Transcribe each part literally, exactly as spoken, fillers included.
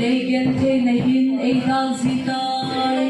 Ei genthei na hin ei dal ji tai.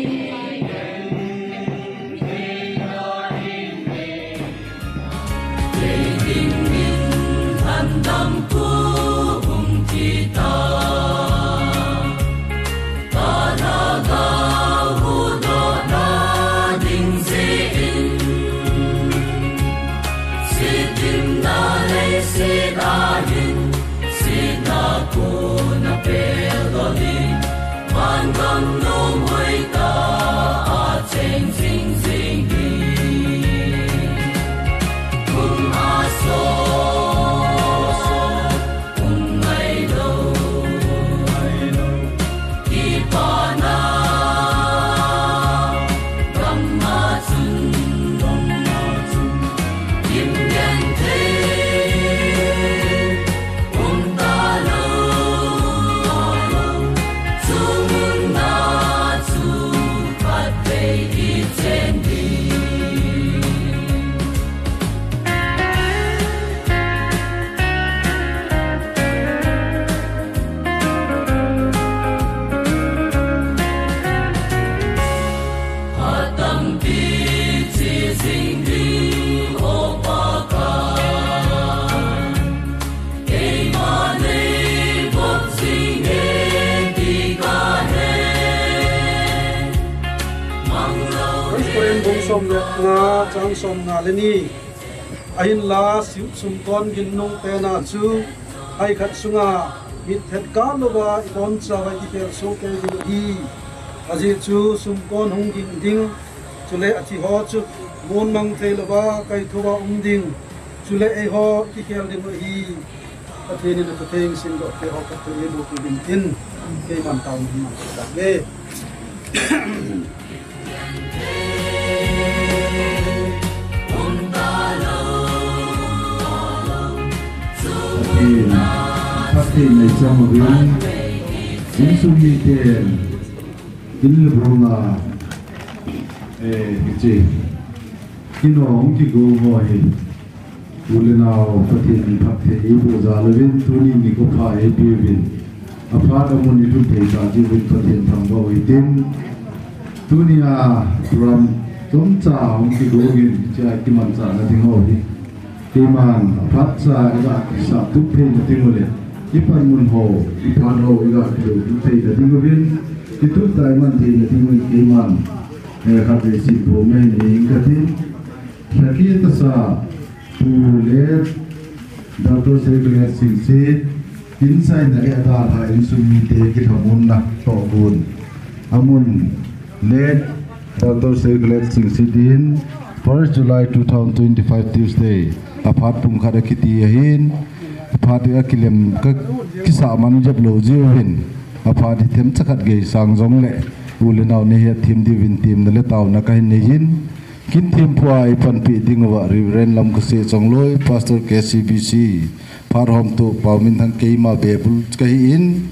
Korin bung som le nga, chang som nga le ni. Ahinla, sumkon ginnung pena chu, ai khat sunga, mitthet kah louva, i bonchauva i kikhel soh kei ding ahi. Ajeh chu, sumkon hung gin ding, chule athi ho chu, mun mang thei louva, kaithouva um ding, chule eiho i kikhel ding ahi. Pathen in athutheng simdoh te ho khat thu eiboh pi ding tin, keiman taona hin mang kit tange. Pathen, Pathen nei chang uvin, insung miten, in le bong a, eh, hiche, kino hung kigo ho hi. U le nao, Pathen in phatthei eiboh jal uvin, tuni nikho pha eipeuvin. Aphat a mun i lhun thei tah jeh uvin Pathen thangvah u hitin. Tunia program chomcha hung kigo uvin, hichea kimanchahna ding ho hi. Keiman aphat cha i ga kisah tup theina ding u le, i panmun ho, i phat ho i ga kilo tup theina ding uvin, kitup tah i man theina ding uvin keiman, eh, khatvei simpo me ni ing katin. Lhakit tasa Pu le Doctor Seikhlet Singsit, kin chaina le adalha insung mite kilhamonna tohgon. Amun le Doctor Seikhlet Singsit in first July two thousand twenty-five Tuesday, aphat pung khat akiti ahin, aphat akilem ka kisah man jep lou jeh uvin, aphat hi themcha khat gei sang jongle, u le nao nei hetthem diuvin temna le taona kahin nei in, Kin thempu a eipanpi ding uva Reverend Lamkhoseh Chongloi, Pastor K C B C, phat homtoh Paominthang keima bebul kahi in,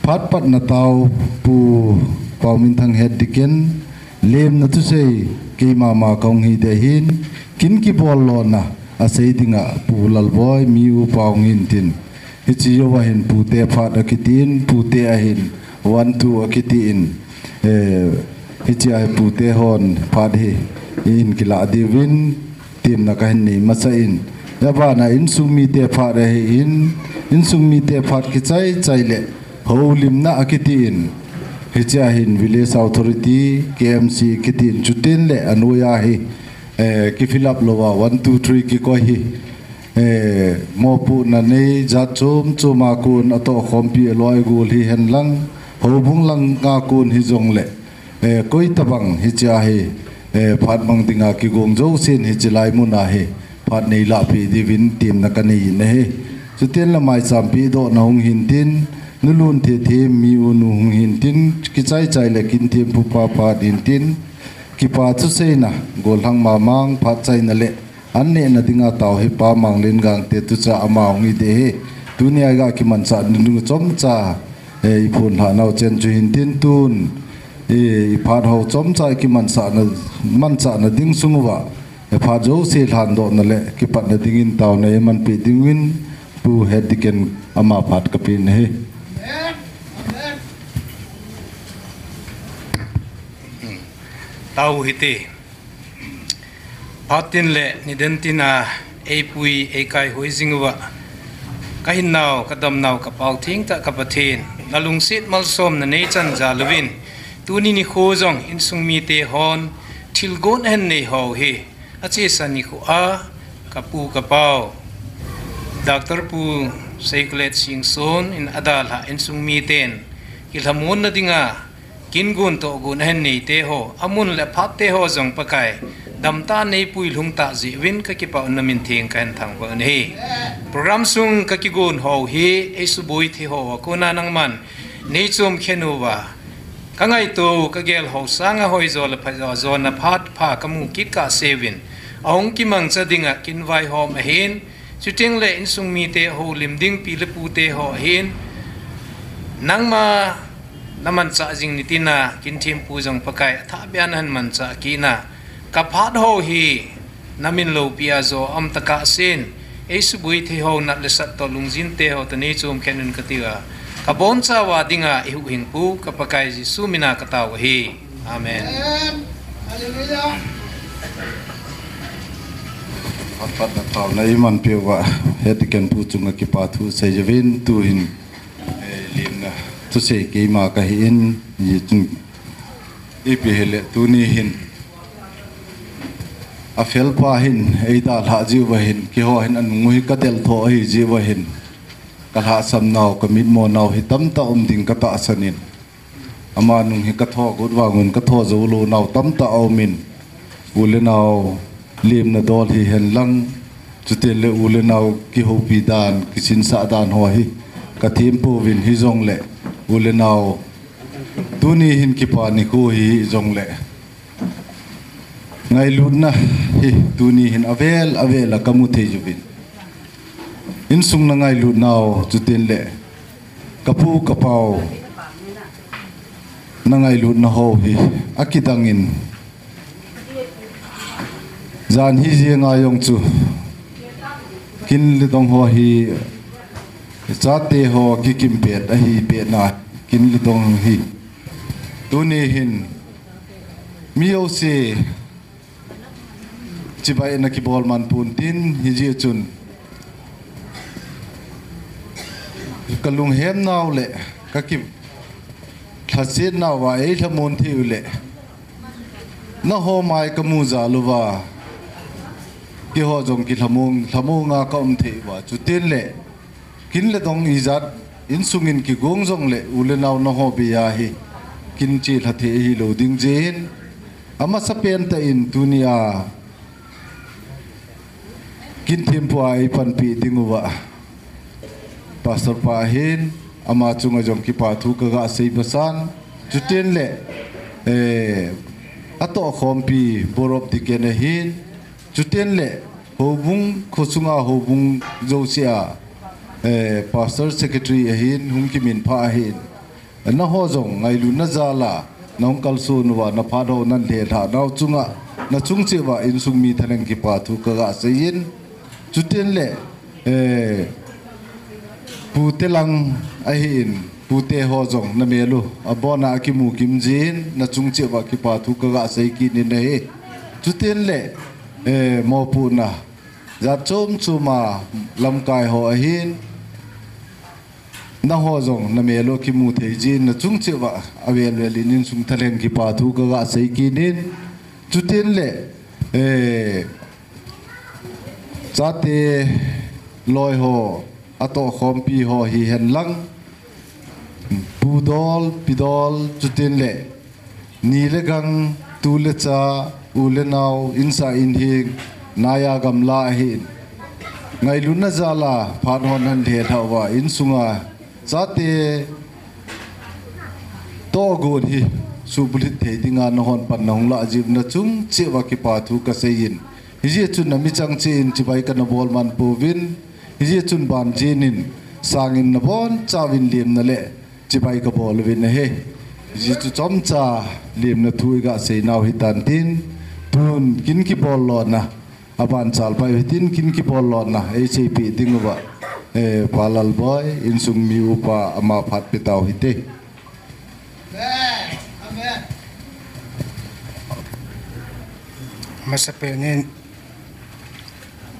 phat patna tao Pu Paominthang Head Deacon, lemna thusei keima ma kahung hi ding ahin, kin kibol lona asei dinga Pu Lalboi, mi upa hung hin tin. Hiche jouva hin pute phat akitin, pute ahin, one two akitin, eh, hichea hi pute hon phat hi, in kilah diuvin, temna kahin nei masa in. Abana insung mite phat ahin, insung mite phat kichai chai le, houlimna akitin. Hichea hin Village Authority, K M C kitin chutin le, anoiya hi, eh, ki fill up louva, one two three kikoi hi. Eh, mopohna nei jat chom chom a kon atoh khompi aloi gol hihen lang, houbung lang a kon hijongle, eh, koi tabang hichea hi, eh, phat mang dinga kigong jousen hiche lai muna hi, phat nei lahpeh diuvin temna kanei in ahi. Chutin le maicham pehdohna hung hin tin, nulun thethem mi u nu hung hin tin, kichai chai le kin thempu pa phat hin tin, kipa thuseina, gollhang mamang phat chaina le, An nehna dinga tao hi Pa Manglen Gangte tucha ama hung hi ding ahi. Tunia i ga kimanchah nading chomcha, eh, i phonlhah nau chen chu hin tin tun, eh, i phat ho chomcha i kimanchahna, manchahna ding sung uva, eh, phat jouse lhandohna le kipatna dingin taona eimanpeh dingin Pu Head Deacon ama phat kapeh in ahi. Tau hite. Phatin le nidan tina eipui eikai hoi jing uva, kahinnau, kadamnau, kapao thengtah ka Pathen, nalungset malsomna neichan jal uvin, tuni nikho jong insung mite hon thilgon ahin nei hou hi, achesa nikho a, kapu kapao, Doctor Pu Seikhlet Singson in adalhah insung miten kilhamonna dinga, kin gon toh gon ahin neite ho, amun le phatte ho jong Pakai, damtah neipui lhungtah jeh uvin kakipah un namin theng kahin thangvah un ahi. Program sung kakigon hou hi, eisuboi thei hou a kona nangman neichom khen uva, kangaito, kagel hou sanga hoijo le phajo, jona phat pha kamu kit kahseuvin, ahung kimangcha dinga kin vaihom ahin, chuteng le insung mite houlim ding pi le pute ho ahin, nangma namanchah jing nitina kin thempu jong Pakai, athahbeh a nahin manchah kitna, kaphat hou hi namin loupia jo aum tokah sen, eisuboi thei hou nat le sat toh lungjinte ho toh neichom khen un kati uva, kabonchauva dinga eihuhhingpu ka Pakai Jesu mina katao ahi. Amen. Amen. Hallelujah. Apatna taona eimanpeh uva, Head Deacon pu chunga kipa thu seiuvin, tuhin, eh, limna thusei keima kahin, hichun, ipi hile tuni hin, afelpa hin eidalhah jiuva hin, keiho hin anung u hi kadeltho ahi jiuva hin, kalhahsamnau, kamitmonau hi tamtah um ding katahsan in, ama nung hi kathogut vangun katho jou lounau tamtah aumin, u le nao limna dol hihen lang, chuteng le u le nao kihoupi dan, kisinsah dan ho hi kathempouvin, hijongle u le nao tuni hin kipa nikho hijongle, ngailutna hi tuni hin avel avel a kamu thei uvin, insung na ngailutnau, chuteng le kapu kapao na ngailutna ho hi akidangin, jan hi jenga jong chu kin le dong ho hi chate ho kikimpet ahi petna, kin le dong hi tuni hin mi jouse chibai na kibol man pon tin, hijeh chun kalunghemnau le kakilhasetnauva eilhamon thei u le, naho mai kamu jal uva, keiho jong kilhamong, lhamonga kaum thei uva, chuteng le kin le dong ijat insungin kigong jongle u le nao naho beiya hi kin chelha thei hilou ding jeh in, amasapen tah in tunia kin thempua eipanpi ding uva, Pastor pa ahin, ama chunga jong kipa thu kaga sei pasan, chuteng le, eh, atohkhompi Board of Deacon ahin, chuteng le houbung, khosunga houbung jousea, eh, Pastor Secretary ahin, hung kiminphah ahin, naho jong ngailutna jal a nahung kalson uva, naphat ho nahin lhelhah nau chunga, nachung cheh uva insung mi thalheng kipa thu kaga seiyin, chuteng le, eh, pute lang ahin, pute ho jong namel u abona akimu kim jin, nachung cheh uva kipa thu kaga sei kit in ahi. Chuteng le, eh, mopohna jat chom chom a lamkai ho ahin, naho jong namel u kimu thei jin, nachung cheh uva avel vel in insung thalheng kipa thu kaga sei kit in, chuteng le, eh, chate loi ho, atohkhompi ho hihen lang, pudol, pidol, chuteng le ni le gang, tu le cha, u le nao, insa inhing, naiya gamla ahin, ngailutna jal a phat hon nahin lhelhah uva, insunga chate tohgon hi subulhit thei dinga nahon pan nahung lah jiu, nachung cheh uva kipa thu kaseiyin, hijeh chun namichang cheh in chibai kana bol man pouvin, hijeh chun ban jin in sangin nabonchauvin limna le chibai kabol uvin ahi. Hijeh chun chomcha limna thu iga seinau hitan tin, tun kin kibol lona, aban chalpai hitin, kin kibol lona eiseipeh ding uva, eh, Pa Lalboi, insung mi upa, ama phat petau hite. Masapen in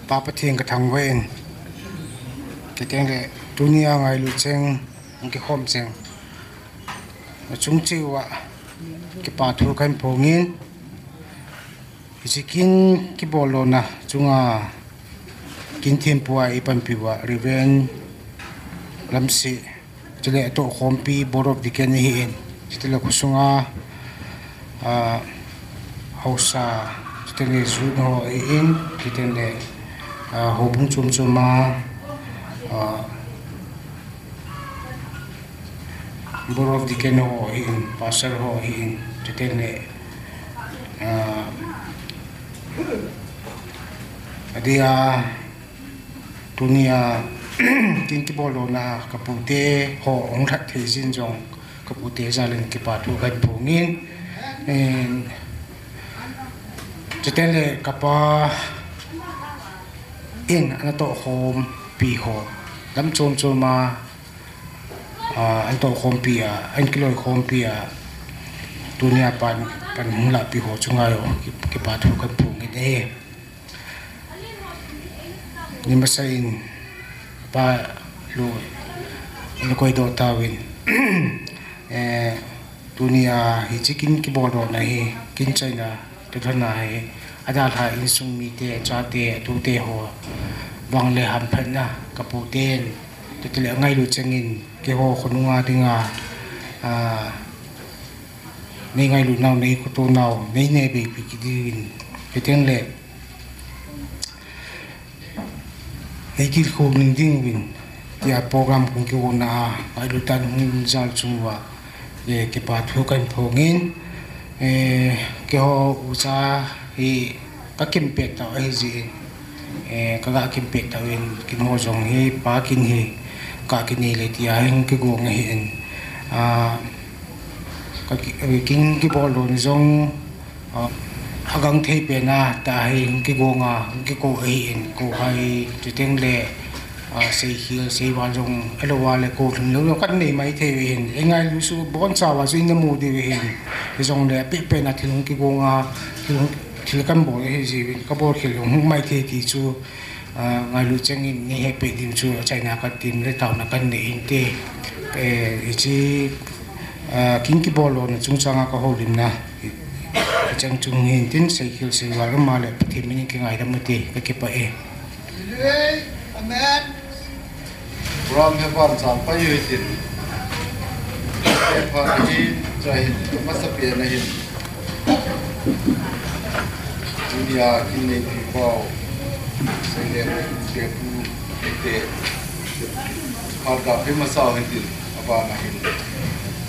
Pa Pathen kathangvah in, chuteng le tunia ngailu cheng, kikhom cheng achung cheh uva kipa thu kahin phong in, hiche kin kibol lona chunga kin thempu a eipanpi uva Reverend Lamsi, chule atoh khompi Board of Deacon ahin, chuteng le khosunga, ah, haosa, chuteng le youth ho ahin, chuteng le, ah, houbung chom chom a, ah, Board of Deacon ho ahin, pastor ho ahin, chuteng le, ah, adia tunia kin kibol lona kapute ho hung lhat thei jin jong kapute jal in kipa thu kahin phong in, in, chuteng le kapa in ana toh khompi ho, lam chom chom a, ah, ana toh khompi a, ana kiloi khompi a, tunia pan, pan hung lahpi ho chunga jong ki-, kipa thu kahin phong in e. Ni masa in Pa Lu, in koi doh tauvin. Eh, tunia hiche kin kibol lona hi, kin chaina, tu thana hi, adalha insung mite, chate, tute ho, vang le hamphatna, kaputen, chuteng le angailu cheng in, keiho khonunga dinga, ah, nei ngailu nau, nei khoto nau, nei neh beipi kit diuvin, chuteng le nei kilkhou ning diuvin, tia program hung kigona a, ngailu tah in hung jal chung uva, eh, kipa thu kahin phong in, eh, keiho ucha hi kakimpeh tah ahi jeh in, eh, kaga kimpeh tah uvin, kin ho jong hi, pa kin hi, kakinei le tia hung kigong ahin, ah, kaki-, eh, kin kibol lona jong, ah, agangthei pen a, tah hi hung kigong a, hung kikou ahin, kou hai, chuteng le, ah, seikhel, seival jong, ahilou le kou lhun lou jong kanei maithei uvin, eingailu chu boncha uva chu ina mu diu ahin, hijongle apeh pen a thil hung kigong a, thil hung, thil kahin bol ahi jeh uvin, kabol khel jong hung maithei ti chu, ah, ngailu cheng in nei hepeh diu chu achaina katin le taona kanei inte, eh, hiche, ah, kin kibol lona chungchang a kahoulimna, hicheng chung hin tin seikhel seival ama le Pathen min in kingaidam ute, kakipah e. Amen. Program hi vanchal pai u hitin. Hepa ahin, chua hin, amasapen ahin. Tunia kin neipi pau, Seilen Tepu, te, phat ga phei masa u hitin, aban ahin.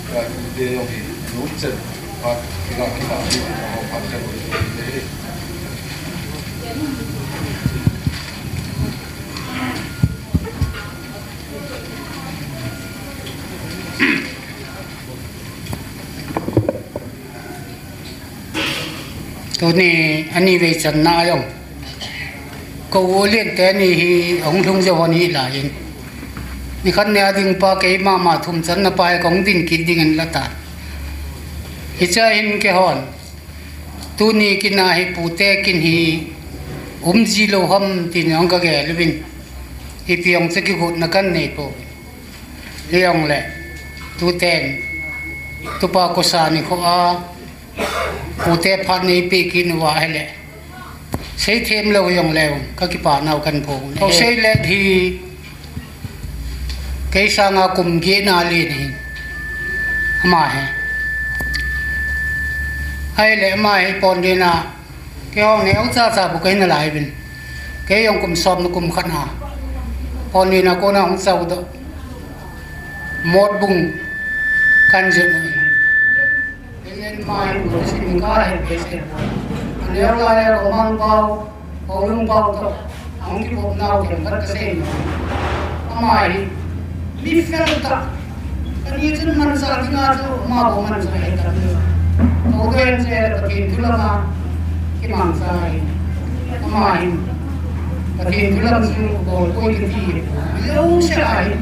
Kaite jong hi, nom chet, phat, kiga kiga, phat, phat, phat, Tuni, ani vei channa a jong. Ka u Liante ni hi, ahung lhung jou hon hilai in. Nikhat nia ding pa keima ma thum channa pa hi kahung din kit ding in la tan. Hichea hin keihon. Tuni kin a hi pute kin hi um ji lou ham tin jong ka gel uvin. Ipi jong chu kigotna kan nei poi. Hijongle, tuten, tupa kosa nikho a, pute phat nei peh kit uva ahile. Seithem lou jongle, ka kipah nau kan phong. Ka u Seilen hi, Kei sanga kum get na len ahin. Ama hi. Ahile ama hi pon dina. Kei hung neo cha cha bu kei na lai bin. Kei jong kum som na kum khat na. Pon dina kona hung chau doh. Mot bung kan jep na. Elen mai ko sin ka he pe se. Aneo la ya ko mang pau, ko lung pau to. Ang ki pop nau ken ka sei. Ama hi. Mi fel ta. Ani chun man sa dinga chu ma ko man sa he ta. Ko ken se la Pathen thu lama. Ki mang sa hi. Ama hi. Pathen thu lam chu ko koi ki ti. Lo se a hi.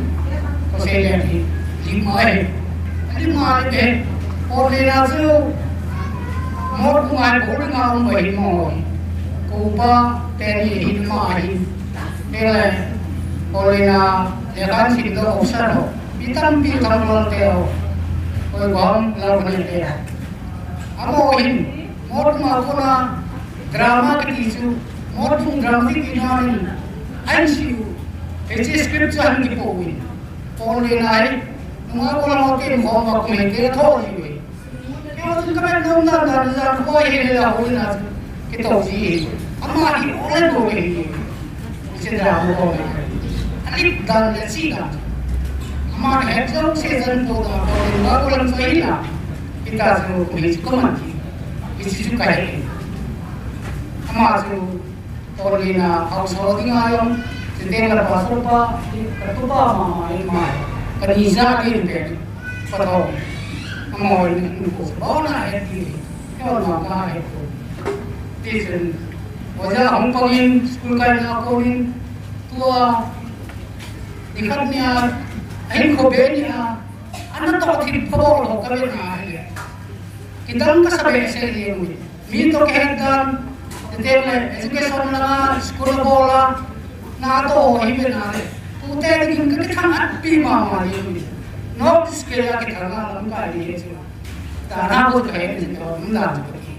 Ko sei le hi. Li mai. Ani ma le ke. Ko le na chu. Mot bung a bol nga um bai mo. Upa teni hin ma hin. Tele, Paulina, lekhan sin do officer ho. Mi tampi Thangbol te ho. Koi gom, lau ne te ho. Amo hin, mot ma kona drama kiti chu, mot phung drama kiti na hin. An siu, hiche script chu ahin kipo hin. Paulina hi, nunga kola mo kin ho ma kum hin ke tho hi. Kei chun ka vet nom dan dan, jan kho hi le la ho na. Kei to ji hi. Ama hi o le do hi. Kei se da ho ko. Ani dan le si dan. Ama het lo se jan to da ko le ba ko lam so hi la. Kei ta so ko hi ko man ji. Kei si su ka hi. Ama so Tolina hausa ding a jong, chuteng le pastor pa, ka tupa mama in ma, ka ni ja din te, pa tho. Amo in ko, bona he ti, he ona ka he ko. Ti chun, oja hung pang in, school kai na ko in, tua, dikhat nia, ahin ko be nia, ana to thil phabol ho ka be na he. Kidang ka sa behseh jeng uve. Mi to kihet dan, titeng le education langa, school a bol a, na to ho hi ve na le. Tute ding ka kithang at pi mama jeng uve. North East Kenya kithang a lamkai ding hi chu. Tana bol ka het jing to, um dan ka ti.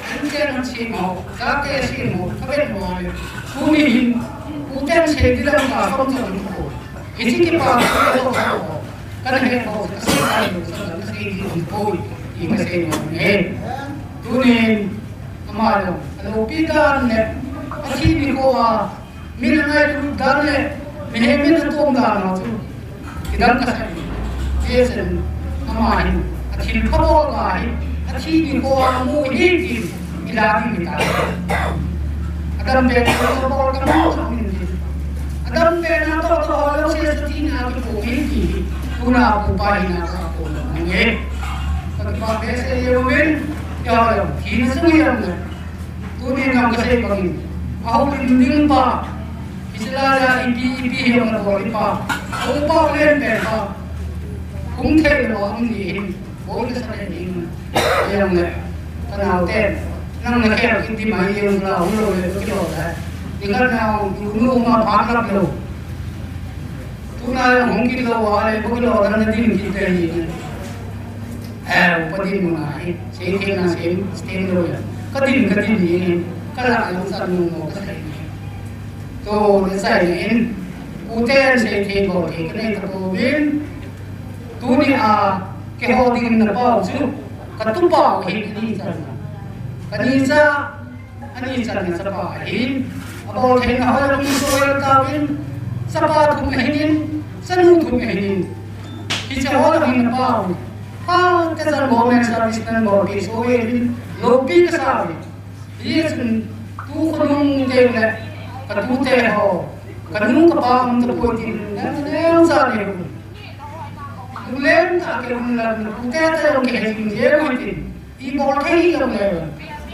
An che na chi mo, sa te chi mo, ka vet mo le. Tuni hin, tute se di lam ka som to ko. Hiche kipa ko, ko, ko. Kana he ho, ka sei kai lo, ka sei di di poi, i ka sei lo ne. Tunin, ama lo, alopi dan le, athi nikho a, min angailut dan le, mihem min atom dan ho chu. Kidang ka sa. Jason, ama hin, athil phabol ka hi, athi nikho a mu hi ti, ila di mi ta. Adam pen a to to ka mo ka min di. Adam pen a to to ho lo se sa ti na ki ko min di. Tuna ko pa hi na ka ko na nge. Ka pa be se yo min. Ya ya. Ki na sa mi ya na. Tuni na ka se pa min. Aho min ding pa. Isla ya ipi ipi hi na ko pa. Ko pa len pe pa. Kung the lo ang ni hin. Bol ka sa le ding. Yang le. Ka nao te. Nang na kher kiti mai yang la hu lo le ki lo da. Ni ka nao nu nu ma pha ka lo. Tu na yang hung ki lo wa le ko ki lo da na din ki te ni. Eh, pa din mo na hi. Se ke na se, se lo ya. Ka din ka din ni. Ka la ang sa nu mo ka sa ni. To, le sai ni. U te se ke ko ke ka ne ka to bin. Tuni a, keiho dingin na pau chu, ka tupa hi ka ni channa. Ka ni cha, ani channa chapa ahin. Abol theina ho jong so el tauvin, chapa thum ahinin, chanu thum ahinin. Hiche ho jong hin na pau. Ha, ka chan government service man bol pi so el in, lopi ka sa uve. Hijeh chun tu khonung teng le ka tute ho, ka nu ka pa um tapoi tin, neo neo cha le. Lunglen tah a kium le na pute te jong kihe jing jeng u hitin. Ibol thei hilou le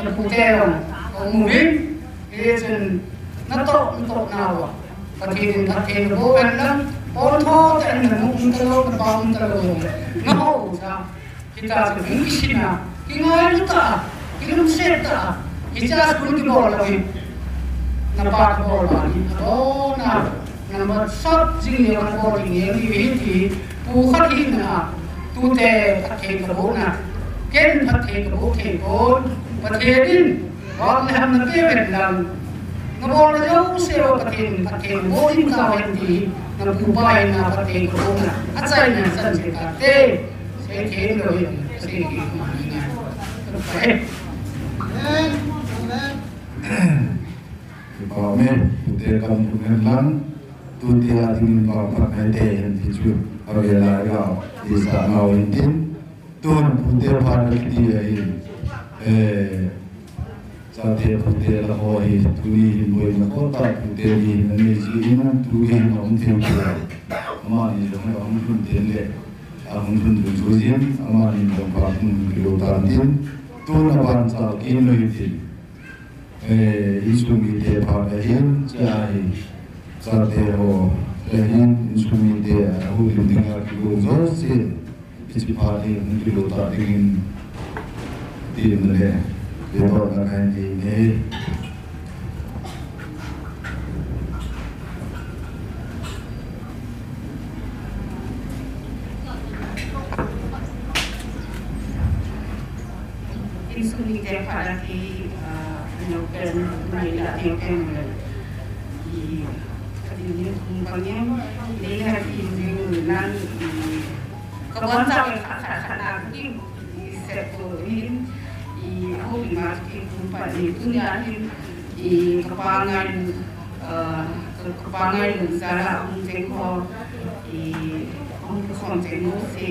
na pute jong um uvin. Hijeh chun natoh natoh nauva Pathen in phatthei naboh hen lang, pon tho tah in na nu um talou, na pa um talou jong le, na ho u cha. Hitia chu hung kisin a, kingailu tah a, kilungset tah a, hichea school kibol lou hi. Na pa kibol bani, abona, na masat jing leu na bol jing leu hi ti, pu khat hina, tute phatthei kabohna, ken phatthei kaboh thei pon, Pathen in, Vang le ham na pe ven lang. Na bol na jouse uva Pathen, Pathen bol in ka ven ti. Na pu pa in na Pathen ko na. Achaina chan se kate. Seithem lou hin. Seithem mani ngai. Amen. Amen. Amen. Tute kam kun hen lang. Tute a dingin pa pa ngai te hen ti chu. Avela ga. Isa ngau hin tin. Tun pute phat kiti ahin, eh, chate pute la ho hi, tuni hin boina kotah pute ni hin anei jin, tu hin aum thei poi. Amani jong ahung lhun ten le, ahung lhun lhun jin, amani jong phat hung kilou tan tin, tun aban chal kit lou hitin. Eh, insung mite phat ahin, chia hi, chate ho, ahin, insung mite, ahu lim dinga kilou jouse, hiche phat hi, hung kilou ta dingin, tin le, le to na kahin nei nei. School ni te pha la ki, ah, neo pen, mai la neo pen le. I, ka din ni kung pang em, le ha ki ni nan, i, ka bon sa ka sa sa na ki, i, set ko hin, i, ho bi ma ki kung pa ni tu ya hin, i, ka pa ngai, ah, ka, ka pa ngai sa la, um, te ko, i, um, ko se.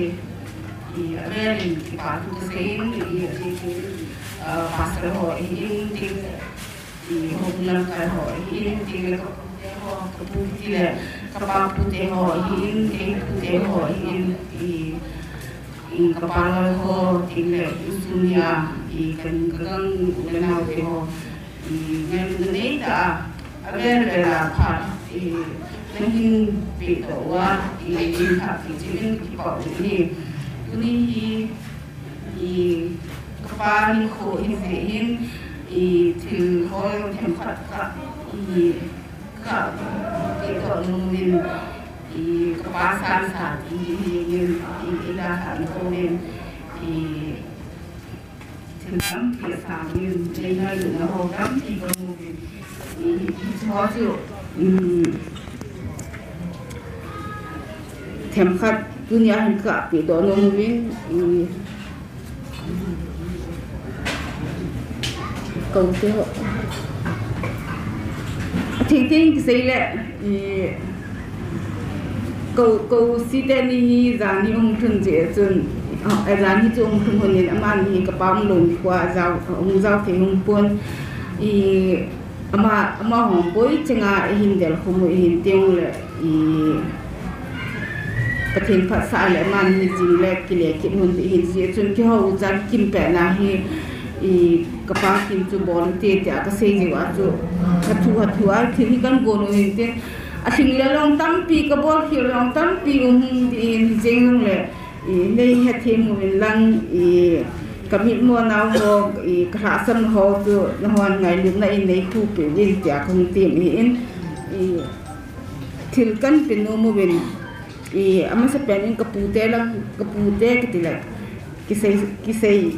I, a velin kipa thu kasei in, i, a chikit, ah, pastor ho ahin, ting, i, home lamkai ho ahin, ting le ka pute ho, ka pu ti le, ka pa pute ho ahin, kei pute ho ahin, i, i, ka pa loi ho, ting le, i, sum ya, i, kan, ka gang, u le nao te ho, i, ngen, ngen nei ta, a vel vel a phat, i, nang hin pe to wa, i, in tha ki chi min ki pau ni. Tuni hi, i, ka pa ni kho hi ve hin, i, thil hol them khat ka, i, ka, ki to nu min, i, ka pa san sa ki hi min, i, i la han ko min, i, Thil tampi asang in, nei ngailutna ho tampi kamu in. I, i, hiche ho chu, um, themkhat tunia hin kapeh doh nom uvin, i, koute ho. Atheng theng kisei le, i, Ko, ko si teni hi jan hi hung lhun jeh chun, a, jan hi chu hung lhun hon in amani hi ka pa um lou nikho a jao, hung jao thei hung pon. I, ama, ama hung boi chenga eihin del khum u eihin teng le, i, Pathen phatsah le amani hi jing le kile kit hon ti hin jeh chun kihou chan kim pet na hi, i, ka pa kin chu bol u te tia ka sei jeh a chu, hathu, hathu a thil hi kan gon u hin tin, A thing le long tampi, ka bol khel long tampi um hung ti in, jeng long le, i, nei hethem uvin lang, i, ka mitmo nau ho, i, ka lhahsam ho chu, nahon ngailutna in nei khu peh uvin tia kahung tem ahi in, i, thil kan pe nom uvin, i, amasapen in ka pute lang, ka pute kiti le, kisei, kisei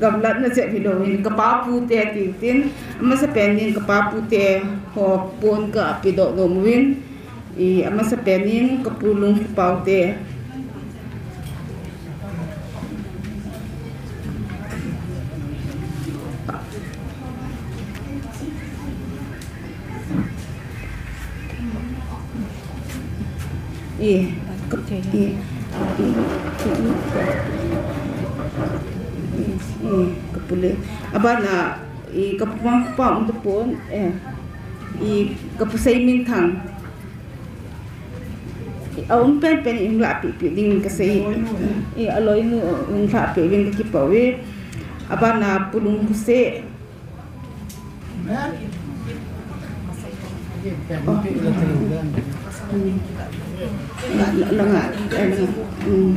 gamlatna jep hilou hin, ka pa pute tiu tin, amasapen in ka pa pute ho pon ka pe doh nom uvin, I, amasapen in ka pu Lungkhopaote. I, ka, i, i, i, i, ka pu le. Abana, i, ka pu Mangkhopa um tapon, eh, i, ka pu Seiminthang. A um penpen in lahpeh peh ding kasei. I, aloinu in lahpeh ding kakipah uve. Abana Pu Lungkhose. Oh. La, la, langa, langa. Mm.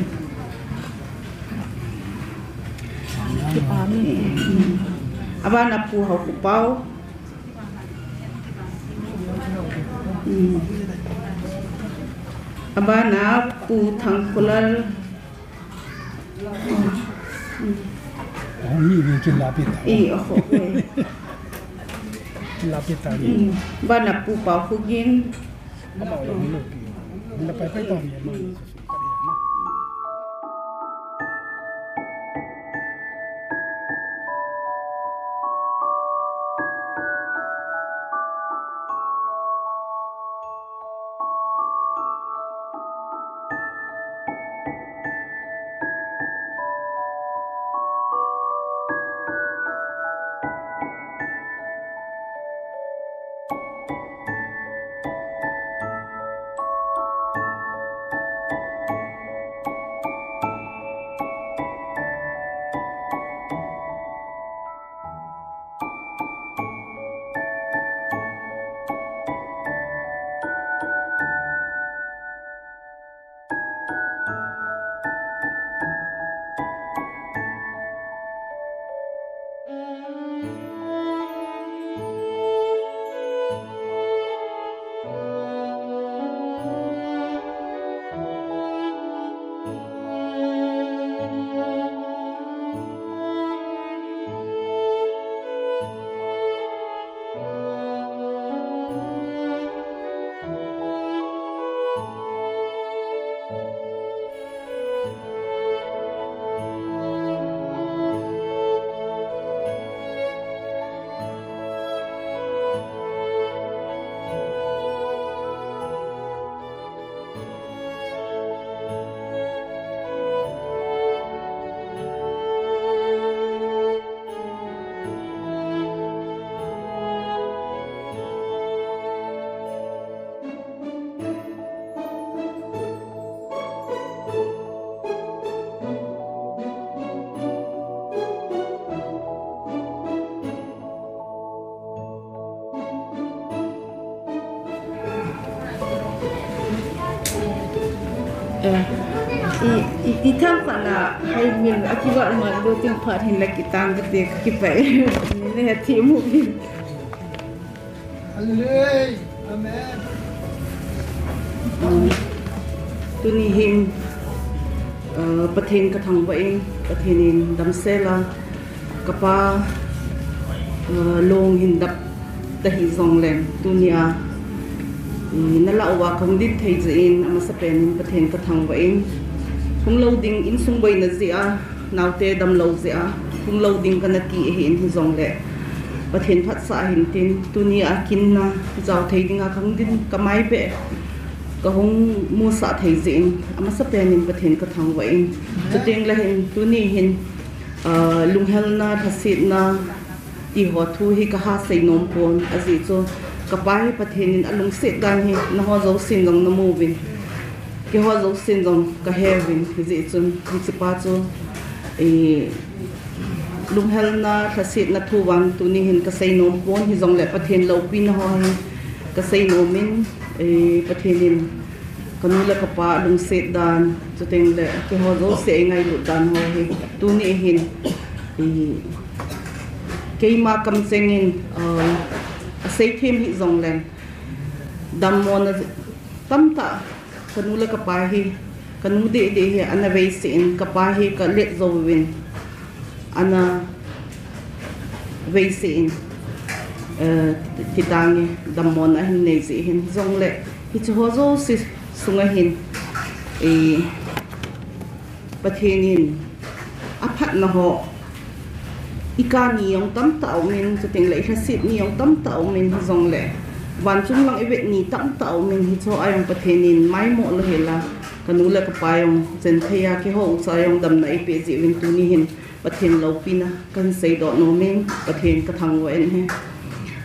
Abana Pu Haokhopaung. Hmm. Abana Pu Thangkholal. Hmm. Hong hi ve kin la pita. Eh, oh, eh. La pita ni. Hmm. Abana Pu Paokhogin. Ama lo lo pi. Na pai pai ta ni ma. I, i thang khat na hai min a kiva ma do ting phat hin la kitang ka te ka kipai. Ni ne ha thi mu hin. Hallelujah. Amen. Tuni hin, uh, Pathen ka thangvah in, Pathen in damsel a, kapa, uh, long hin dap ta hi jong leng, tuni a, i, na la uva kong dit thei jeh in, amasa pen in Pathen ka thangvah in, hung lo ding insung boina jeh a, naote damlou jeh a, hung lo ding kana ti ahin, hijongle Pathen phatsah ahin tin, tuni a kin na jao thei dinga kong din ka mai beh, ka hung musah thei jeh in, amasa pen in Pathen ka thangvah in. Chuteng le hin, tuni hin, ah, lunghelna, lhasetna, ti ho thu hi ka ha sei nom pon, ajeh chu ka pa hi Pathen in alungset dan hi, na ho jousen jong na mu uvin. Keiho jousen jong ka he uvin, hijeh chun, hiche pa chu, eh, lunghelna, lhasetna thu vang tuni hin ka sei nom pon, hijongle Pathen loupina ho hi ka sei nom in, eh, Pathen in ka nu le ka pa lungset dan, chuteng le keiho jouse ei ngailut dan ho hi, tuni hin, eh, keima kamcheng in, eh, a sei them hih jong leng, dammona tamtah ka nu le ka pa hi, ka nu deh deh hi ana veisih in, ka pa hi ka let jou uvin, ana veisih in, eh, kitang e, dammona ahin nei jeh hin, jongle, hiche ho jouse sunga hin, eh, Pathen in aphatna ho, i kap ni jong tamtah aumin, chuteng le i lhaset ni jong tamtah aumin, hijongle vanchung lang i vet ni tamtah aumin, hiche ho a jong Pathen in maimo lou hel a, ka nu le ka pa jong chen thei a, keiho ucha jong damna eipeh jeh uvin tuni hin Pathen loupina kahin seidoh nom in, Pathen ka thangvah in ahi.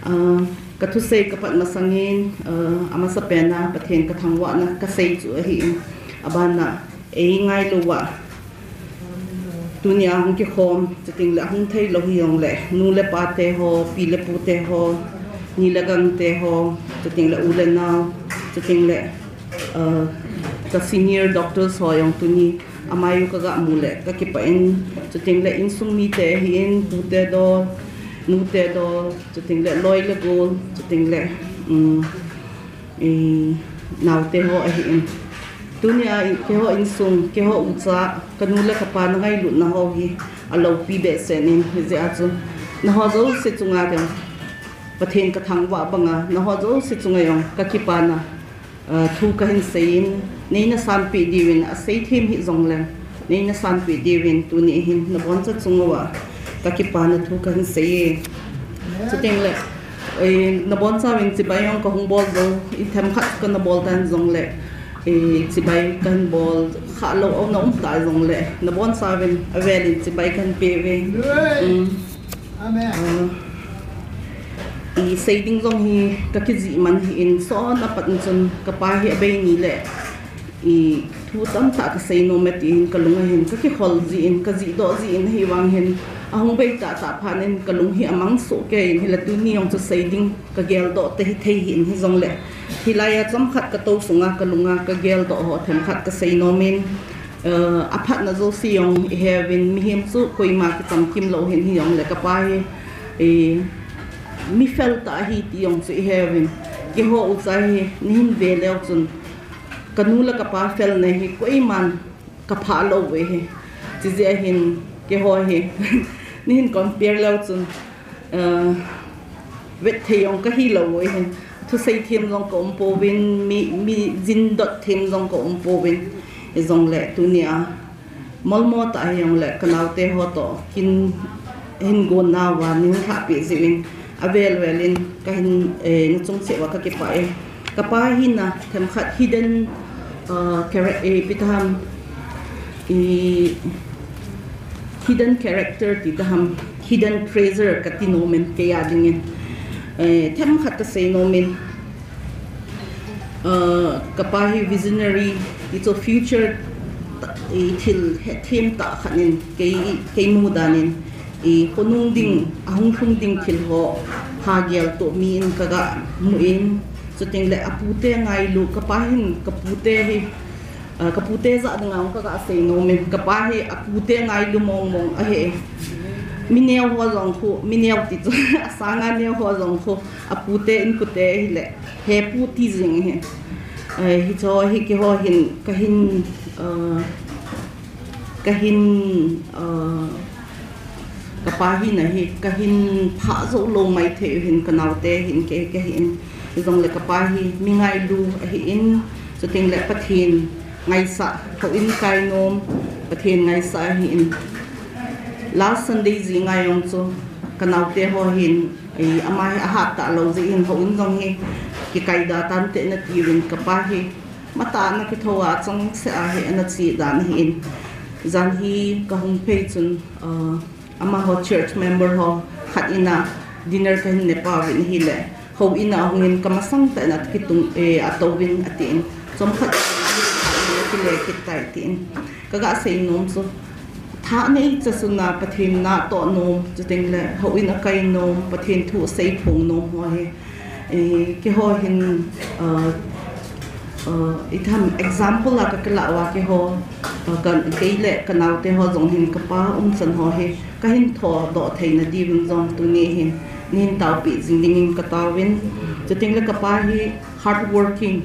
Ah, ka thusei ka pat masang in, ah, amasa pen a Pathen ka thangvahna ka sei chu ahin, aban a, ei ngailu uva, tuni a hung kikhom, chuteng le hung thei lou hijongle, nu le pa te ho, pi le pu te ho, ni le gang te ho, chuteng le u le nao, chuteng le, uh, ka senior doctors ho jong tuni a mai u ka ga mu le ka kipah in, chuteng le insung mite ahin, pu te dol, nu te dol, chuteng le loi le gol, chuteng le, um, i, naote ho ahin. Tuni a i, keiho insung, keiho ucha, ka nu le ka pa na ngailutna ho hi aloupi behseh in, hijeh a chu, na ho jouse chunga jong Pathen ka thangvah banga, na ho jouse chunga jong ka kipana, ah, thu kahin sei in, nei na sanpeh diuvin, a sei them hih jongleng, nei na sanpeh diuvin, tuni hin na boncha chunga ka kipana thu kahin sei e. Chuteng le, eh, na boncha uvin chibai jong ka hung bol jou, i themkhat ka na bol tan jongle, eh, chibai kahin bol kha lou, o na um ta jongle, na boncha uvin avel in chibai kahin pe uve. Um. Amen. Ah, i sei ding jong hi ka kijih man hih in, son a pat in chun ka pa hi abei ni le, i thu tamtah ka sei nom e ti hin ka lung ahin, ka kikhol jin, ka jihdoh jin, ahivang hin ahung bei tahtah phat in ka lung hi amang soh kei in, hile tuni jong chu sei ding ka geldoh te hi thei hih in, hijongle hilai a chomkhat ka tou sunga ka lunga ka geldoh ho themkhat ka sei nom in, eh, aphatna jouse jong i he uvin, mihem chu koima kichamkim lou hin, hijongle ka pa hi, eh, mi fel tah ahi ti jong chu i he uvin, keiho ucha hi nei hin ve leu chun, ka nu le ka pa felna hi koiman ka phah lou uve hi. Chijeh a hin keiho hi nei hin compare leu chun, eh, vet thei jong ka hi lou uve hi. Thusei them jong ka um pouvin, mi, mi jindot them jong ka um pouvin. Hijongle tuni a molmo tah hijongle ka naote ho toh kin hin gon nauva nei hung lhahpeh jeh uvin, avel vel in ka hin, eh, na chung cheh uva ka kipah e. Ka pa hi na themkhat hidden, ah, chara-, eh, ipi ti ham, i, hidden character ti ti ham, hidden treasure ka ti nom in kei a dingin. Eh, themkhat ka sei nom in, ah, ka pa hi visionary, i chu future ta-, i thil hetthem tah khat in kei, kei mu dan in, i khonung ding, ahung lhung ding thil ho ha geltoh mi in ka ga mu in, chuteng le apute ngailu, ka pa hin ka pute hi, Ka pute jat dinga ka ga sei nom in, ka pa hi a pute ngailu mong mong ahi. Mi neo ho jong khu, mi neo ti chu a sanga neo ho jong khu a pute in kute hi le he pu ti jing hi. Hi cho hi keiho hin ka hin ka hin ka pa hi na hi ka hin pha jo lo mai thei hin ka naute hin ke ka hin. Hi jong le ka pa hi mi ngailu ahi in, chuteng le Pathen ngaisah, houin kai nom, Pathen ngaisah ahi in. Last Sunday ji ngai jong chu ka naute ho hin, ama hi a hat ta lo ji in, houin jong hi kikai da tan te na ti vin ka pa hi. Matah na kitho a chang se a hi ana chi dan hi in. Jan hi ka hung phei chun amaho church member ho khat in a dinner ka hin ne pa vin hi le, houin a hung in ka masang ta in a kitung e a to vin a ti in. Chom khat ki le kit tai ti in. Ka ga sei nom chu tha nei cha sun a Pathen na to nom, chuteng le houin a kai nom, Pathen thu sei phong nom ho hi. Keiho hin i tham example a ka kala wa keiho ka kei le ka naute ho jong hin ka pa um chan ho hi ka hin tho do thei na di vin jong tuni hin nin tao pi jing ding in ka tao vin. Chuteng le ka pa hi hard working,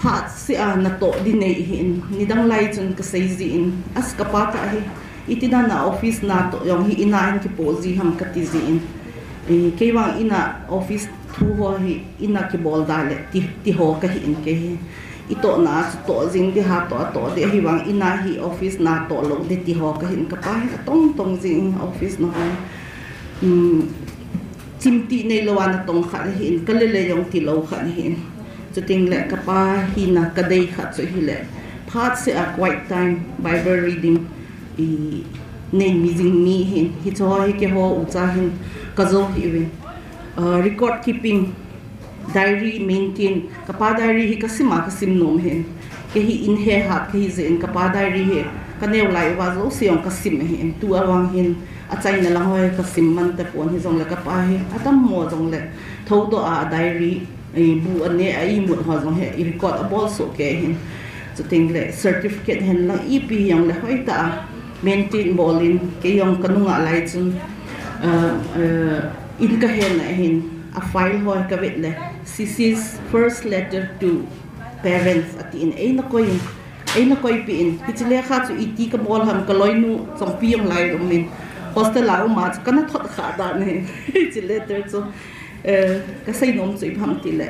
phat se a na to di nei hin, nidang lai chun ka sei ji in, as ka pa ka hi, iti dan a office na to jong hi ina in kipo ji ham ka ti ji in. Kei vang ina office thu ho hi ina kibol da le ti, ti ho ka hi in kei hi. I to na chu to jing di ha to, to di hi vang ina hi office na to lo di ti ho ka hin ka pa hi a tong tong jing office na ho. Chim ti nei lo a na tong khat hi in ka le le jong ti lo khat hi in. Chuteng le ka pa hi na ka dei khat chu hi le. Phat se a quiet time, Bible reading. I nei mi jing mi hin, hi cho hi keiho u cha hin ka jo hi vin. Record keeping, diary maintain, ka pa diary hi ka sim a ka sim nom hin. Kei hi in he hat ka hi je in ka pa diary hi ka neo lai va jo se jong ka sim hi in. Tu a vang hin a chaina lang ho hi ka sim man ta pon hi jong le ka pa hi a tam mo jong le tho do a diary bu a ne a imut ho jong hi record a bol so ke hin. Chuteng le certificate hen lang ipi jong le hoi ta a maintain bol in kei jong ka nunga lai chun in ka hen a hin a file ho ka vet le, C C's first letter to parents a ti in ei na koi in, ei na koi pi in, hi chi le kha chu iti ka bol ham ka loi nu chong pi jong lai um in, hostel a um a chu ka na thot kha da ne, hi chi letter chu. Ka sei nom chu i pham ti le,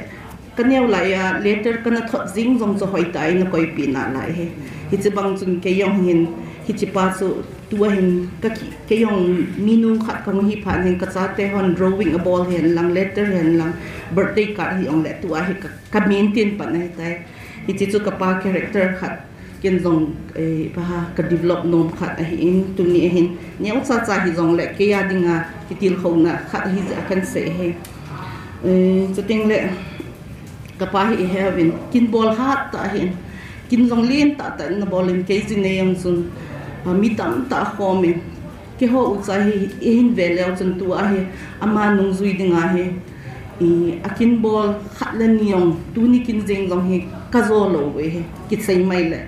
ka neo lai a letter ka na thot jing jong chu hoi ta in a koi pi na lai he. Hi chi bang chun kei jong hin, hi chi pa chu tu a hin ka ki, kei jong mi nu khat ka hi phan hin ka cha te hon drawing a bol hen lang, letter hen lang, birthday card hi jong le tu a hi ka, ka maintain pan a hi tai. Hi chi chu ka pa character khat ken jong pa ha ka develop nom khat a hi in, tuni a hin neo cha cha hi jong le kei a ding a kitil khou na khat hi ja kan sei he. Chuteng le ka pa hi i he vin kin bol hat ta hi in, kin jong len ta ta in na bol in kei ji ne jong chun mi tam ta khom in. Keiho u cha hi i hin ve leo chun tu a hi ama nung jui ding a hi a kin bol khat le ni jong tuni kin jeng jong hi ka jo lo ve hi ki sei mai le.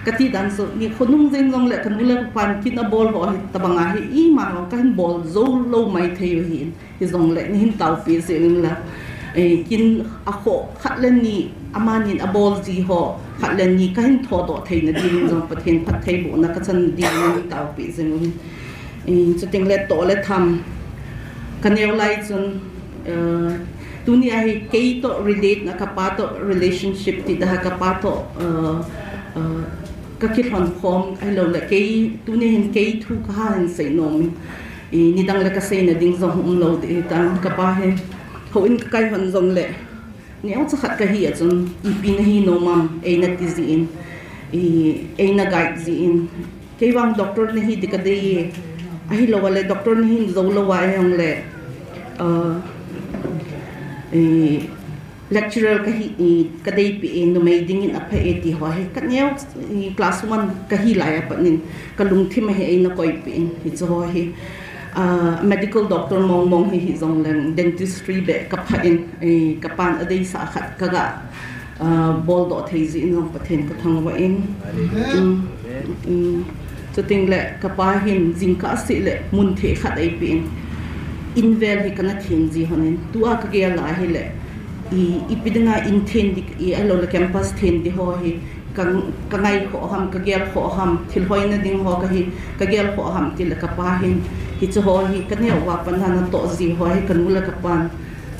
Ka ti dan chu ni khonung jeng jong le ka nu le ka pan kin a bol ho hi tabang a hi i ma ka hin bol jo lo mai thei u hi in. Hi jong le ni hin tao pi jing la. Kin a kho khat le ni ama nin a bol ji ho khat le ni ka hin tho do thei na ding jong Pathen phat thei bu na ka chan ding ni tao pi jing. Chuteng le to le tham ka neo lai chun, tuni a hi kei to relate na ka pa to relationship ti da ka pa to ka kilhon khom a hi lo le kei tuni hin kei thu ka ha hin sei nom in. Nidang le ka sei na ding jong um lo di tan ka pa hi houin ka kai hon jong le. Neo cha khat ka hi a chun ipi na hi nom am ei na ti ji in, ei na guide ji in, kei vang doctor na hi di ka dei e, a hi lo a le doctor na hin jo lo a ei hong le lecturer ka hi ka dei pi e, numei ding in a pha e ti ho hi ka neo class one ka hi lai a pat nin ka lungthim a hi ei na koi pi in hi chu ho hi. Medical doctor mong mong hi hi jong leng dentistry be ka pha in ka pan a dei sa khat ka ga Boldoh thei jeh in jong Pathen ka thangvah in. Chuteng le kapa hin jingkah seh le mun thei khat eipe in, in vel hi kana then ji hon in, tua ka gel a hile ipi dinga in then di, ahilou le campus then di ho hi ka ngaikhoh ham, ka gelkhoh ham, thilhoina ding ho ka hi ka gelkhoh ham ti le kapa hin, hiche ho hi ka neo uva pat na natoh ji ho hi ka nu le ka pan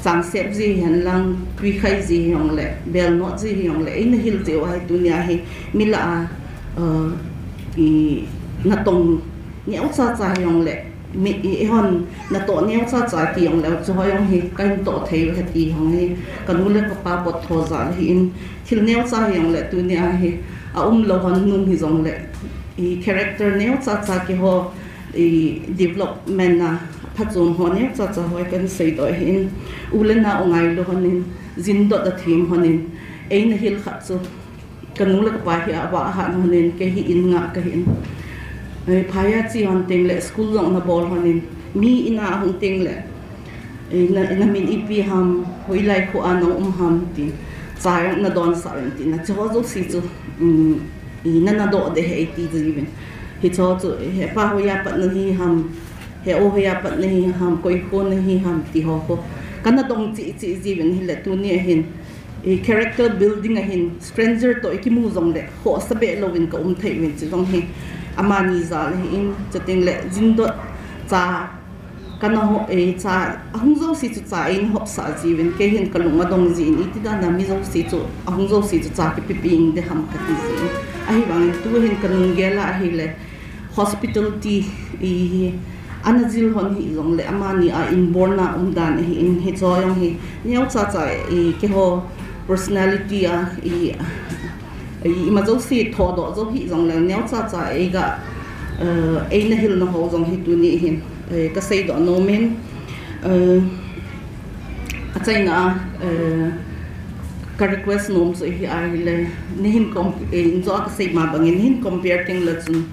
changsep ji hen lang, twikhai ji hijongle, belnot ji hijongle, eina hil jeh uva hi tunia hi mi lah a natong neocha cha hijongle, eihon natoh neocha cha ti jongle, chuho jong hi kahin toh thei u ahi ti jong hi ka nu le ka pa pot tho jal ahin, thil neocha hijongle tunia hi aumlou hon nung hijongle, character neocha cha keiho development a phachom ho neocha cha ho kahin seidoh ahin, u le nao angailu hon in, jindot athem hon in, eina hil khat chu ka nu le ka pa hi avah hat hon in, kei hi in ngah kahin, phai a che hon tengle school jong nabol hon in, mi in a hung tengle namin ipi ham, hoilai kho a naum ham ti, cha jong nadonsah uvin tina, chuho jouse chu nanadoh ding ahi eiti jiuvin. Hicheho chu, hepa hoiya pat nahi ham, he u hoiya pat nahi ham, koi kho nahi ham ti ho kho kana dong cheh cheh jiuvin, hile tunia hin character building ahin, stranger toh ikimu jongle khohsa beh louvin ka um thei uvin, chu jong hi amani jal ahin, chutengle jindot cha kana ho, cha ahung jouse chu cha eina hopsah jiuvin, kei hin ka lung adong jin, iti dan a mi jouse chu, ahung jouse chu cha kipe peng ding ham kati jin. Ahivangin tu hin ka lunggel a ahile hospitality ana jil hon hijongle, amani a inborn a umdan ahin, hicheho jong hi neocha cha keiho personality a ima jouse thodoh jou hijongle, neocha cha eiga, eina hilna ho jong hi tuni hin ka seidoh nom in, achaina a ka request nom chu hi ahile, nahin comp-, injo a ka sei ma bangin nahin compare tengle chun,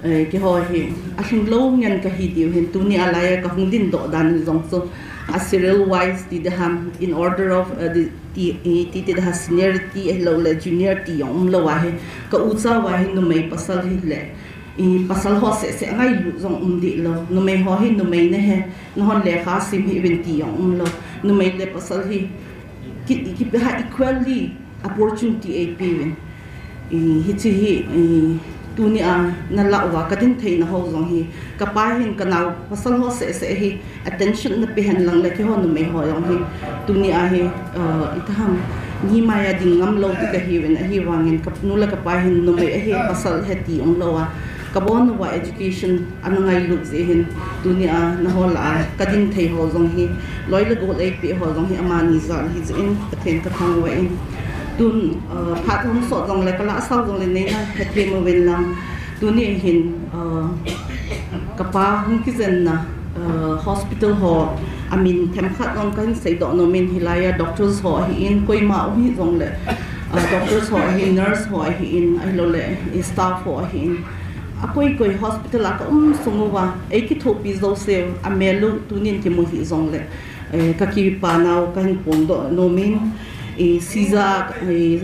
keiho hi alhinglou ngen kahi diu hin, tunia laiya kahung dindoh dan hi jong chu a serial wise ti ding ham, in order of, ti, ti ding ham, seniority ahilou le junior ti jong umlou ahi. Ka ucha uva hi numei pasal hile pasal ho seh seh ngailut jong um deh lou. Numei ho hi numei nahi, nahon lekha sim hih uvin ti jong umlou. Numei le pasal hi ki, ki, ha equally opportunity eipe uvin. Hiche hi tunia nalah uva kadin theina ho jong hi, kapa hin kanao pasal ho seh seh hi attention nape hen lang le, keiho numei ho jong hi tunia hi, iti ham, mi maiya ding ngamlou ding kahiuvin, ahivangin kanu le kapa hin numei ahi, pasal ahi ti umlou a, kabon uva education ana ngailut jeh hin, tunia naho lah a kadin thei ho jong hi, loi le gol eipeh ho jong hi amani jal ahi jeh in Pathen ka thangvah in. Tun phat hung sot jongle, kalah sao jongle neina hethem uvin lang, tuni hin kapa hung kijenna hospital ho amin themkhat jong kahin seidoh nom in, hilaiya doctors ho ahin, koima um hijongle, doctors ho ahin, nurse ho ahin, ahilou le staff ho ahin, akoi koi hospital a kaum sung uva eikithopi jouseu, amel u tunin kimu hijongle, kakipanau kahin phongdoh nom in, Caesar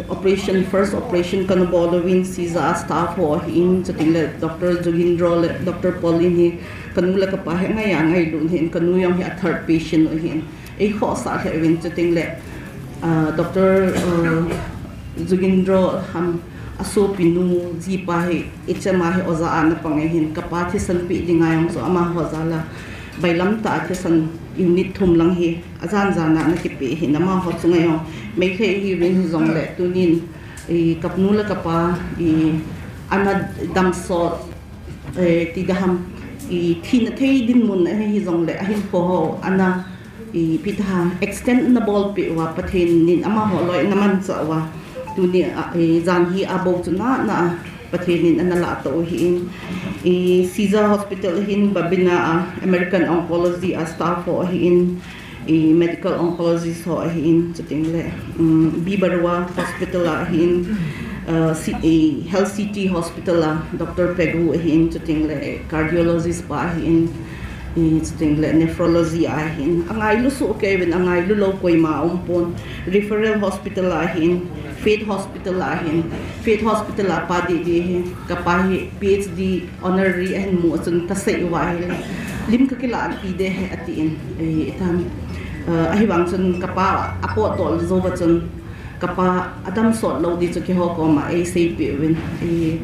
operation, first operation kana bol uvin, Caesar staff ho ahin, chutengle Doctor Jugindro le Doctor Paul in hi kanu le kapa hi angaiya ngailut ahin, kanu jong hi a third patient u ahin, eikhohsah lheh uvin, chutengle Doctor Jugindro ham, asopinu jipa hi H M a hi oja a ana pang ahin, kapa thisan peh dinga jong chu amaho jal a bailam tah a thisan unit thum lang hi ajan jan a ana kipeh ahin, amaho chunga jong Meitei ahiuvin hijongle, tunin kanu le kapa ana damsot, ti ding ham, thina thei dinmun ahi hijongle, ahinkho ho ana ipi ham, extend ana bolpeh uva, Pathen in amaho loi ana manchah uva, tuni jan hi abou chu nana a Pathen in ana lahtoh u ahin, Caesar Hospital ahin, Babina a American Oncology a staff ho ahin, Medical Oncologist ho ahin, chutengle B Baruah Hospital a ahin, Health City Hospital a Doctor Pegu ahin, chutengle Cardiologist pa ahin, chutengle Nephrology a ahin, angailu soh kei uvin, angailu lou koima aumpon, Referral Hospital a ahin, Faith Hospital a hin, Faith Hospital a pa didi hi, kapa hi P H D honorary ahin mu chun kasei uva ahile, lim kakilah pi de he atin, eh, itam, eh, ahivang chun kapa apotdoh jou va chun, kapa adam sot lou di chu keiho koma eisei pi uvin, eh,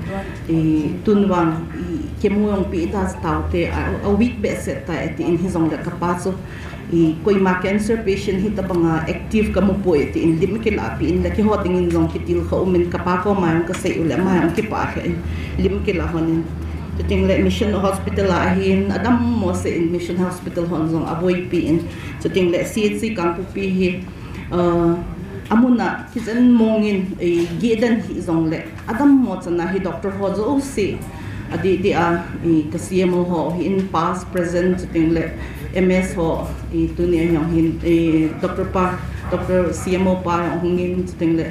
eh, tun vang, eh, chemo jong pe ta taute, a, a weak behseh tai atin hijongle kapa chu, eh, koima cancer patient hitabanga active kamu poi atin lim kilah pi in le keiho dingin jong kitilkhou um in kapa koma jong kasei u le ama jong kipah lheh in lim kilah lhon in. Chuting le Mission Hospital a ahin adam mo seh in Mission Hospital hon jong aboipi in. Chuting le C H C Kangpokpi hi, eh, amun a kijen mong in, eh, geh den hijongle adam mo chan a hi doctor ho jouse, adeh deh a, eh, ka C M O ho hi in past, present, chuting le M S ho, eh, tuni a jong hin, eh, doctor pa, doctor C M O pa jong hung in, chuting le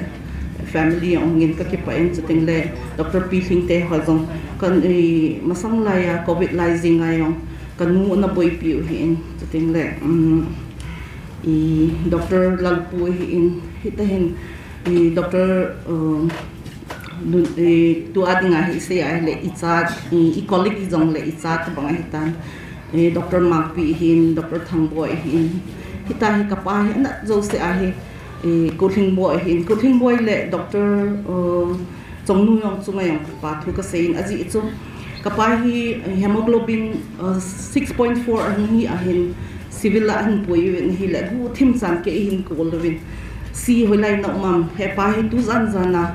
family jong hung in kakipah in, chuting le doctor Pi Lhingte ho jong kan, eh, masang lai a covid lai jing a jong kanu ana boipi u hi in, chuting le, um, i doctor Lalpu hi in, hita hin, i doctor, um, nun, i, tua dinga hi sei ahile icha, i, i colleague hijongle icha tabang ahitan. I doctor Mangpi hin, doctor Thangboi hin. Hita hi kapa hi anat jouse ahi, i Kotlingboi hin. Kotlingboi le doctor, uh, Chongnu jong chunga jong kipa thu kasei in ajeh chu. Kapa hi hemoglobin, uh, six point four ahi hi ahin civil a ahin pui uvin ahile guhthim chan kei hin kol uvin. Si hoilai na um am, hepa hi tujan jan a,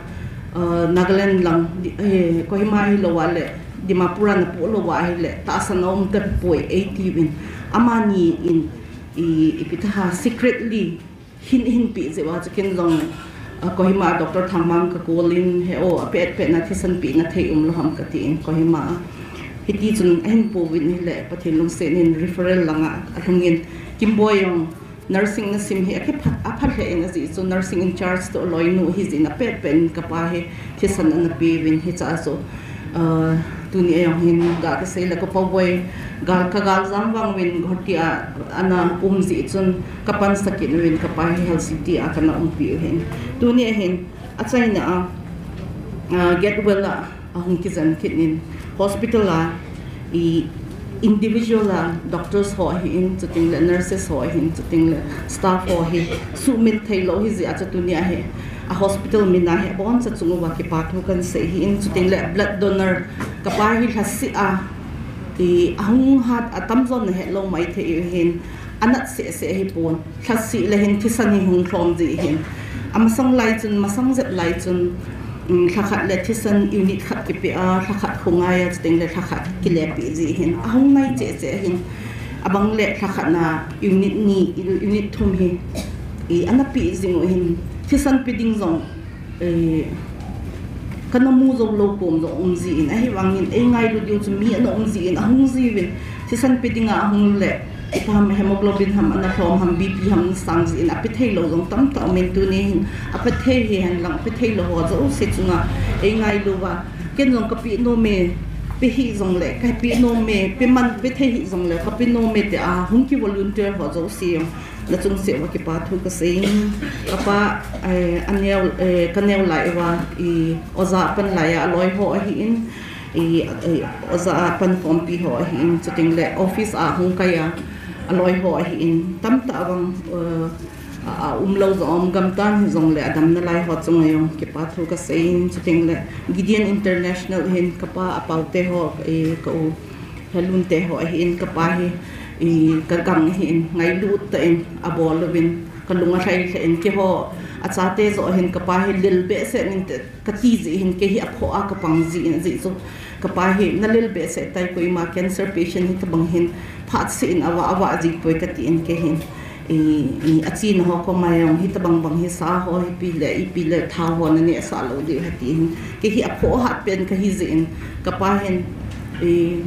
uh, Nagaland lang, di-, eh, Kohima hilou a le Dimapur a napoh lou a ahile tahsan a um tapoi eiti uvin. Amani in i, ipi taha secretly hin, hin pe jeh uva chu ken jong, ah, Kohima doctor Thangmang kakol in he o, apet pet na thisan pehna thei umlou ham katin Kohima a. Hiti chun ahin pouvin ahile Pathen lungset in referral langa alhung in Kimboi jong nursing nasim hi akiphat, aphat lheh in ajeh chu nursing in charge toh loinu hijeh in apet pet in kapa hi thisan ana pe uvin hiche a chu, ah, tuni a jong hin ga kasei le ka Pauboi gal, ka gal jam vang uvin Guwahati a ana um jeh chun kapansa kit uvin kapa hi Health City a kana umpi u hin. Tuni a hin achaina a, ah, Get Well a ahung kijen kit in hospital a i individual a doctors ho ahin, chuting le nurses ho ahin, chuting le staff ho hi suhmil theilou hijeh a chu tuni a hi a hospital min a hi aboncha chung uva kipa thu kahin sei hi in, chuting le blood donor kapa hi lhaseh a, i ahung hat atamjon nahet lou maithei u hin, anat seh seh hipon. Lhaseh le hin thisan hi hung lhom jeh hin. Amasang lai chun, masang jep lai chun, um, lhakhat le thisan unit khat kipe a, lhakhat khongai a, chuting le lhakhat kilepi jeh hin. Ahung nai cheh cheh hin. Abang le lhakhat na unit ni, unit thum hi. I ana pe jing u hin. Thisan pe ding jong, eh, kana mu jou lou kom jong um jin, ahivangin eingailu diu chu mi ana um jin, ahung jiuvin, thisan pe dinga ahung le, ipi ham hemoglobin ham ana lhom ham, B P ham ana sang jin, ape thei lou jong tamtah umin tuni hin, ape thei hihen lang, ape thei lou ho jouse chunga eingailu uva, ken jong kape nom e, pe hih jongle, kape nom e, pe man, pe thei hih jongle, kape nom e tia hung ki volunteer ho jouse jong nachung seh uva kipa thu kasei in, kapa, eh, aneo, eh, kaneo lai uva, i, oja apan lai a aloi ho ahin, i, i, oja apan khompi ho ahin, chuting le office a hung kai a aloi ho ahin, tamtah vang, eh, a, a umlou jong um, gamtan hijongle adam nalai ho chunga jong kipa thu kasei in, chuting le Gideon International hin kapa apaute ho, i, ka u Helun te ho ahin, kapa hi, i, kagang ahin, ngailut tah in abol uvin, kalung alhai lheh in, keiho achate joh ahin, kapa hi lel behseh in te, kati jeh hin, kei hi aphoh a kapang jin, ajeh chu kapa hi nalel behseh tai, koima cancer patient hitabang hin phatseh in avah, avah jipoi katin, kei hin. I, i, achena ho koma jong hitabang bang hi sa ho hi pi le, ipi le thao ho naneh sah lou diu ahi tin. Kei hi aphoh hat pen kahi jeh in, kapa hin, i,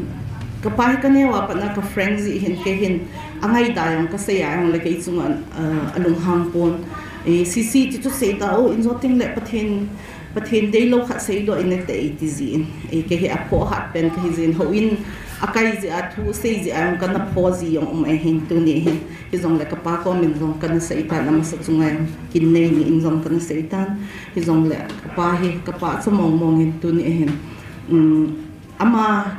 kapa hi kaneo a pat na ka frank jeh hin, kei hin angaida jong kasei a jongle kei chunga, ah, alunghang pon. I, sisi ti chu sei ta o, in jo teng le Pathen Pathen deilou khat seidoh in ate iti jin. Ei, kei hi aphoh hat pen kahi jin. Houin, akai jeh a thu sei jeh a jong kana pho ji jong um ahin tuni hin. Hijongle kapa kom in jong kana sei tan, amasa chunga jong kin nei ni in jong kana sei tan. Hijongle kapa hi, kapa cha mong mong in tuni ahin. Um, ama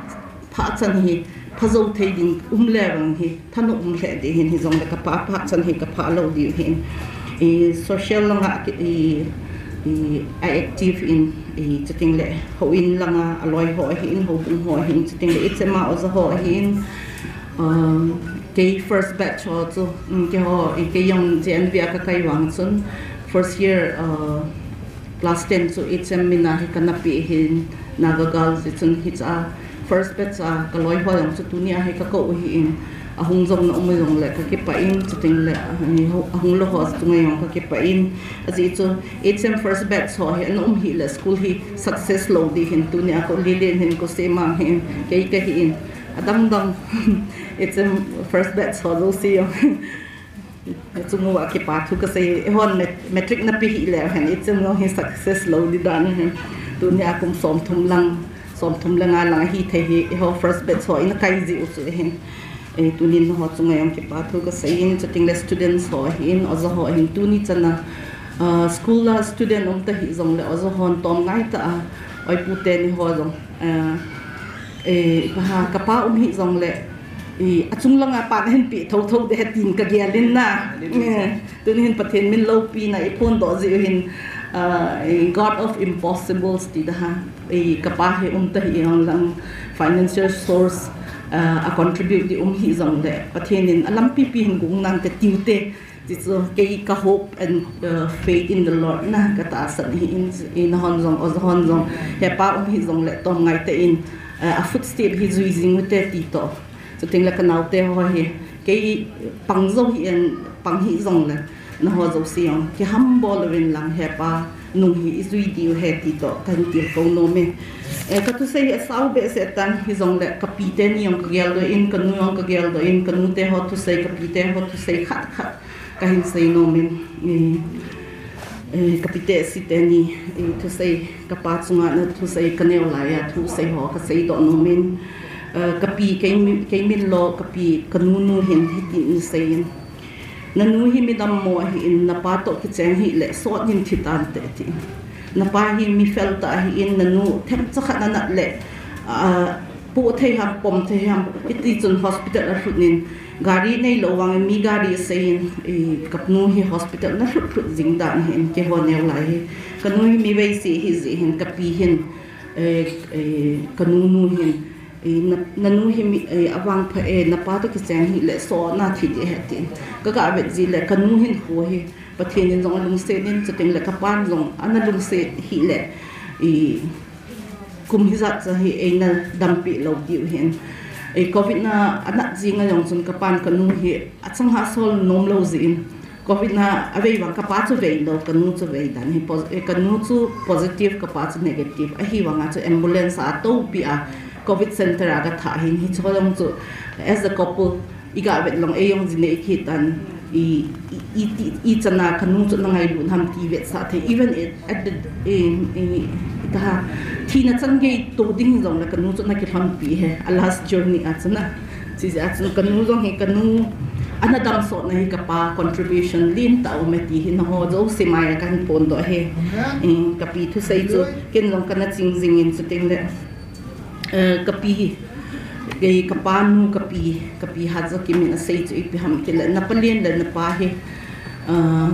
phachan hi phajo thei ding um le vang hi, thanop um lheh ding hin, hijongle kapa phachan hi kapha lou diu hin. I social langa i, i, a active in, i chuting le houin langa aloi ho ahin, houbung ho ahin, chuting le H M a oja ho ahin, um, kei first batch ho chu, um, keiho, i kei jong J N V a kakai vang chun first year, uh, class ten chu H M mina hi kana pe hin, Naga Girls hi chun hicha first batch a kaloi ho jong chu tunia hi kakou ahin, ahung jong na um jongle kakipah in, chuting le, eh, ahung lou ho chunga jong kakipah in, ajeh chu H M first batch ho hi ana um hile school hi success lou ding hin, tunia kou Lilin hin, kou Semang hin, kei kahin, adang dang H M first batch ho jouse jong. Chunguva kipa thu kasei, eihon mat-, matric na pe hile hen, ichim jong hi success lou ding dan hen. Tunia kum somthum lang, somthum le nga lang hithei hi, eiho first batch ho ina kai ji u chu hin. E, tunin nangho chunga jong kipa thu kasei in, chuting le students ho hin, oja ho hin, tuni chana, ah, school a student um ta hijongle, oja hon tom ngai ta a, oipu teni ho jong, ah, e, kaha, kapa um hijongle, i, achung langa pan ahin pe thotho ding ahi tin kagel in na. Tunin Pathen min loupina iphondoh jeh u hin, ah, i, God of impossibles ti da ha. I, kapa hi um ta hijongleng financial source, ah, a contribute ding um hijongle, Pathen in alampi pi hin gung nante tiu te. Tichu kei ka hope and, uh, faith in the Lord na katahsan ahin, i nahon jong, oja hon jong, hepa um hijongle tom ngai tah in, uh, a footstep hi jui jing ute ti toh. Chuting le kanaote ho hi, kei pang jou hi in, pang hijongle, nangho jouse jong kihambol uvin lang hepa nung hi ijui diu ahi ti toh kahin tilkhou nom e. Eh, kathusei hi asao behseh tan hijongle, kapi teni jong kageldoh in, kanu jong kageldoh in, kanute ho thusei, kapi te ho thusei khat khat kahin sei nom in, eh, eh, kapi te si teni, eh, thusei, kapa chunga na thusei, kaneo laiya thusei ho kasei doh nom in, eh, kapi kei mi-, kei min lo, kapi kanunu hin hitin asei in. Nanu hi midammo ahin, napa toh kicheng hile sot in thi tante tin. Napa hi mifel tah ahin, nanu themcha khat nanat le, ah, poh thei ham, pom thei ham, hiti chun hospital alhut in, gari neilou vangin mi gari asei in, i, kanu hi hospital nalhut lhut jing dan ahin, keiho neo lai hi. Kanu hi mi veise hijeh hin, kapi hin, eh, eh, kanunu hin, i, na, nanu hi mi, eh, avangpha e, napa toh kicheng hile sot na thi ding ahi tin. Kaga vet jeh le kanu hinkho hi Pathen in jong alungset in, chuting le kapan jong ana lungset hile, i, kum hijat cha hi eina dampi lou diu hin. I, covid na anat jing a jong chun kapan kanu hi achang ha sol nom lou jeh in. Covid na avei vang kapa chu vei lou, kanu chu vei dan hi pos-, eh, kanu chu positive, kapa chu negative. Ahivanga chu ambulance a toupi a covid center a gathah hin, hicho jong chu as a couple iga vet long, eijong jin nei kitan, i, i, i, i, ichana kanu chu nangailut ham ti vetsah thei. Even at, at the, i, i, i, kaha, thina changei to ding jongle kanu chu nakilhonpi ahi, a last journey a chuna. Chijeh a chun kanu jong hi kanu ana damsotna hi kapa contribution lentah aume ti hi nangho jouse maiya kahin phondoh ahi. I, kapi thusei chu ken jong kana ching jing in chuting le, eh, kapi, kei kapa nu kapi, kapi Hatjakim in asei chu ipi ham tile, na palen le na pa hi, ah,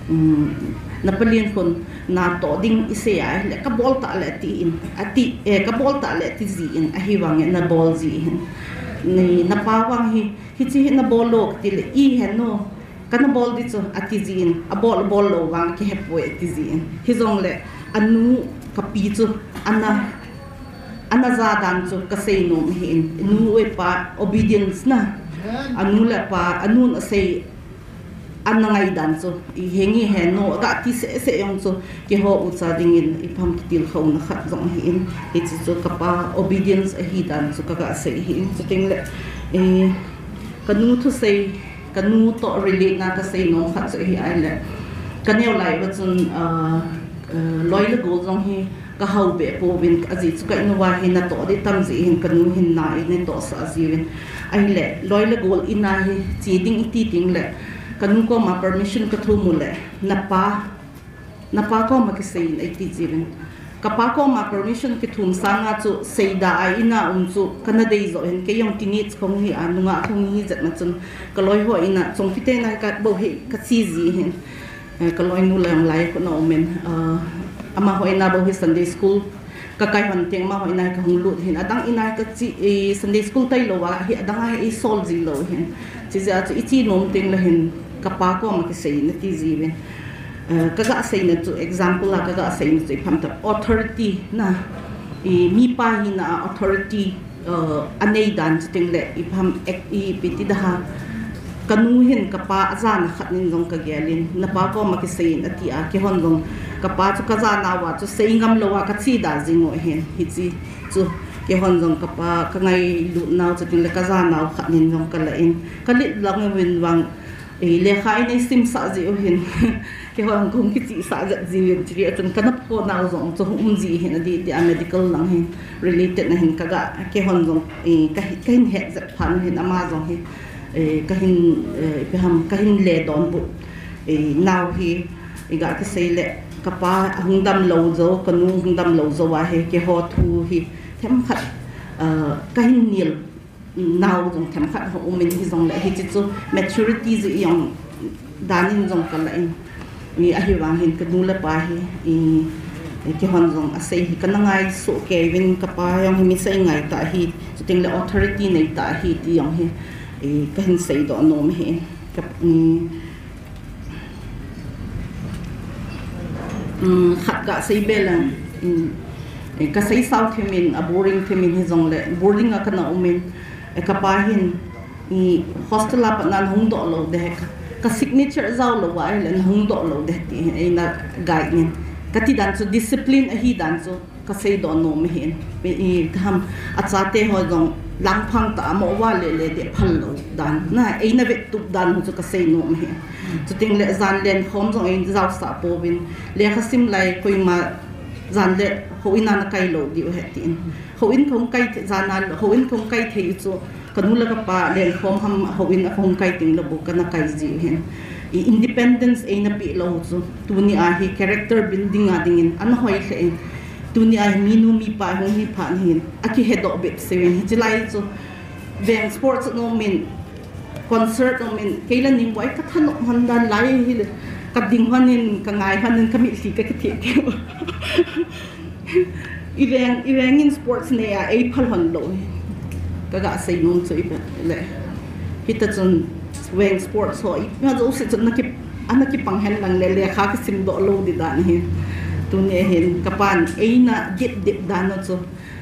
um, na palen khun natoh ding isei a ahile, kabol tah le ati in, ati, eh, kabol tah le ati jin, ahivangin nabol ji hin. Ni, napa vang hi, hiche hi nabol lou kati le, i hen nu, kana bol ding chu, ati jin, abol, abol lou vang kihepoi, ati jin. Hijongle, anu kapi chu, ana, ana ja dan chu kasei nom ahin, nu le pa obedience na, anu le pa, anun asei, ana ngai dan chu, i, hinge hen nu, aga ti seh seh jong chu, keiho ucha dingin, ipi ham kitilkhouna khat jong ahin, hiche chu kapa obedience ahi dan chu kaga sei ahin, chuting le, eh, kanu thusei, kanu toh relate na kasei nom khat chu ahi ahile, kaneo lai uva chun, ah, ah, loi le gol jong hi, ka hau be pouvin, ajeh chu ka in uva hi natoh ding tam jeh hin kanu hin na eina tohsah jiuvin. Ahile, loi le gol in a hi che ding iti teng le, kanu koma permission ka thum u le, napa, napa koma kisei in eiti jiuvin. Kapa koma permission kithum sanga chu seida a in a um chu kana dei jo hin, kei jong teenage kong hi a, nungah kong hi jat ma chun, ka loi ho in a, chongpi te na ka bou hi ka che ji hin. Eh, ka loinu lang lai ko na umin, ah, amaho in a bou hi Sunday school ka kai hon teng, amaho in a ka hung lut hin, adang in a ka che, eh, Sunday school tailou a hi, adang a hi eisol ji lou hin. Chijeh a chu iche nom teng le hin, kapa koma kisei in ati jiuvin. Eh, ka ga seina chu, example a ka ga seina chu ipi ham tia, authority na, eh, mipa hina a authority, eh, anei dan, chuteng le ipi ham, ek, ipi ti ding ham, kanu hin kapa ajana khat nin jong ka gel in, napa koma kisei in ati a, keihon jong kapa chu ka jana uva chu sei ngam lou a ka che da jing u hin, hiche chu keihon jong kapa ka ngailut nau, chuteng le ka jana u khat nin jong ka la in, ka lit lang uvin vang, eh, lekha in eisimsah ji u hin, keihon kong kichihsah jat jiuvin, chule achun ka nat ko nau jong chu hung um ji hin, adih dih a medical lang hin related na hin ka ga, keihon jong, eh, ka hi, ka hin het jat phat u hin, ama jong hi, eh, ka hin, eh, ipi ham, ka hin le donbut, eh, nau hi, i ga kisei le, kapa hung dam lou jo, kanu hung dam lou jo a hi, keiho thu hi themkhat, eh, ka hin nil nau jong themkhat hung um in, hijongle hiche chu maturity jeh jong dan in jong ka la in. Ni ahivang hin kanu le pa hi, i, i keihon jong asei hi kana ngai soh kei uvin, kapa jong hi mi sei ngai tah hi, chuteng le authority nei tah hi ti jong hi, i, ka hin seidoh nom hi. Ka, i, um, khat ka sei be lang, um, eh, ka sei sao thim in, a boring thim in hijongle, boarding a kana um in, eh, kapa hin, i, hostel a pat na hung doh lou ding ahi, ka, ka signature jao lou va ahile na hung doh lou ding ahi ti hin eina guide in. Ka ti dan chu discipline ahi dan chu ka seidoh nom hin. I, i, ipi ham, achate ho jong langphang tah a mo va le le ding phal lou dan. Na, eina vettup dan ho chu ka sei nom hin. Chuteng le jan lenkhom jong ei jaosah pouvin. Lekha sim lai koima jan le houin a na kai lou diu ahi tin. Houin kahung kai thei, jan a houin kahung kai thei chu, kanu le kapa lenkhom ham houin a kahung kai teng le bou kana kai ji u hin. I, independence eina pe lou chu, tuni a hi character building a ding in ana hoi lheh in. Tuni a hi minu mipa hung hi phat hin, akihedoh bep se uvin, hiche lai chu veng sports nom in, concert nom in, kei la ning boi ka thanop hon dan lai hile, ka ding hon in, ka ngai hon in, ka mitlhi ka kitheh keu. I veng, i veng in sports nei a ei phal hon lou hi. Ka ga sei nom chu ipi le, hita chun veng sports ho, ipi ma jouse chun ana ki, ana kipang hen lang le, lekha kisim doh lou ding dan hi. Tuni a hin kapan eina dip dip dan u chu,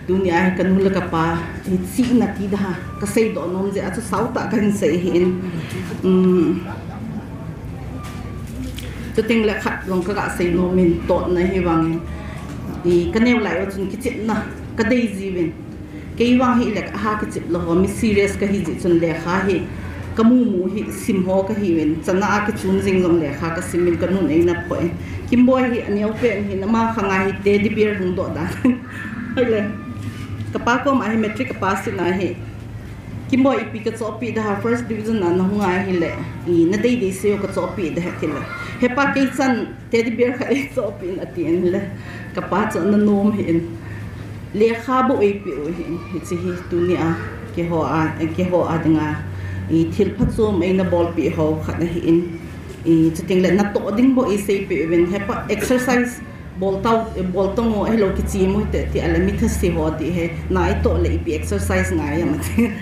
tuni a hi kanu le kapa hi chihna ti ding ham, ka seidoh nom jeh a chu sao tah ka hin sei hin. Um, chuteng le khat jong ka ga sei nom in, totna hi vang in, i, ka neo lai u chun kichepna ka dei ji uvin. Kei vang hile aha kichep lou ho, mi serious ka hi jeh chun lekha hi ka mu mu hi sim ho ka hi uvin, chana a kichun jing jong lekha ka sim in, ka nun eina phoh in. Kimboi hi aneo pen hin, ama khang a hi teddy bear hung doh dan. Hile, kapa koma hi matric ka pass in a hi, Kimboi, ipi ka chohpeh ding ham, first division a na hung a hile, i, na dei dei sei o, ka chohpeh ding ahi ti le, hepa kei chan teddy bear khat ei chohpeh in, ati in le, kapa chu ana nom hin. Lekha bou ei pe u hin, hiche hi tuni a keiho a, keiho a dinga, i, thil phachom eina bolpeh ho khat ahin. I, chuteng le natoh ding bou ei seipeh uvin, hepa exercise bol tao, bol tang o, ahilou kichem u hite, ti a le mi thase ho ti hi, na itoh le ipi exercise ngai ham ati.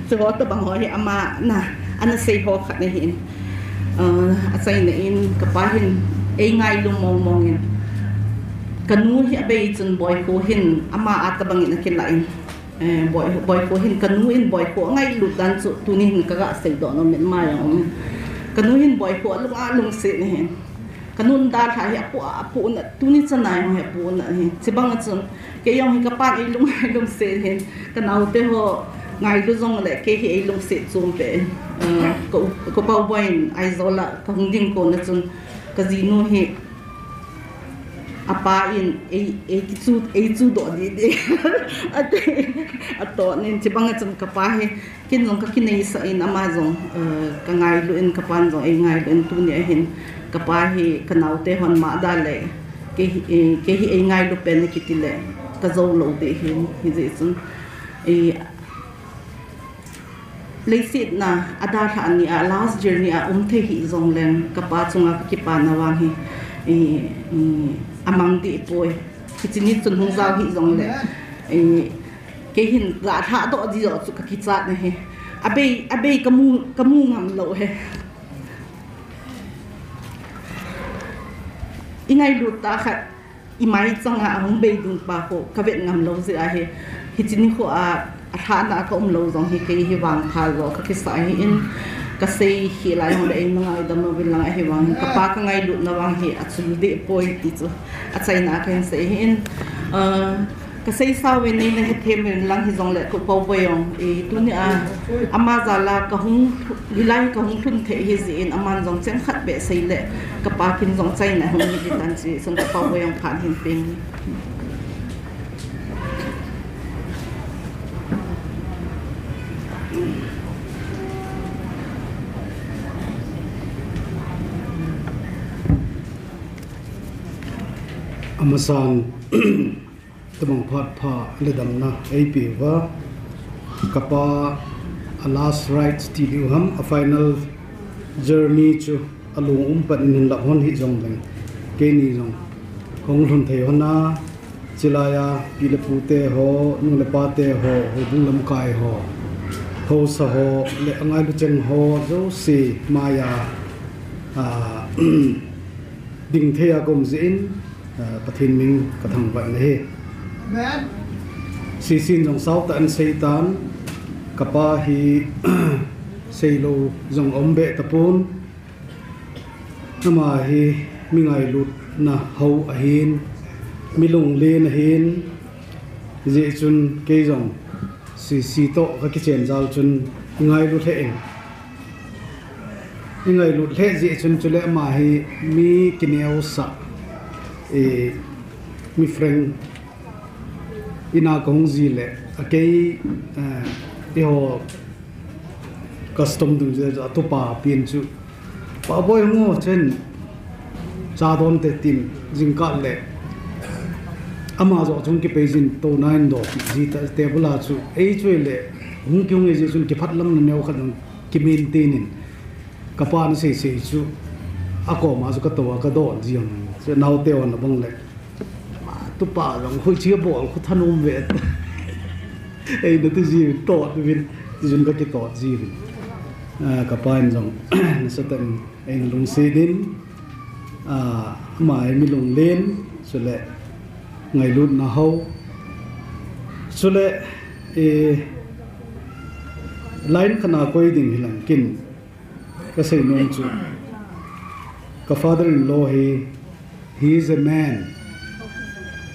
Chuho tobang ho hi ama na, ana sei ho khat ahin. Ah, achaina in kapa hin ei ngailu mong mong in. Kanu hi abei chun Boikho hin ama a tobang in akilah in. Eh, Boi, Boikho hin kanu in Boikho angailut dan chu tuni hin ka ga seidoh nom in, ama jong um in. Kanu hin Boikho alung a lungset ahin. Ka nun dalha hi apu, apu na, tuni chana jong hi apu na hi. Chibang a chun, kei jong hi kapan ei lung, ei lungset hin. Ka naote ho ngailu jongle, kei hi ei lungset chom pe. Eh, ka u, ka pa u Boi in Aizawl a ka hung ding kon a chun, ka jinu hi Apa in ei, ei kichu, ei chu doh di di. Ati, ato nin chibang a chun kapa hi, kin jong ka kinei sa in ama jong, eh, ka ngailu in kapan jong ei ngailu in tuni ahin, kapa hi ka naote hon ma da le, kei hi, eh, kei hi ei ngailu pen kiti le, ka jou lou di hin, hijeh chun, eh, Leiset na a dalhah ni a, last journey a um thei hih jongleng, kapa chunga ka kipana vang hi, i, i, amang deh poi. Hiche ni chun hung jao hih jongle, i, kei hin ga lhah doh di joh chu ka kichat na hi. Abei, abei ka mu, ka mu ngam lou hi. I ngailut tah khat, i mai changa ahung bei ding pa khu ka vet ngam lou jeh ahi. Hiche nikho a, a lhahna a ka um lou jong hi kei hi vangpha joh ka kisa ahi in, ka sei hi lai hung le ei na ngaidam uvin lang ahi vang, kapa ka ngailut na vang hi achul deh poi ti chu achaina a ka hin sei ahi in, ah, ka sei sa uvin nei na hethem uvin lang hijongle Pu Paoboi jong, eh, tuni a ama jal a ka hung, hilai ka hung lhun thei ahi jeh in aman jong cheng khat beh sei le kapa kin jong achaina hung hi di tan chu, sun Pu Paoboi jong phan hin peng. Amasan, tabang phat pha le damna ei pe uva, kapa a last rites ti diu ham, a final journey chu alung um pan in hin lap hon hih jongleng, keini jong hung lhun thei hon a, chulai a pi le pu te ho, nu le pa te ho, houbung lamkai ho, haosa ho, le angailu cheng ho jouse mai a, a, ding thei a ka um jeh in, a, Pathen min ka thangvah na hi. Amen. Sisin jong sautah in sei tan, kapa hi sei lou jong um beh tapon. Ama hi mi ngailutna hou ahin, mi lunglen ahin, hijeh chun kei jong Sisi toh ka kichen jal chun i ngailu lheh in, i ngailut lheh jeh chun chule ama hi mi kineosah, eh, mi frank, ina ka hung ji le, a kei, eh, eiho custom dungjuiya chu atupa pen chu, "Pa Boi hung o chen, cha don te," tin, jingkah le ama joh chung kipei jin, tou na in do, ji ta table a chu, ei chu le, hung kihung e ji chun kiphat lam na neo khat jong kimaintain in, ka pa na sei sei chu, a koma chu ka tou a ka don ji ang, chu naote hon abang le. Tupa jong hoiche bol khu thanom ve. Eina ti jiuvin, tot uvin, ti jun ka kitot jiuvin. Ah, ka pa in jong nasatah in eina lungset in, ah, ama hi mi lunglen, chule ngailutna hou. Chule, eh, line khat na koi ding hilang kin. Ka seinom chu, ka father-in-law hi, he is a man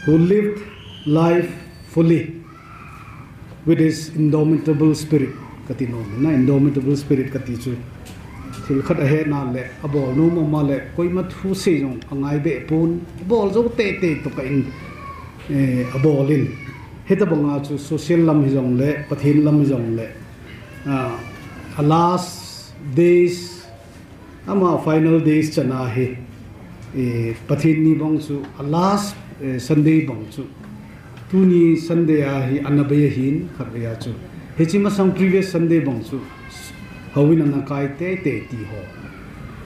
who lived life fully with his indomitable spirit, ka ti nom. Na indomitable spirit ka ti chu, thil khat a hetna le, a bol nom ama le, koima thu sei jong a ngai be pon, a bol jou tei tei toh ka in, eh, a bol in. Hitabang a chu social lam hi jong le, Pathen lam hi jong le, ah, a last days, ama final days chan a hi, eh, Pathen ni bang chu, a last, eh, Sunday bang chu, tuni Sunday a hi ana bei ahin, khatvei a chu. Hiche masang previous Sunday bang chu, houin ana kai tei tei ti ho.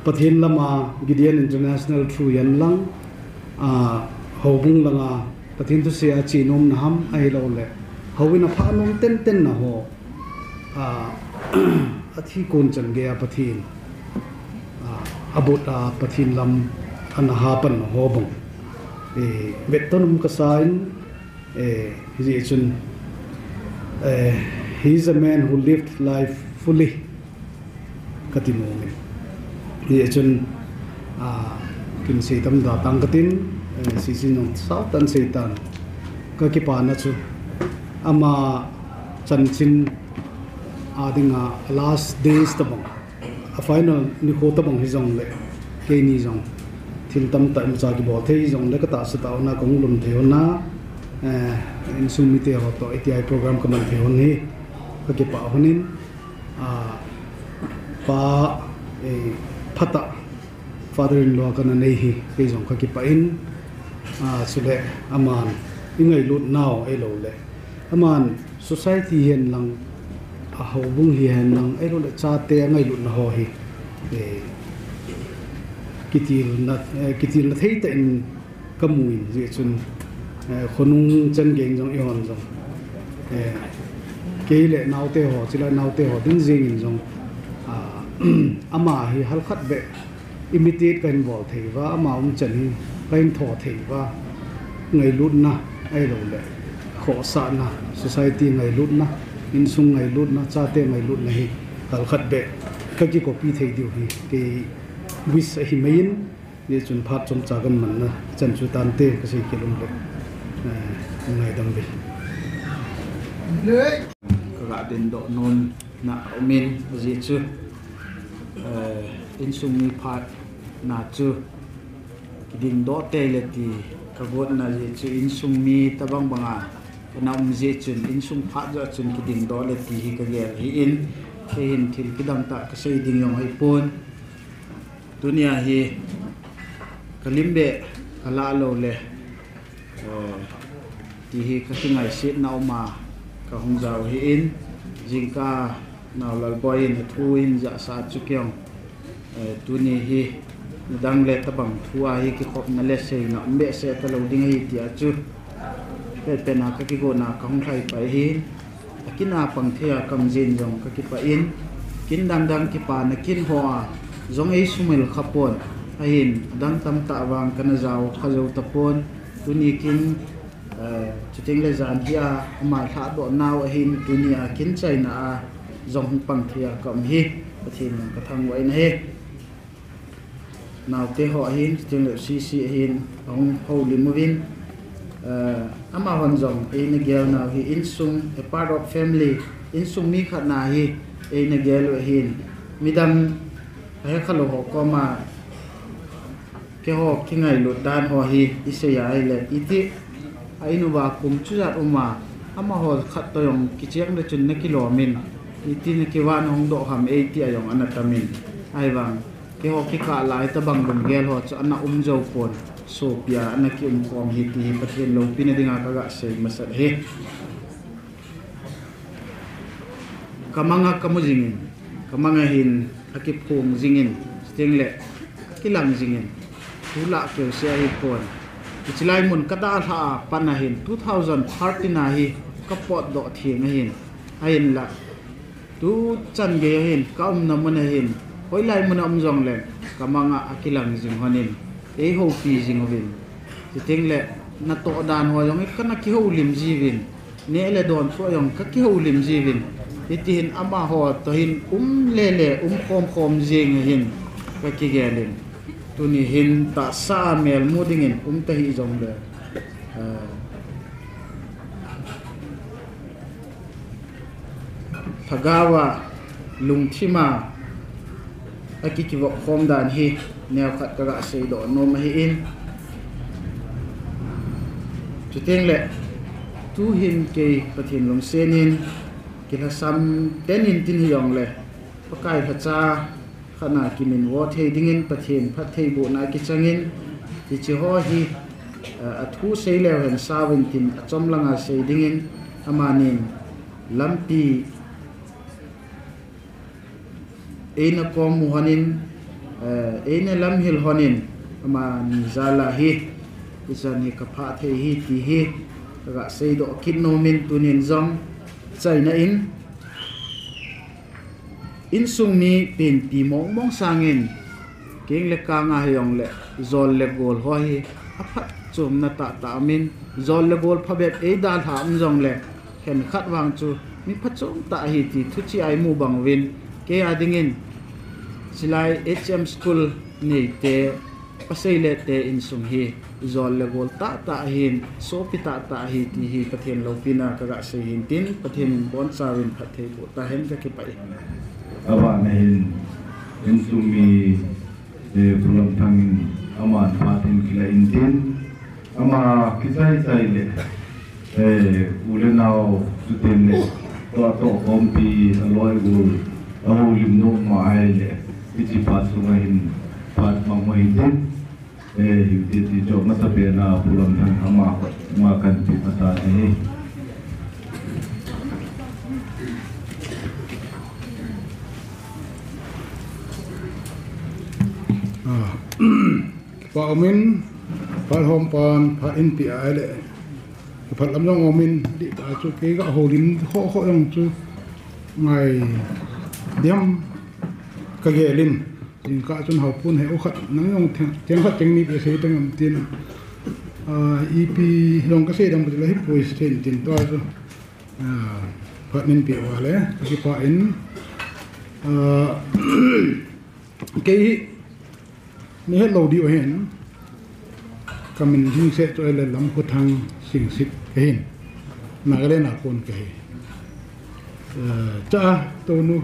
Pathen lam a Gideon International through hihen lang, ah, houbung lang a, Pathen thusei a che nom na ham ahilou le, houin a pha nom ten ten na ho. Ah, a thi kon chan gei a Pathen, ah, a bot a Pathen lam ana ha pan ho bang. Eh, vet to nom ka sa in, eh, hijeh chun, eh, he is a man who lived life fully. Ka ti nom in. Hijeh chun, ah, kin sei tam da tang ka tin, eh, Sisi nung sau tan sei tan. Ka kipana chu, ama chanchin a dinga last days tabang, a final nikho tabang hi jong le, keini jong, Thil tamtah imacha kibol thei jongle katahsa tah a kahung lhun thei hon a, eh, insung mite ho toh iti a program kaman thei hon hi kakipah hon in, ah, pa, eh, phatah father in law kana nei hi kei jong kakipah in, ah, chule aman ingailutnau ahilouleh aman society hihen lang, a houbung hihen lang, ahilouleh chate angailutna ho hi, eh, kitilna, eh, kitilna thei tah in kamu in, hijeh chun, eh, khonung chan gei jong eihon jong, eh, kei le naote ho, chule naote ho ding jeng in jong, ah, ama hi halkhat beh imitate kahin bol thei uva, ama umchan hi kahin tho thei uva, ngailutna ahilouleh khohsahna, society ngailutna, insung ngailutna, chate ngailutna hi halkhat beh kakikopi thei diu hi kei wish ahi mai in, hijeh chun phat chomcha kamanna chan chu tante kasei khel um le, eh, ngaidam uvin. Kaga dingdoh nomna aumin, hijeh chu, eh, insung mi phatna chu kidingdoh teile ti kagotna jeh chu insung mi tobang banga kana um jeh chun insung phat joh chun kidingdoh le ti hi kagel ahin, kei hin thil kidang tah kasei ding jong ahipon. Tunia hi kalim beh kalah lou le, eh, ti hi kakingaisetna uma kahung jao ahin, jingkah Naolal boi in athu in jahsah chu kei jong, eh, tuni hi nidang le tobang thu a hi kikhopna le seina um behseh talou ding ahi tia chu penpen a kakigotna kahung lhai pai ahin, akin a pang thei a kaum jeh in jong kakipah in, kin dangdang kipana kin ho a jong eisumil khapon, ahin adang tamtah vang kana jao kha jou tapon, tuni kin, eh, chuteng le jan hi a ama lhahdoh nau ahin, tuni a kin chaina a jong hung pang thei a kaum hi Pathen in kathangvah in ahi. Naote ho ahin, chuteng le C C ahin, ahung houlim uvin, eh, amahon jong eina gel nau hi insung, a part of family, insung mi khat na hi eina gel u ahin, midang ahe khalou ho koma keiho kingailut dan ho hi isei a ahile, iti a in uva kum chujat uma, amaho khat toh jong kicheng le chun nakilom in, iti nakivan hung doh ham eiti a jong ana tam in, ahivang keiho kikah lai tobang lunggel ho chu ana um jou pon, sopi a ana kium khom hi ti hi Pathen loupina dinga kaga sei masat ahi. Kamanga kamu jingin, kamanga hin akiphong jingin, chuteng le akilang jingin, thu lah keuse ahipon. Hiche lai mun kadalhah a pat ahin, two thousand thirteen a hi kapotdoh theng ahin, ahinla tuchan gei ahin, kaumna mun ahin, hoilai mun a um jongle, kamanga akilang jing hon in, eihoupi jing uvin. Chuteng le natoh dan ho jong kana kihoulim jiuvin, neh le don thu a jong kakihoulim jiuvin. Hiti hin amaho toh hin um lele, um khomkhom jing ahin kakigel in. Tuni hin tahsa a melmu dingin um tahih jongle, ah, lhagao a, lungthim a, akikivop khom dan hi neokhat kaga seidoh nom ahin. Chuteng le, tuhin kei Pathen lungset in, kilhasam ten in tin hijongle, Pakai lhacha khat na kiminvo thei dingin Pathen phattheibohna kichangin, hiche ho hi, eh, athu sei leu hen sauvin tin achom langa sei dingin, amanin lampi eina kom u honin, eh, eina lamhil honin, amani jal a hi, hichan hi kaphah thei ahi ti hi, kaga seidoh kit nomin tunin jong, chaina in, insung mi penpi mongmong sangin, keng le kang a hijongle, jol le gol ho hi, aphatchomna tahtah umin, jol le gol phabep eidalhah um jongle, khenkhat vang chu mi phachom tah ahi ti thuchih a imu bang uvin, kei a dingin, chulai H M school neite, pasei le te insung hi, jol le gol tahtah ahin, sopi tahtah ahi ti hi Pathen loupina kaga sei hin tin, Pathen in bonchauvin phatthei boh tahen, kakipah e. Abana hin, insung mi, eh, Pu Lamthang in, Aman phat in kila in tin, ama kichai chai le, eh, u le nau, chuteng le, tua toh khompi, aloi gol, ahoulim nom ma ahile, hiche phat sunga hin, phat mang ma hin tin, eh, hiu ti ti chu, masapen a, Pu Lamthang ama, ama kanti pata ahi. Ah. Kipa umin, phat hom pan, phat in pi ahile. Phat lam jong umin, di ta chu kei ga houlim ho ho jong chu ngai diam ka gelin. Jingkah chun hou pun he u khat, nang jong theng, theng khat theng ni pe sei teng am tin. Ah, ipi jong ka sei dam ka la hi poi sei tin tua chu. Ah, phat nin pi wa le, ka kipa in. Ah, kei hi, Ni het lou diu ahin, ka min hing se chu ahile Lamkhothang Singsit kahin, Nagaland a kon kahi. Eh, cha, tonu,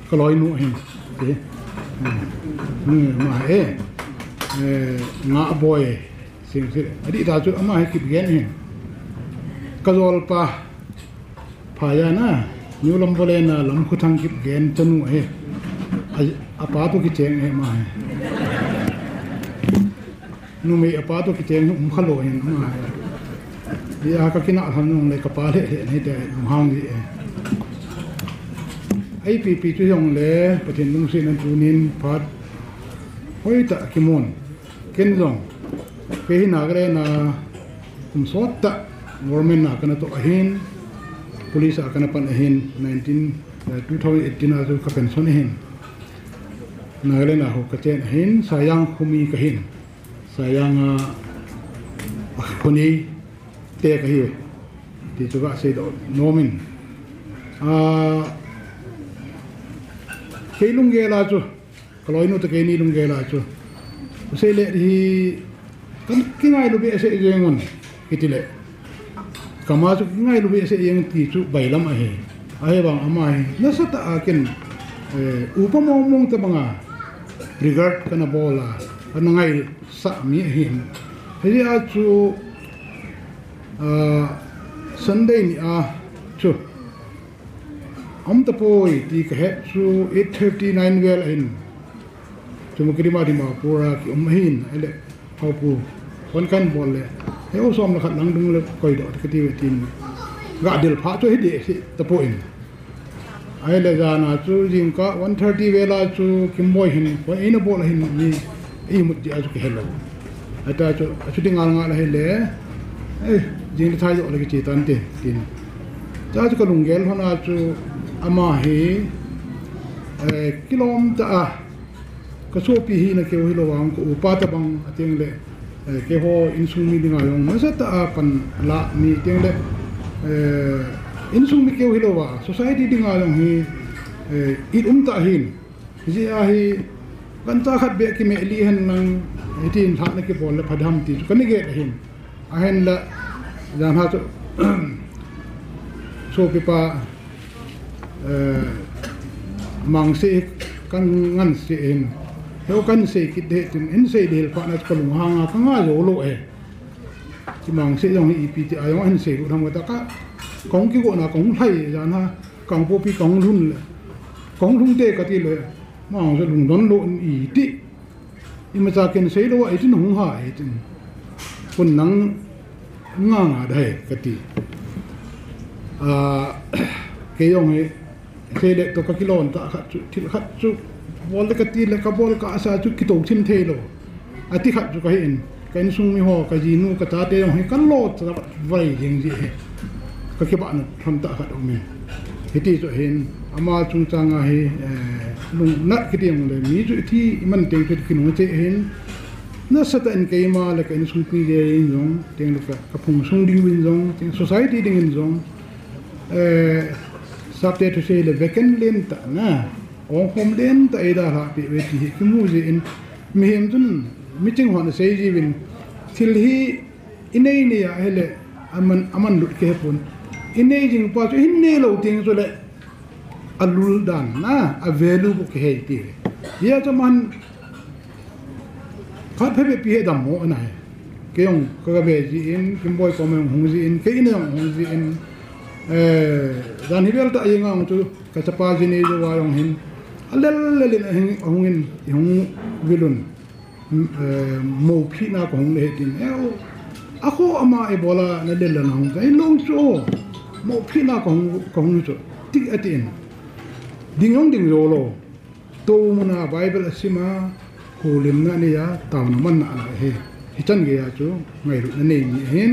ka loinu ahin. Eh, hmm, ma e, eh, Ngahboi Singsit. Adih ta chu ama hi Kipgen ahin. Ka jolpa, Phaiya na, New Lambolen a Lamkhothang Kipgen chanu ahi. A, apa toh kicheng ahi ama hi. Numei apa toh kicheng hi um kha lou ahin ama hi. Hia ka kinah lhon jong le ka pa le le nei te lunghang ji e. Ei pi pi chu jong le Pathen lungsetna tunin phat hoitah kimun. Ken jong, kei hi Nagaland a kum sot tah government a kana toh ahin, police a kana pan ahin, nineteen, eh, two thousand eighteen a chu ka pension ahin. Nagaland a ho ka chen ahin, Saiyang khomi kahin. Saiyang a, a khoni te kahi. Ti chu ka sei doh nomin. Ah, kei lunggel a chu, Ka loinu toh keini lunggel a chu, sei le hi, kan kingailu behseh jeng un, kiti le. Kama chu kingailu behseh jeng ti chu bailam ahi. Ahivang ama hi, nasatah a ken, eh, upa mong mong tobang a, regard kana bol a, kana ngaisah mi ahin. Hijeh a chu, ah, Sunday ni a chu, Aum tapoi ti ka het chu eight thirty nine vel ahin. Chumukedima Dimapur a ki um ahin, ahile, Haopu, phone kan bol le, he u som le khat lang dung le koi doh, kati ve tin. Ga del pha chu hi deh si tapon. Ahile jan a chu jingkah one thirty vel a chu Kimboi hin, phone eina bol ahin mi, imut dia chu kihe lou. Ahi ta chu, achuti ngal ngal ahile, eh, jing le thai jo le kiche tan te, tin. Cha chu ka lunggel lhon a chu ama hi, eh, kilom tah a, ka sopi hina keu hilou vang, ka upa tobang, ateng le, eh, keiho insung mi dinga jong, nasatah a pan la mi teng le, eh, insung mi keu hilou va, society dinga jong hi, eh, it um tah hin, Hijeh a hi, gancha khat beh kimeh lih hen lang, hitin lhahna kibol le pha ding ham ti chu kana gel ahin. Ahinla, jan ha chu, sopipa, eh, Mangse kan ngan se ahin. Heu kan sei kit ding tin, in sei ding phat na chu ka lunghang a ka ngai jou lou e. Chi Mangse jong hi ipi ti a jong ahin sei lut ham kati a ka, kahung kigo na kahung lhai jan ha, Kangpokpi kahung lhun le, kahung lhung te kati le, Mangse lungdon lou in iti. Imacha ken sei lou a, itin hung ha, itin. Kun nang nga nga dai kati. Ah, kei jong hi, Sei le toh ka kilon tah khat chu, thil khat chu, bol le kati le ka bol kasa chu kitou thim thei lou. Ati khat chu kahin, ka insung mi ho, ka jinu, ka chate jong hi ka lo cha vai jeng ji hi. Ka kibahna tham tah khat um in. Hiti chu hin, ama chungchang a hi, eh, lungnat kiti jong le, mi chu ithi iman teng chu kinung che hin. Nasatah in keima le ka insung pi le in jong, teng le ka, ka phung sung ding in jong, teng society ding in jong. Eh, sapte thusei le vacant len tah na, ong khom len tah eidalhah peh uve ti hi kimu jeh in, mihem chun, miching hon asei jiuvin, thil hi inei nei a ahile, aman, aman lut kihepon, inei jing pa chu hin nei lou teng chule, alul dan na, a value bou kihei ti. Hia chu aman, Phat phe be pi he dam mo ana he. Kei jong ka ga be ji in, Kimboi kom jong hung ji in, kei in jong hung ji in. Eh, dan hi bel ta ai nga chu ka chapa ji ni jo wa jong hin. A lel lel in a hung in, hung vilun. Eh, mo phi na ko hung le tin. Eh, o. A ko ama e bola na lel na hung ka. Ei long chu. Mo phi na ko hung, ko hung chu. Ti a ti in. Ding jong ding jo lo. Tumuna Bible a sima, hulimna neija, tauna manna ana he. Hichan geiya chu, ngailutna nei ni hin.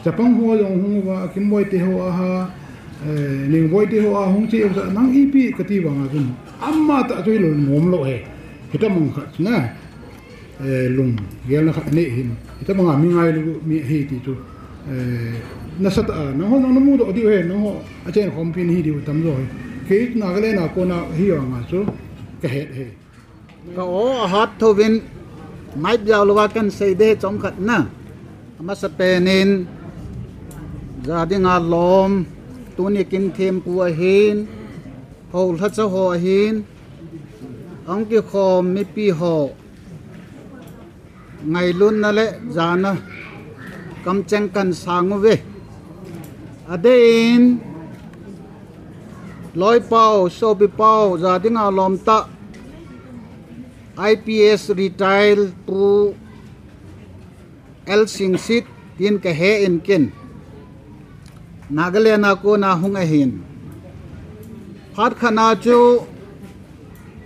Chapang ho jong hung uva, Kimboi te ho a ha, eh, Ningboi te ho a hung che uva, nang ipi kati vanga chun. Ama ta chu hilou ngom lou he. Hitamang khat na. Eh, lung, gelna khat nei hin. Hitabanga mi ngailu mi hi ti chu. Eh, nasatah a, nangho nang namu doh diu he, nangho a chen khom pin hi diu tamjo he. Kei Nagaland a kona hi vanga chu, ka het he. Ka o a hat thovin, mai biau louva kan sei de chomkhat na. Amasapen in, ja dinga lom, tuni kin thempu ahin, hou lhacha ho ahin, ahung kikhom mipi ho, ngailutna le jana kamcheng kan sang uve. Adeh in, loipau, sopipau, ja dinga lom tah, I P S retire Pu L Singsit, tin ka he in kin. Nagaland a kona hung ahin. Phat khat na chu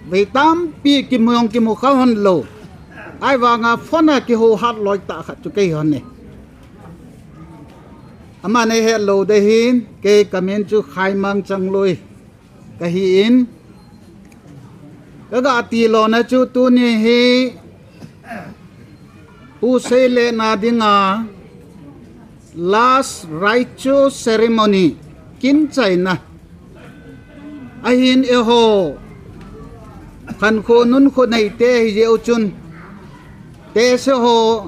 vei tampi kimu jong kimu kha hon lou. Ahivanga phone a kiho hat loi tah khat chu kei hon e. Ama nei het lou de hin, kei ka min chu Khaimang Changloi ka hi in. Ka ga ti lona chu tuni hi Pu Seilet na dinga last ritual ceremony kin chaina. Ahin eiho khankho nunkho neite hi jeh u chun. Tese ho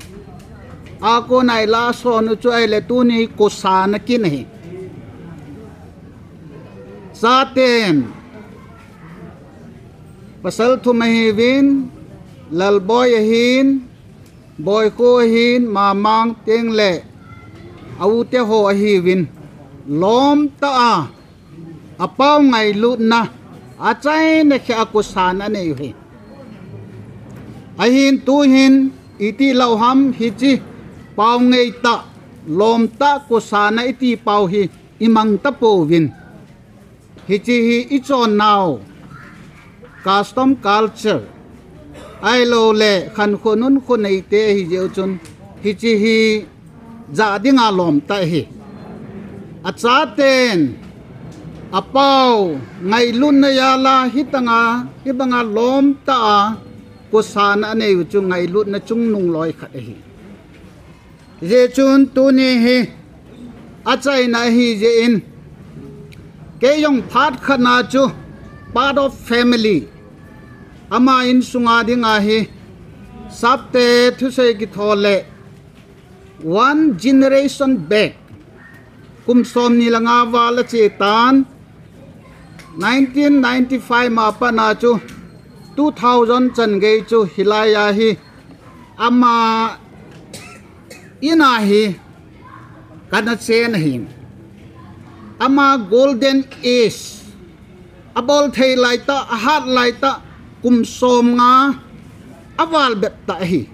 a kona i la son u chu ahile tuni kosa na kin ahi. Chaten, pasal thum ahiuvin, Lalboi ahin, Boikho ahin, Mamang teng le, a u te ho ahiuvin, lom tah a, a pau ngailutna, a chaina kheh a kosa na nei u hi. Ahin tuhin, iti lou ham hiche, pau ngeitah, lom tah kosa na iti pau hi, i mang tapouvin. Hiche hi i chonnau, custom culture. Ahilou le khankho nunkho neite hi jeh u chun hiche hi ja dinga lom tah hi. A chaten a pau ngailutna jal a hitanga hibanga lom tah a kosa na anei u chu ngailutna chungnung loi khat ahi. Hijeh chun tuni hi a chaina ahi jeh in, kei jong phat khat na chu part of family, ama insunga dinga hi sapte thusei kithol le one generation back, kum somni le nga val a che tan, nineteen ninety-five ma pat na chu two thousand chan gei chu hilai a hi ama in a hi kana chen ahin. Ama golden age, a bol thei lai tah, a hat lai tah, kum som nga a val bep tah ahi.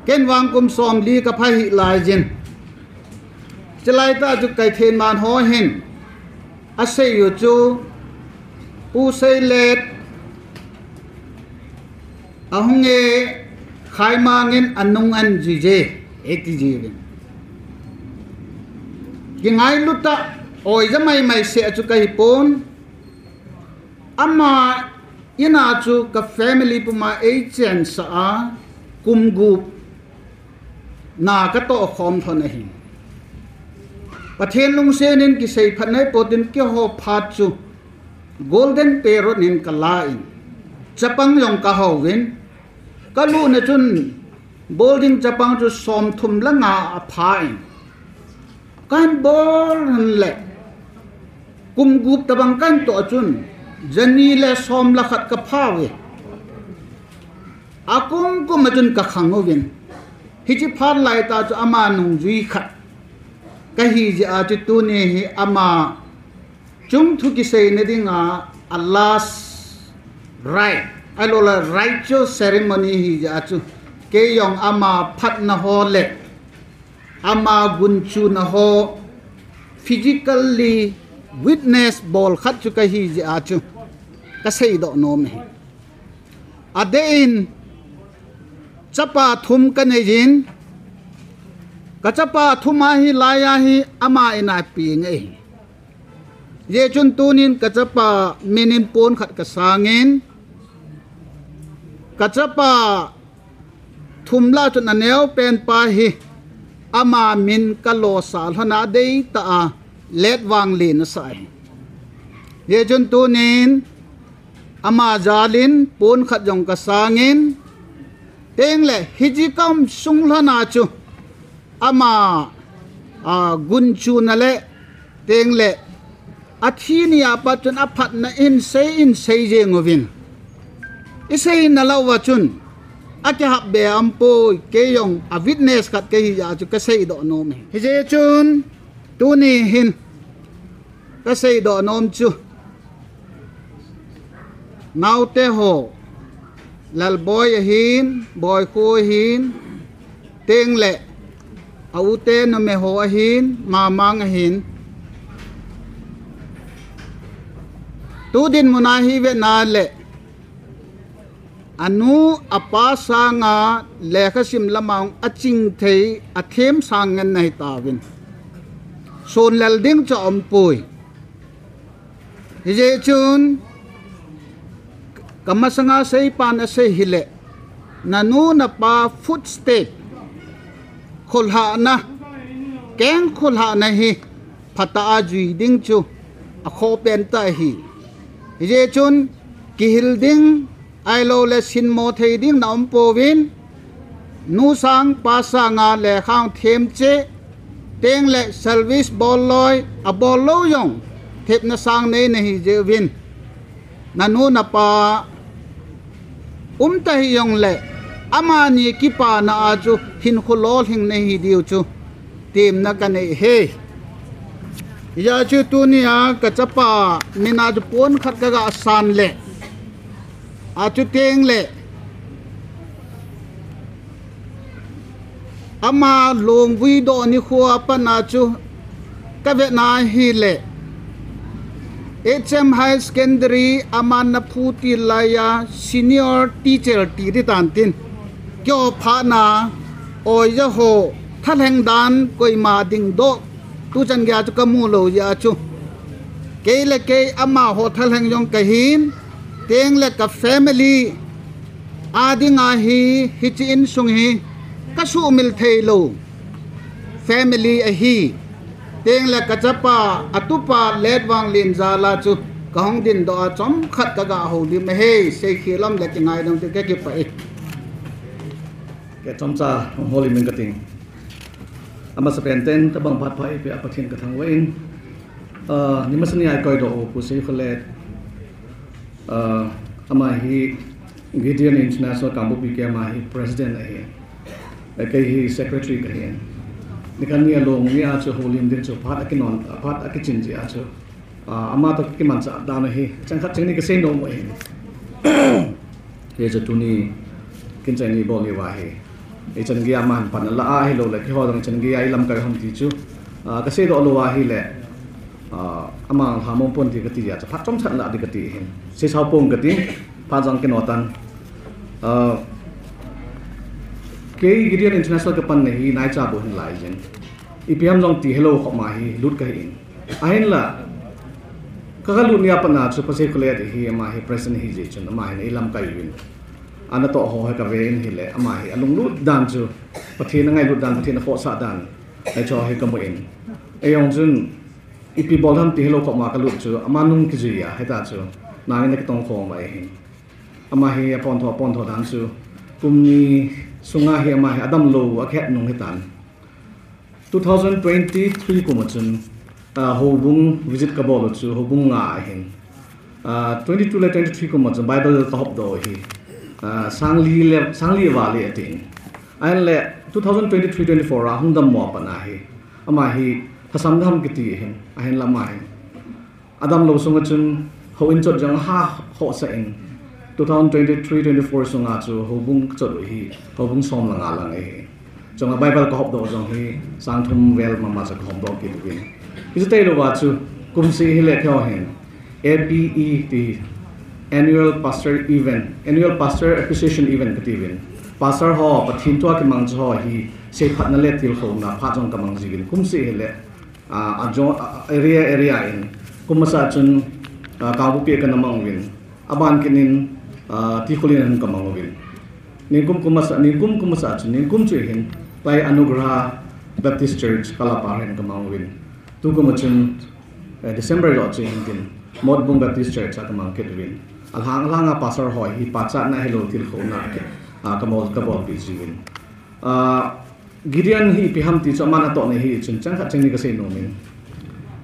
Ken vang kum som li ka pha hi lai jin. Chilai tah chu Kaithenman ho hin a sei u chu Pu Seilet a hung e, Khaimang in a nung an jije, e ti ji vin. Kingailu tah, oi ja mai mai se a chu ka hi pon. Ama in a chu ka family puma ei chen sa a, kum gup na ka toh khom thon ahi. Pathen lungsen in kisei phat nai potin keiho phat chu golden period in ka la in, chapang jong ka hou in, ka lut na chun bol ding chapang chu som thum le nga a pha in, kan bol han le kum gup tabang kan toh chun jani le som le khat ka pha uve. Akum kum a chun ka khang uvin. Hiche phat lai tah chu ama nungjui khat kahi jeh a chu tuni hi ama chung thu kiseina dinga a last rite, ahilouleh ritual ceremony hi jeh a chu kei jong ama phatna ho le ama gunchuna ho physically witness bol khat chu kahi jeh a chu ka seidoh nom ahi. Adeh in chapa thum ka nei jin, ka chapa thum a hi lai a hi ama in a peng ahi. Hijeh chun tunin ka chapa min in pon khat ka sangin, ka chapa thum lah chun aneo pen pa hi ama min ka losa lhon a deitah a Letvanglin asa ahi. Hijeh chun tunin ama jal in pon khat jong ka sangin, tengle hiche ka um sung lhon a chu ama, a, gunchuna le tengle athi ni a pat chun aphatna in sei in sei jeng uvin. I sei na lou uva chun akihap be aum poi, kei jong a witness khat kahi jeh a chu ka seidoh nom ahi. Hijeh chun tuni hin ka seidoh nom chu naote ho, Lalboi ahin, Boikho ahin, tengle a u te numei ho ahin, Mamang ahin. Tu dinmun a hi vet na le anu apa sanga lekhasim lam a aching thei, athem sang ngen ahi tauvin. Sonlel ding chu aum poi. Hijeh chun ka masanga seipan asei hile, nanu napa footstep, kholhahna, keng kholhahna hi phatah a jui ding chu akhoh pen tah ahi. Hijeh chun kihil ding ahilouleh sinmo thei ding na um pouvin, nu sang pa sanga lekha them cheh, tengle service bol loi, abol lou jong thepna sang nei nahi jeh uvin, nanu napa um ta hih jongle amani kipana a chu hinkho lolhing nahi diu chu temna ka nei e. Hijeh chun tunia ka chapa min a chu pon khat ka ga san le, achu tengle ama lungvui doh nikho a pat a chu ka vet na hile, H M Higher Secondary aman ana phu til laiya senior teacher ti ding tan tin, keiho phat na oija ho thalheng dan koima dingdoh tuchan geiya chu ka mu lou jeh a chu, kei le kei amaho thalheng jong kahin, tengle ka family a dinga hi hiche insung hi ka sumil thei lou family ahi. Tengle ka chapa, atupa Letvanglin jal a chu ka hung dindoh a chomkhat ka ga houlim ahi, seikhel um le kingaidam te, ka kipah e. Kei chomcha hung houlim in ka ting. Amasapen in tabang phat pha eipeh a Pathen ka thangvah in, ah, ni masa ni a i koidoh u Pu Seikholet, ah, ama hi Gideon International Kangpokpi Camp a hi president ahi. Eh, kei hi secretary kahi. Nikhat ni a lung ni a chu houlim ding chu phat akinon, phat akichin jeh a chu, ah, ama toh kimanchah dan u hi chang khat chang ni ka sei nom u ahi. Hiche chu tuni kin chang ni bol ni uva hi, ichan geiya aman pan ala a hilou le keiho jong ichan geiya i lamkai u ham ti chu, ah, ka seidoh lou ahile, ah, ama lhamon pon ti kati a chu phat chomcha la ding kati hin. Seisao pong kati, phat jong kino tan. Ah, kei Gideon International ka panna hi naicha bou hin lai jin. Ipi ham jong ti helou khop ma hi lut kahi in. Ahinla, ka, ka lut ni a pat a chu Pu Seikholet hi ama hi president ahi jeh chun ama hin ei lamkai uvin. Ana toh ho hi ka ve in hile, ama hi alunglut dan chu, Pathen angailut dan, Pathen akhohsah dan, hiche hi ka mu in. Ei jong chun, ipi bol ham ti helou khop ma ka lut chu, ama nung kijui a, hita chu, nangin ana kitong khom uva ahin. Ama hi apontho, apontho dan chu, kum ni sunga hi ama hi adam lou, akihet nung hitan. Two thousand twenty-three kum a chun, ah, houbung visit ka bol u chu, houbung nga ahin. Ah, twenty-two le twenty-three kum a chun Bible ka hopdoh u ahi. ah, sangli le, sangli vale atin. Ahin le two thousand twenty-three twenty-four a hung dammo a pat na hi, ama hi thasam dam kiti hin, ahin lama hin adam lou sunga chun houin chot jong ha khohsah in, two thousand twenty-three twenty-four sunga chu houbung chot u hi houbung som le nga lang ahi. Chunga Bible ka hopdoh jong hi sang thum vel mama chu ka hopdoh kit uvin. Hichu tailouva chu kumseh hi le keiho hin A P E ti, Annual Pastor Event, Annual Pastor Appreciation Event kati uvin. Pastor ho, Pathen thu a kimang chu ho hi seiphatna le tilkhouna phat jong ka mang jiuvin. Kumseh hi le, ah, a jo, ah, area, area in, kum masa chun, ah, Kangpokpi a ka na mang uvin. Aban kit in, ah, Tikhullen a hin ka mang uvin. Nikum kum masa, nikum kum masa chun, nikum chu hin, Tlai Anugrah Baptist Church, Kalapar a hin ka mang uvin. Tukum a chun, eh, December lo chu hin tin, Motbung Baptist Church a ka mang kit uvin. Alhang, alhang a pastor ho hi, pachatna hilou tilkhouna, ah, ka bol, ka bolpi jiuvin. Ah, Gideon hi ipi ham ti chu aman atohna hi chun chang khat chang ni ka sei nom in.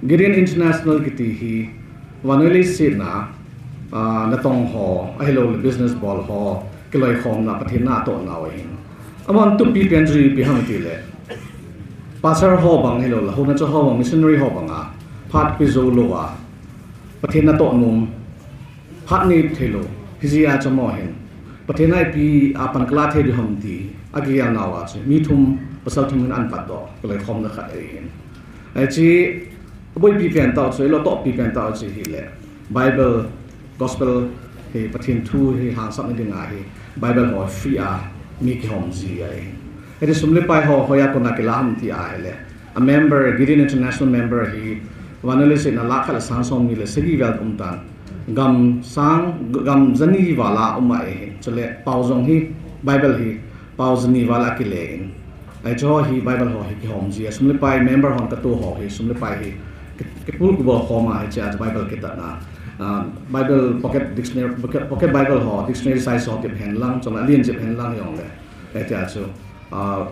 Gideon International kiti hi vannoi leiset a, ah, natong ho, ahilou le business bol ho, kiloikhomna Pathen na atohna u ahin. Aman thupi pen chu ipi ham ti le, pastor ho bang hilou le, houna cho ho bang, missionary ho bang a, phat pe jou lou a, Pathen natoh nom, phat nei thei lou, hijeh a chu amaho hin Pathen a ipi a pan ka la thei diu ham ti a kigel nauva chu mi thum, pasal thum hin an patdoh, kiloikhomna khat ahin. Hiche aboipi pen tah u chu, ahilou tohpi pen tah u chu hi le, Bible, Gospel hi, Pathen thu hi lhangsapna dinga hi, Bible ho free a mi kihom ji ahi. Hiti sum le pai ho hoiya kona kila ham ti ahi le, a member, Gideon International member hi, vannoi leiset a lakh khat le sang som ni le sagi vel um tan. Gam sang, gam jani val a um ahi. Chule pao jong hi, Bible hi, pao jani val a kile in. Hiche ho hi Bible ho hi kihom ji a. Sum le pai member hon katoh ho hi, sum le pai hi, ki, kipul kibol khom a hiche a chu Bible kitat na. Ah, Bible pocket dictionary, pocket, pocket Bible ho, dictionary size ho kibol hen lang, chule alen jep hen lang jong le. Hiche a chu, ah,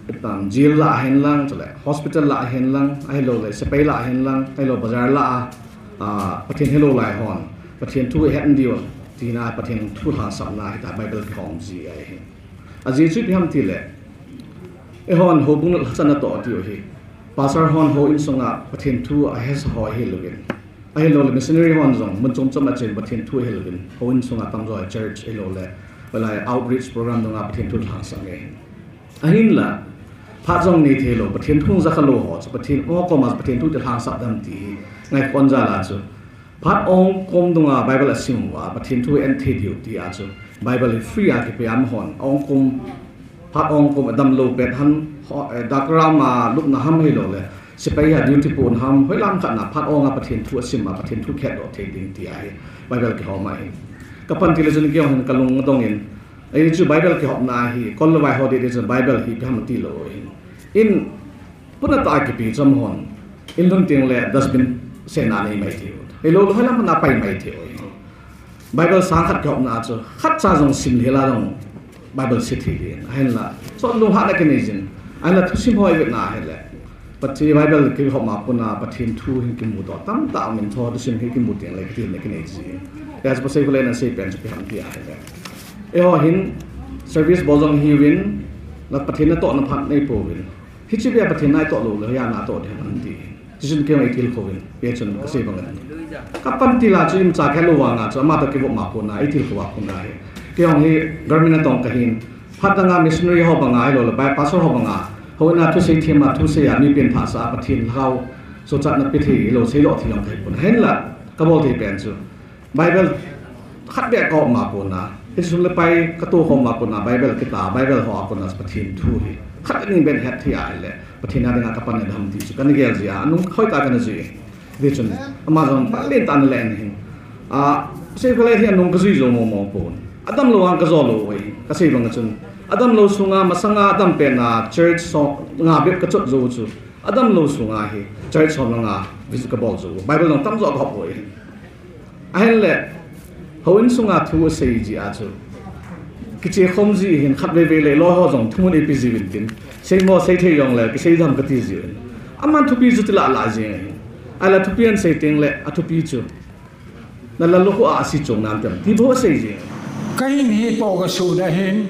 Itam, jail lah a hen lang, chule hospital lah a hen lang, ahilou le sepai lah a hen lang, ahilou bazar lah a, ah, Pathen helou lai hon Pathen thu ahet diu, tina Pathen thu lhangsapna hita Bible kihom ji ahi. Ajeh chu ipi ham ti le, eihon houbung lhachana toh tiu hi, pastor hon houin sunga Pathen thu ahesa ho ahi louvin. Ahilou le missionary hon jong mun chom chom a chen Pathen thu ahi louvin, houin sunga tamjo church ahilou le, hoilai outreach program dunga Pathen thu lhangsap nge hin. Ahinla, phat jong nei thei lou, Pathen thu hung ja kha lou ho chu, Pathen ong koma Pathen thu ti lhangsap dem ti hi, ngaikhoh jal a chu. Phat ong kom dunga Bible asim uva, Pathen thu en thei diu ti a chu, Bible hi free a kipe a amahon, ong kom, phat ong kom adam lou pet ham, ho, eh, dak ram a lupna ham hilou le, sepai a duty pon ham, hoilam khat na, phat ong a Pathen thu asim a, Pathen thu khetdoh thei ding ti ahi, Bible kihom ahi. Ka pan ti le chun kei jong hin ka lung adong in, Ahi chu Bible kihopna hi, kol le vai ho ding ding chun Bible hi ipi ham ti lou hin. In, puna tah a kipe chu amahon. In lhun teng le dustbin sena nei mai thei u. Hilou le hoilam na pai mai thei u hin. Bible sang khat kihopna chu, khat cha jong sim lheh a jong Bible sim thei ding. Ahinla, chomlou hahna kinei jin. Ahinla thusim ho i vetna hile. Pathen Bible kihopna puna Pathen thu hin kimudoh tamtah umin, thusim hi kimu teng le kiti le kinei ji. Hiche Pastor Khullen in asei pen chu ipi ham ti ahile. Eiho hin service bol jong hiuvin, la Pathen natohna phat neipouvin. Hiche bep a Pathen natoh lou le, hoiya natoh ding ham ti. Chuchun kei jong eitilkhouvin, hichun kasei bang in. Ka pan til a chu imacha khelou vanga chu, ama toh kivopma puna, eitilkhou a puna hi. Kei jong hi government natong kahin, Phat dang a missionary ho banga hilou le, Bi-, pastor ho banga, houin a thusei them a, thusei a, mi pengthah sah a, Pathen lhagao, sochatna pe thei hilou, seidoh thei jong kahi pon. Hinla, kabol thei pen chu, Bible khat beh kahopma pon a, hiche sum le pai katoh khomma pon a, Bible kita, Bible ho a pon a, Pathen thu hi khat ni beh het thei ahile, Pathen a dinga kapan ding ham ti chu kana gel ji a, anung hoitah kana ji. Tichun, ama jong palen tah in alen hin. A, Pastor Khullen hi anung kajui jou mong mong pon. Adamlou a kajou lou u ahi. Kasei bang chun. Adamlou sunga, masanga adam pen a church som nga bep kachot jou chu. Adamlou sunga hi church som nga visit kabol jou. Bible jong tamjo kahop u ahi. Ahinle, Houin sunga thu asei ji a chu. Kiche khom ji hin khatvei vei le loi ho jong thumun eipe jiuvin tin. Seimo seithei jongle, kisei dam kati jiuvin. Aman thupi chu ti lah lah jeng ahi. Ahile thupi asei teng le, athupi chu. Nalal lukhuh a asi chong nam tem. Ti bou asei jeng. Kahin hi toh kasut ahin,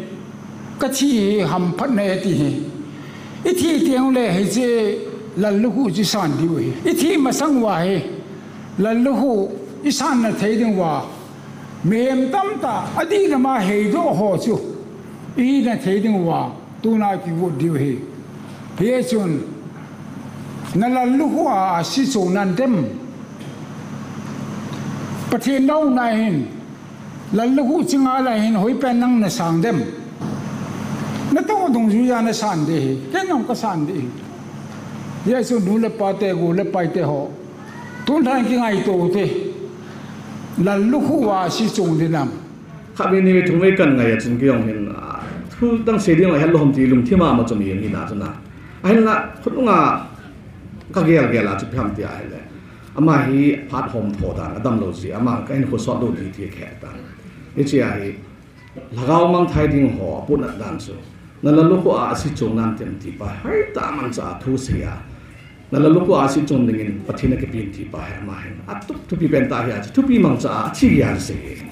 kathi hi hamphatna e ti hi. Ithi teng le hiche lallukhuh chu isan diu ahi. Ithi masang uva hi lallukhuh isanna thei diu va, mihem tamtah adih lama heidoh ho chu ihina thei diu va, tuna kigot diu ahi. Hichun, na lallukhuh a asi chon nan dem? Pathen nahouna hin lallukhuh chinga lai hin hoipen nang nasang dem? Natoh dungjuiya nasan ding ahi, ken jong kasan ding ahi. Hichun nu le pa te, gu le pai te ho, tun lhan kingaito ute, lallukhuh a asi chon ding nam? Khatvei nivei thumvei kangai a chun keijong hin, thu dang sei ding ahet lou ham ti lungthim a ama chom jeng hi na chun a, ahinla khonunga kagel gel a chu ipi ham ti ahile, ama hi phat hom tho dan, adamlou jeh a ama kahin khosot lou ding ti kahe tan. Hichea hi lhagao mangthai ding ho apotna dan chu, na lallukhuh a asi chon nan tem ti pa, hoitah manchah a thusei a, na lallukhuh a asi chon dingin Pathen in akipen ti pa hi ama hin atup thupi pen tah hi a chu, thupi mangcha a athi geiya asei hi.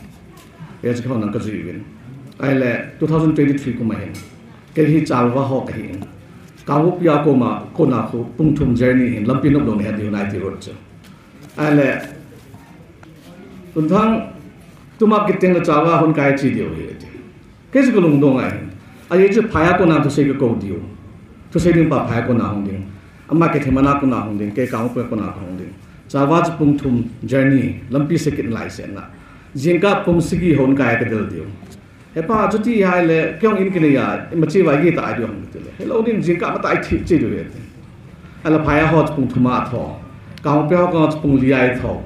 Hichu keihon jong kajui uvin. Ahile two thousand twenty-three kum a hin, kei hi chalva ho kahi in, Kangpokpi a kona, kona khu pung thum journey hin lampi nop lou nahet diu ahi, N I T road chu. Ahile, Tonthang, tuma kit tengle chalva hung kai che diu ahi ati. Kei chu kalungdong ahi. Ajeh chu phai a kona thusei kakou diu, thusei ding pa phai a kona hung ding, ama Kethemana kona hung ding, kei Kangpokpi a kona kahung ding. Chalva chu pung thum journey, lampi sekit nalai sena, jingkah pung sagi hon kai a kadel diu. Hepa, chuti ahile keijong in kinei a, imacha vai gei ta ai diu ham tile, helou ding, jingkah matah a ithi che diu ahi ati. Ahile phai a ho chu pung thum a atho, Kangpokpi ho kona chu pung li a itho,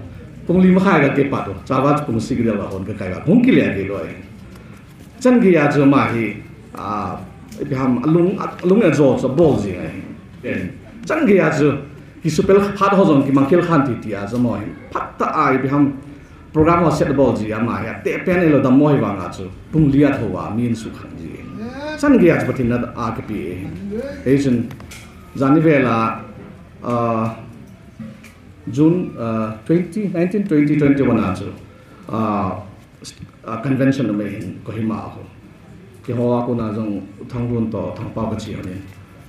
pung li makhai a kakipat u, chalva chu pung sagi del a hon kakai uva hung kile gilou ahi. Chan geiya chu ama hi, ipi ham, alung, alung ajo chu abol jeng ahi. Chan geiya chu kisupel phat ho jong kimangkhel khan ti tia chu amaho hin phatah a ipi ham, program ho set abol ji ama hi, atehpen ahilou dammo hi vanga chu pung li a thouva mi in suhkhang ji. Chan geiya chu Pathen in a kipe ahi. Hichun, jani vel a, June, twenty, nineteen, twenty, twenty-one a chu, convention umei hin Kohima a khu, keiho a kona jong Thanglun toh Thangpao kache hon in,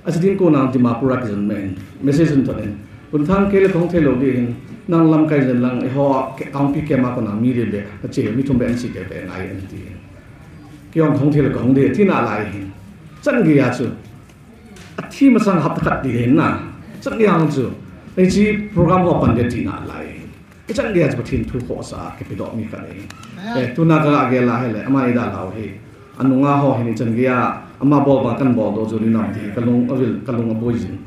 ache ding kona Dimapur a kijon umei in message in thot in, Tonthang, kei le kahung theilou ding ahin, nang lamkai jeng lang, eiho Kangpokpi camp a kona mi li beh nache, mi thum beh nache teitei ngai in ati. Keijong kahung theile kahung ding tina lai hin, chan geiya chu athi masang hapta khat ti hin na, chan geiya chu hiche program ho pan ding tina lai hin, ichan geiya chu Pathen thu khohsah a kipedoh mi khat ahi. Tuna kagel a ahile ama eidalhau hi, anunga ho hin ichan geiya ama bol banga kahin boldoh jou ding nam ti hi kalung avil, kalung aboi jin.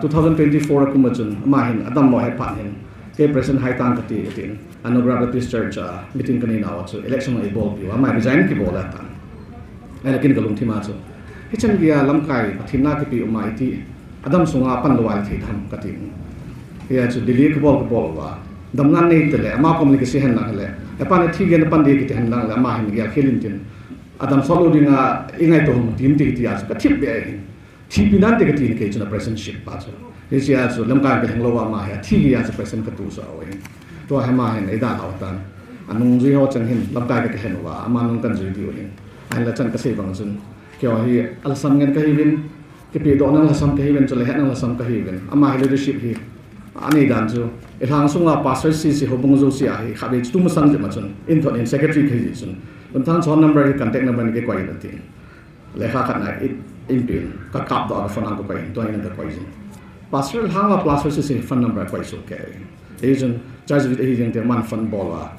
Two thousand twenty-four a kum a chun ama hin adammo ahet phat hin, kei president hai tang kati, katin, Anugrah Baptist Church a meeting kanei nauva chu election eibolpeh uva, ama resign kibol a tan. Ahile ken kalungthim a chu, hichan geiya lamkai Pathen na kipe um a iti, adam sunga pan lou a thei tham katin. Hia chu Delhi kabol kabol uva, damna nei tele, ama kom le kisei hen lang hile, hepa, nathi geiya napan ding kiti hen lang le, ama hin gelkhel in tin, adam sot lou dinga ingaito hung tin ti, kiti a chu kathip be ahin. Thipi nante kati in kei chun a president ship pa chu. Hichea chu lamkai kalheng lou uva ama hi athi geiya chu president katohsah u ahin. Tua hi ama hin eidalhau tan. Anungjui ho chang hin lamkai kakilhen uva, ama nung kahin jui diu ahin. Ahinla chan kasei bang chun, keiho hi alhasam ngen kahiuvin, kipedohna lhasam kahiuvin, chule hetna lhasam kahiuvin. Ama hi leadership hi anei dan chu, ilhang sunga pastor sese, houbung jouse a hi khatvei chu tumasang jep ma chun in thot in secretary kahi jeh chun, Tonthang, phone number hi, contact number hi kikoi in atin. Lekha khat na in, inpeh in, kakapdoh a ka phone a kakoi in, tua in kakoi jin. Pastor lhang uva pastor sese phone number koi soh kei in. Hichun church visit ahi jeng teng aman phone bol uva,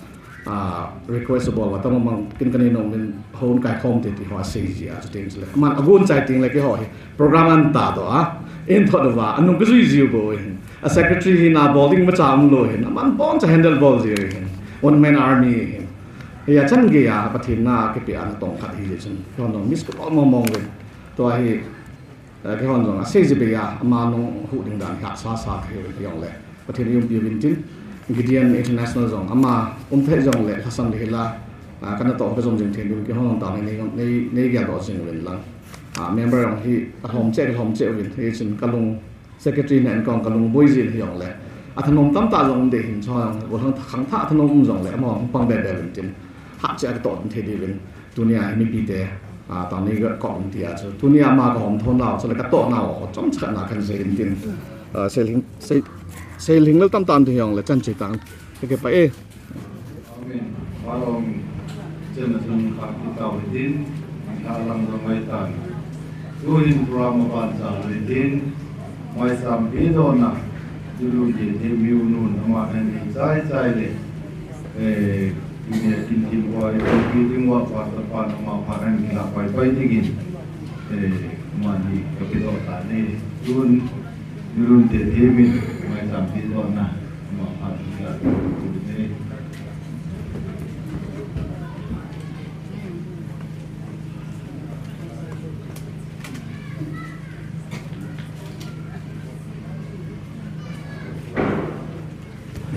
request abol uva, tama mang kin kanei nom in, houin kaikhom te ti ho asei ji a, chuteng chule aman agon chai tengle keiho hi program ahin tahdoh a, in thot uva, anung kajui jiu bou ahin. A secretary hi na bol ding imacha umlou ahin, aman boncha handle bol ji ahin. One man army ahin. Hia chan geiya Pathen na kipe a natong khat ahi jeh chun, keihon jong miss kabol mong mong uvin. Tua hi, keihon jong asei ji beiya ama nung huh ding dan hi hahsa sa kahiuvin, hijongle Pathen in umpi uvin tin, Gideon International jong ama um thei jongle lhasam le hila, kanatoh kajom jing thei diuvin keihon jong taona nei, nei geldoh jing uvin lang. Member jong hi alhom cheh, alhom cheh uvin, hichun kalung, secretary na in kong kalung boi jin hijongle, athanom tamtah jong um ding ahin, chuleh golhang khangthah athanom um jongle, amaho hung pang be be uvin tin. Hat che a ka toh thei diuvin. Tunia mipite, a, tani ka kong tia chu. Tunia ama ka hom thon nau, chu le ka toh nau, chom chat na kan sei in tin. A, sei hing, sei, sei hing le tam tan tu hiong le chan che tang. Ke ke pa e. Amen. Palong chen na chung ka ki tau din. Ka lang dong mai tan. Tuhin program a ban cha le din. Mai sam pi do na. Tulu ye te miu nun ama en ni chai chai le. Eh, kin ye kin kin wa, kin kin wa, wa ta pa na ma pa kan kin la pai pai ti kin. Eh, ma ni ka pi do ta ni. Tun, ni lun te te min, mai sam pi do na, ma pa kin la pai pai ti ni.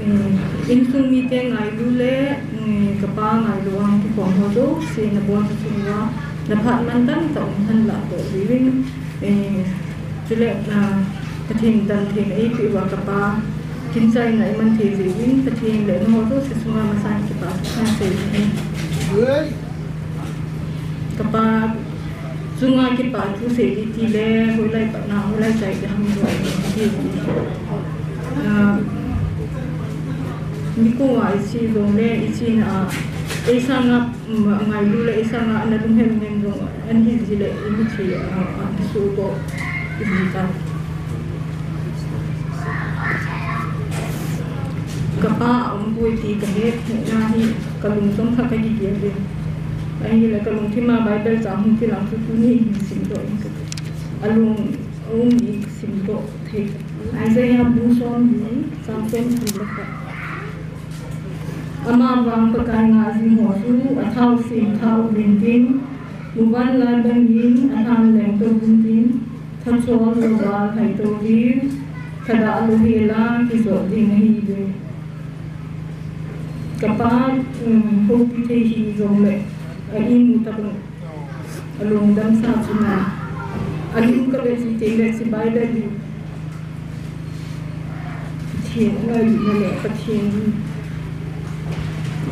Eh, insung mite ngailu le, eh, ka pa ngailu a hung kikhom ho jouse na bol ta chung uva, na phat man tamtah um hen lang toh jeh in, eh, chule, ah, Pathen damtheina eipeh uva ka pa kin chaina iman thei jeh in, Pathen le na ho jouse chunga masang kipa thu sei in. Ka pa chunga kipa thu sei di ti le, hoilai pat na, hoilai chai di ham lo di ti. Ah, ni ko a i chi jong le, i chi na, ei sanga, mm, ngailu le, ei sanga na lunghel nem jong, an hi ji le, i mi chi, ah, ah, su to, i ji ta. Ka pa a um poi ti ka het na hi ka lung chom kha ka gigel in. Ahile ka lungthim a Bible chang hung ti lang chu tuni hin sim doh in ka ti. A lung a um ni sim doh thei. Isaiah bung som ni chang som thum le khat. Ama vang Pakai ngah jing ho chu a thau sim thau uvin tin, muvanlai bangin a lhan leng to uvin tin, thachol lou val hai to uvin, thadah lou hel a kijot ding ahi ve. Ka pa, um, houpi thei hi jong le, a imu tabang. A lungdam sa chun a, a lim ka ve chi teng le chi bai le lim. Pathen a ngailutna le Pathen,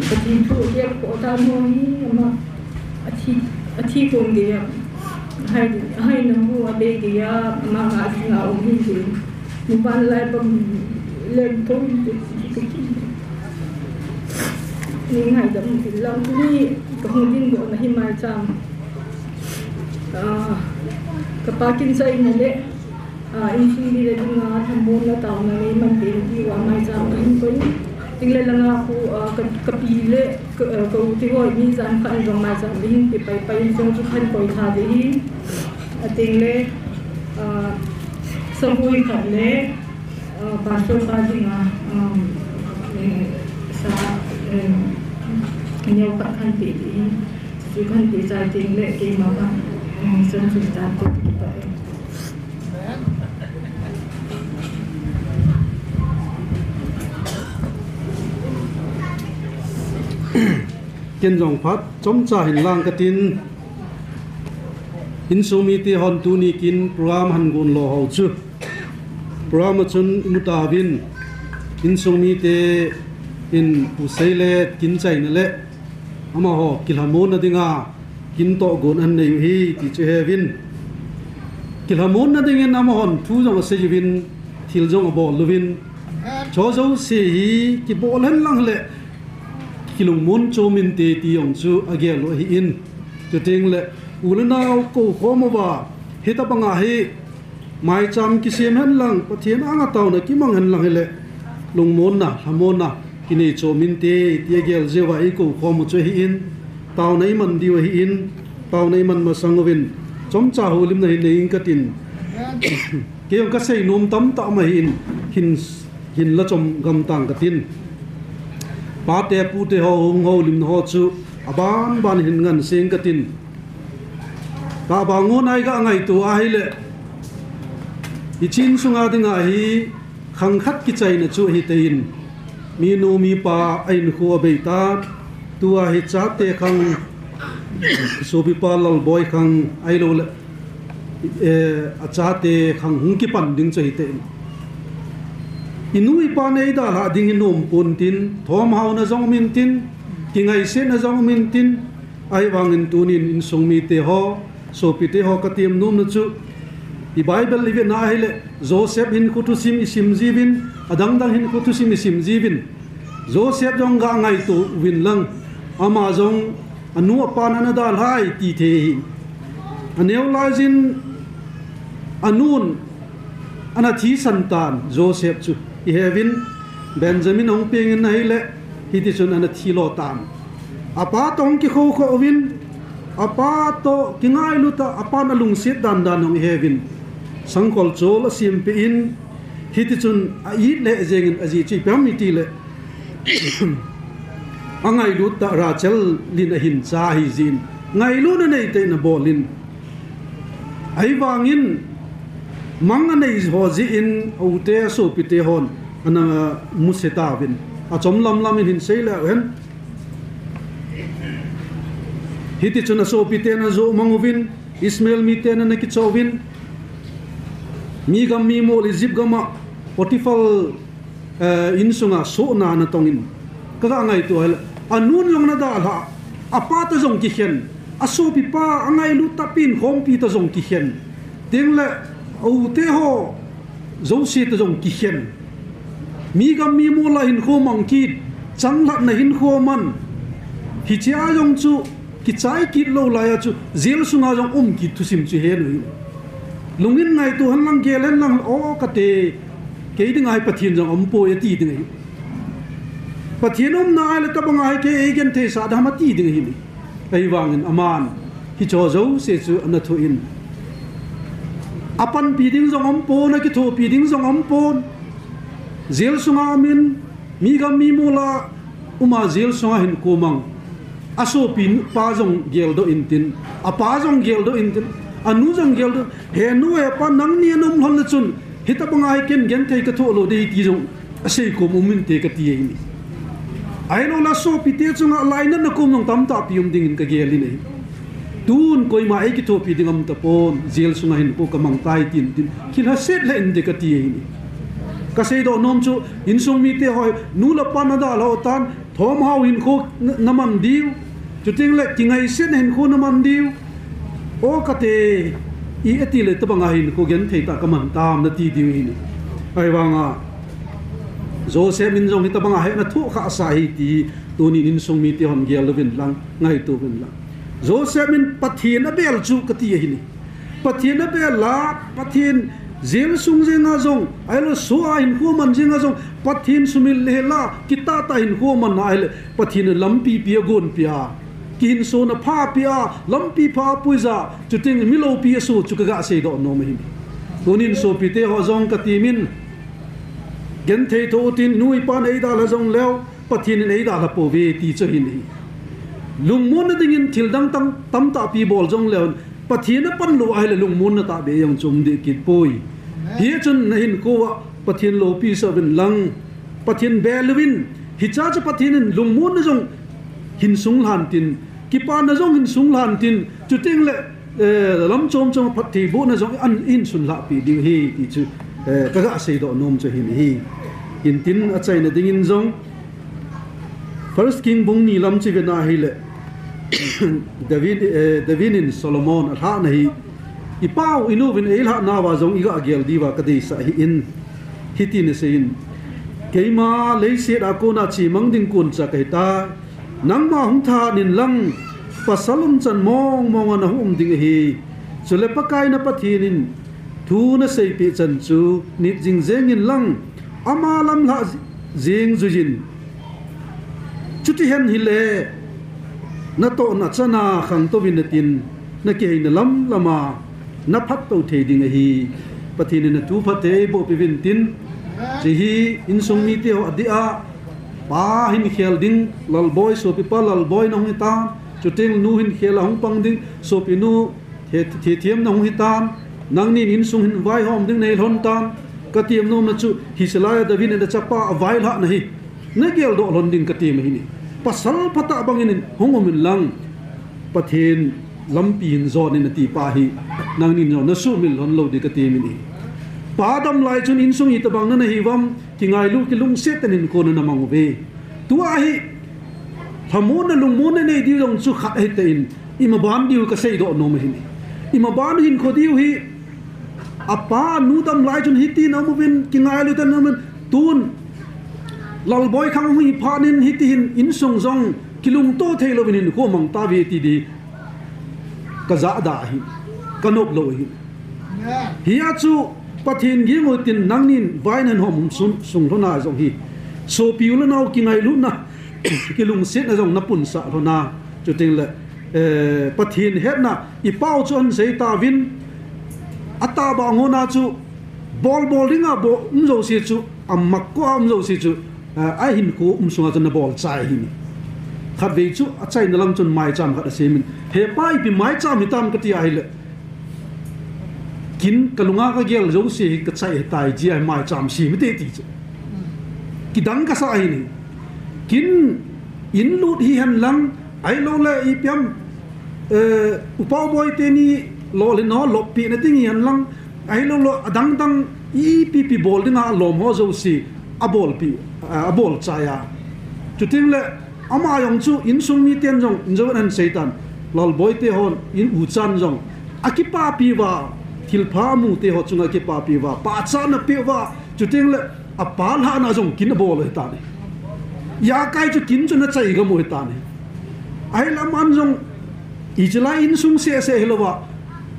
Pathen thu a gel khoh dan ho hi ama a thi, a thi kon gei a, a hai, a haina hu a bei gei a, ama ngah jing a um hi ve. Muvanlai bang leng thou in te chi ka ki. Ni ngaidam in lang tuni ka hung ding doh na hi maicham. Ah, ka pa kin chaina le, ah, insung mite dinga lhamonna taona nei man te ti uva maicham ka hin koi. Tin le langa khu, ah, ka, ka pi le, ka, ah, ka u te ho mi jan khat jong maicham ka hin pe pai pai in chung chu khan koi tha de hi. A tin le, ah, sabui khat le, ah, pastor pa dinga, um, eh, sa, eh, neo khat khan pe de hi. Chu khan pe chai teng le keima kha, eh, chan chu ta te ki pa e. Ken jong phat chomcha hin lang ka tin, insung mite hon tuni kin program han gon lo ho chu. Program a chun i mu tauvin, insung mite in Pu Seilet kin chaina le amaho kilhamonna dinga kin tohgon ahin nei u hi ti chu he uvin. Kilhamonna dingin amahon thu jong asei uvin, thil jong abol uvin. Chu jouse hi kibol hen lang le kilungmon chom inte ti jong chu agel u ahi in. Chuteng le u le nao kou khom uva, hitabanga hi maicham kisem hen lang, Pathen anga taona kimang hen lang hile, lungmonna, lhamonna kinei chom inte ti agel jeh uva eikou khom u chu ahi in, taona iman diu ahi in, taona iman masang uvin, chomcha houlimna hin nei ing ka tin. Kei jong ka seinom tamtah um ahi in, hin, hin la chom gam tang ka tin. Pate pute ho hung houlimna ho chu aban ban hin ngan seng ka tin. Tahbeh ngon a i ga ngaito ahile, hiche insunga dinga hi khang khat kichaina chu ahi tan, minu mipa a hinkho abei tan, tua hi chate khang, sopipa Lalboi khang ahilou le, eh, achate khang hung kipan ding chu ahi tan. I nu i pa in eidalhah ding hi nom pon tin, thomhaona jong um intin, Kingaisetna jong um intin, ahivangin tunin insung mite ho, sopite ho, ka temnomna chu, i Bible i vena ahile, Joseph hinkho thusim i sim jiuvin, adang dang hinkho thusim i sim jiuvin. Joseph jong ga ngaito uvin lang, ama jong anu apan ana dalhai ti thei ahi. Aneo laijin anun ana thisan tan Joseph chu. I heuvin, Benjamin ahung pengin ahile, hitichun ana thilo tan. Apa toh hung kikhou khou uvin, apa toh kingailut a, apan alungset dan dan hung i heuvin. Sangkhol chol asem peh in, hitichun a-it lheh jengin, ajeh chu ipi ham itile, angailut tah Rachel in ahin cha ahi jeh in, ngailutna neitah in abol in. Ahivangin, mang anei ho jeh in, a-u te, asopite hon ana muse tauvin. Achom lam lam in hin sei leu hen. Hitichun asopiten ajo mang uvin, Ishmael miten ana kichoh uvin, mi gam mi mol Egypt gam a Potiphar, eh, insunga sohna ana tongin. Ka ga ngaito ahile, anun jong ana dalha, apa toh jong kikhen, asopipa, angailut tahpi in khompi toh jong kikhen. Tengle, a-u te ho jouse toh jong kikhen. Mi gam mi mol a hinkho mang kit, changlhatna hinkho man. Hichea jong chu kichai kit lou laiya chu jail sunga jong um kit thusim chu hen u hi. Lungin ngaito hen lang, gel hen lang, o kate, kei dinga hi Pathen jong umpoi ati ding ahi. Pathen umna ahile tabanga hi kei eigentheisah dam ati ding ahi. Ahivangin aman hicheho jouse chu ana thoh in, apanpi ding jong umpon, akithopi ding jong umpon. Jail sunga umin, mi gam mi mol a uma jail sunga hinkho mang. Asopipa jong geldoh intin, apa jong geldoh intin, anu jong geldoh, he nu he pa, nangni ana um lhon le chun, hitabanga hi ken genthei kathoh lou ding ahi ti jong aseikhom um inte kati ahi. Ahiloule sopite chunga lainatna kom jong tamtahpi um dingin kagel in ahi. Tun koima eikithopi ding aum tapon, jail sunga hinkho kamang tai tin, tin, kilhaset lheh inte kati ahi. Kaseidoh nom chu, insung mite ho, nu le pa nadalhau tan, thomhao hinkho na, naman diu, chutengle kingaisetna hinkho naman diu. O kate, i atile tabanga hinkho genthei tah kaman tam nati diu ahi. Ahivanga Joseph in jong hitabanga hi ana thoh khahsa ahi ti, tunin insung mite hon gel uvin lang, ngaito uvin lang. Joseph in Pathen abel chu kati ahi. Pathen abel a, Pathen jail sung jenga jong, ahilou soh a hinkho man jenga jong, Pathen sumil hel a, kitah tah hinkho man ahile, Pathen in lampi pi agonpeh a, kihinsona pha apeh a, lampi pha apuija, chuteng mi loupi asoh chu kaga seidoh nom ahi. Tunin sopite ho jong katemin, genthei thoh utin, nu le pa in eidalha jongleu, Pathen in eidalha pouve ti chu ahi. Lungmonna dingin thildang tam, tamtahpi bol jongleu, Pathen apanlou ahile lungmonna tahbeh jong chu um deh kit poi. Hichun nahinkho a Pathen loupi sah uvin lang, Pathen bel uvin, hichea chu Pathen in lungmonna jong hin sunglhan tin, kipana jong hin sunglhan tin, chutengle, eh, lam chom chom a phattheibohna jong ahin sunlhahpi diu ahi ti chu, eh, kaga seidoh nom chu ahi. Hintin achaina dingin jong, First King bung ni lam chu ivena ahile, David, eh, David in Solomon alhahna hi, ipau inuvin eilhahnauva jong iga gel diuva kadeisah ahin, hitin aseiyin, keima leiset a kona chemang ding koncha kahitai, nangma hung thahat inlang, pasal umchan mong mong a nahung um ding ahi. Chule Pakai na Pathen in thu naseipeh chan chu nit jing jeng inlang, ama lamlhah jeng juiyin. Chuti hen hile, natohna chana khangtouvin natin, nakiheina lam lama naphattou thei ding ahi. Pathen in athu phatthei eiboh peh uvin tin, hiche hi insung mite ho adeh a, pa hinkhel ding, Lalboi, sopipa Lalboi nahung hitan, chuteng nu hinkhel a hung pang ding, sopinu, the, thethem nahung hitan, nangnin insung hin vaihom ding nahilhon tan, katemnomna chu, hiche laiya David in achapa availhahna hi nageldoh lhon ding katem ahi. Pasal phatah bangin hung um inlang, Pathen lampi hin jon in atipa hi, nangnin jong nasuhmil lhon lou ding katem ahi. Pa dam lai chun insung itobang nanahiuvem, kingailu kilungset tah in hinkho nanamang uve. Tua hi, Thamonna lungmonna nei diu jong chu khat ahi tan, imaban diu kasei doh nom ahin. Imaban hinkho diu hi, apa nu dam lai chun hitin aum uvin, kingailu tan aum uvin, tun Lalboi khang hung hi phat in hitihin insung jong kilungto thei louvin hinkho mang tauve ti di kajahda ahi, kanop lou ahi. Hia chu Pathen ging utin nangnin vai nahom sung, sung lhona jong hi, sopi u le nao kingailutna, kilungsetna jong napunsah lhona. Chuteng le, eh, Pathen hetna, ipau chu ahin sei tauvin, atahbeh ngona chu bol bol dinga bol, um jouse chu, amakko a um jouse chu, eh, ahinkho um sunga chu nabol chai ahi. Khatvei chu achaina lang chun maicham khat asem in, "He pa, ipi maicham hitam?" kati ahile, "Kin kalunga kagel jouse hi kachai ahitai, hijeh a hi maicham sem hite," ti chu. Kidang kasah ahi. Kin in lut hihen lang, ahilouleh ipi ham, eh, Upa Boi teni lolhin ho loppina ding hihen lang, ahilouleh adang dang ipi ipi bol dinga alom ho jouse abolpi, ah, abol chai a. Chuteng le, ama jong chu insung miten jong, injo nan seitan, Lalboi te hon, in u chan jong, akipapi uva, thilpha amu te ho chunga akipapi uva, pachatna pe uva, chuteng le, apa lhahna jong kin abol u ahitan ahi. Ijakai chu kin chu anachai gam u ahitan ahi. Ahile aman jong, hiche lai insung seh seh hilouva,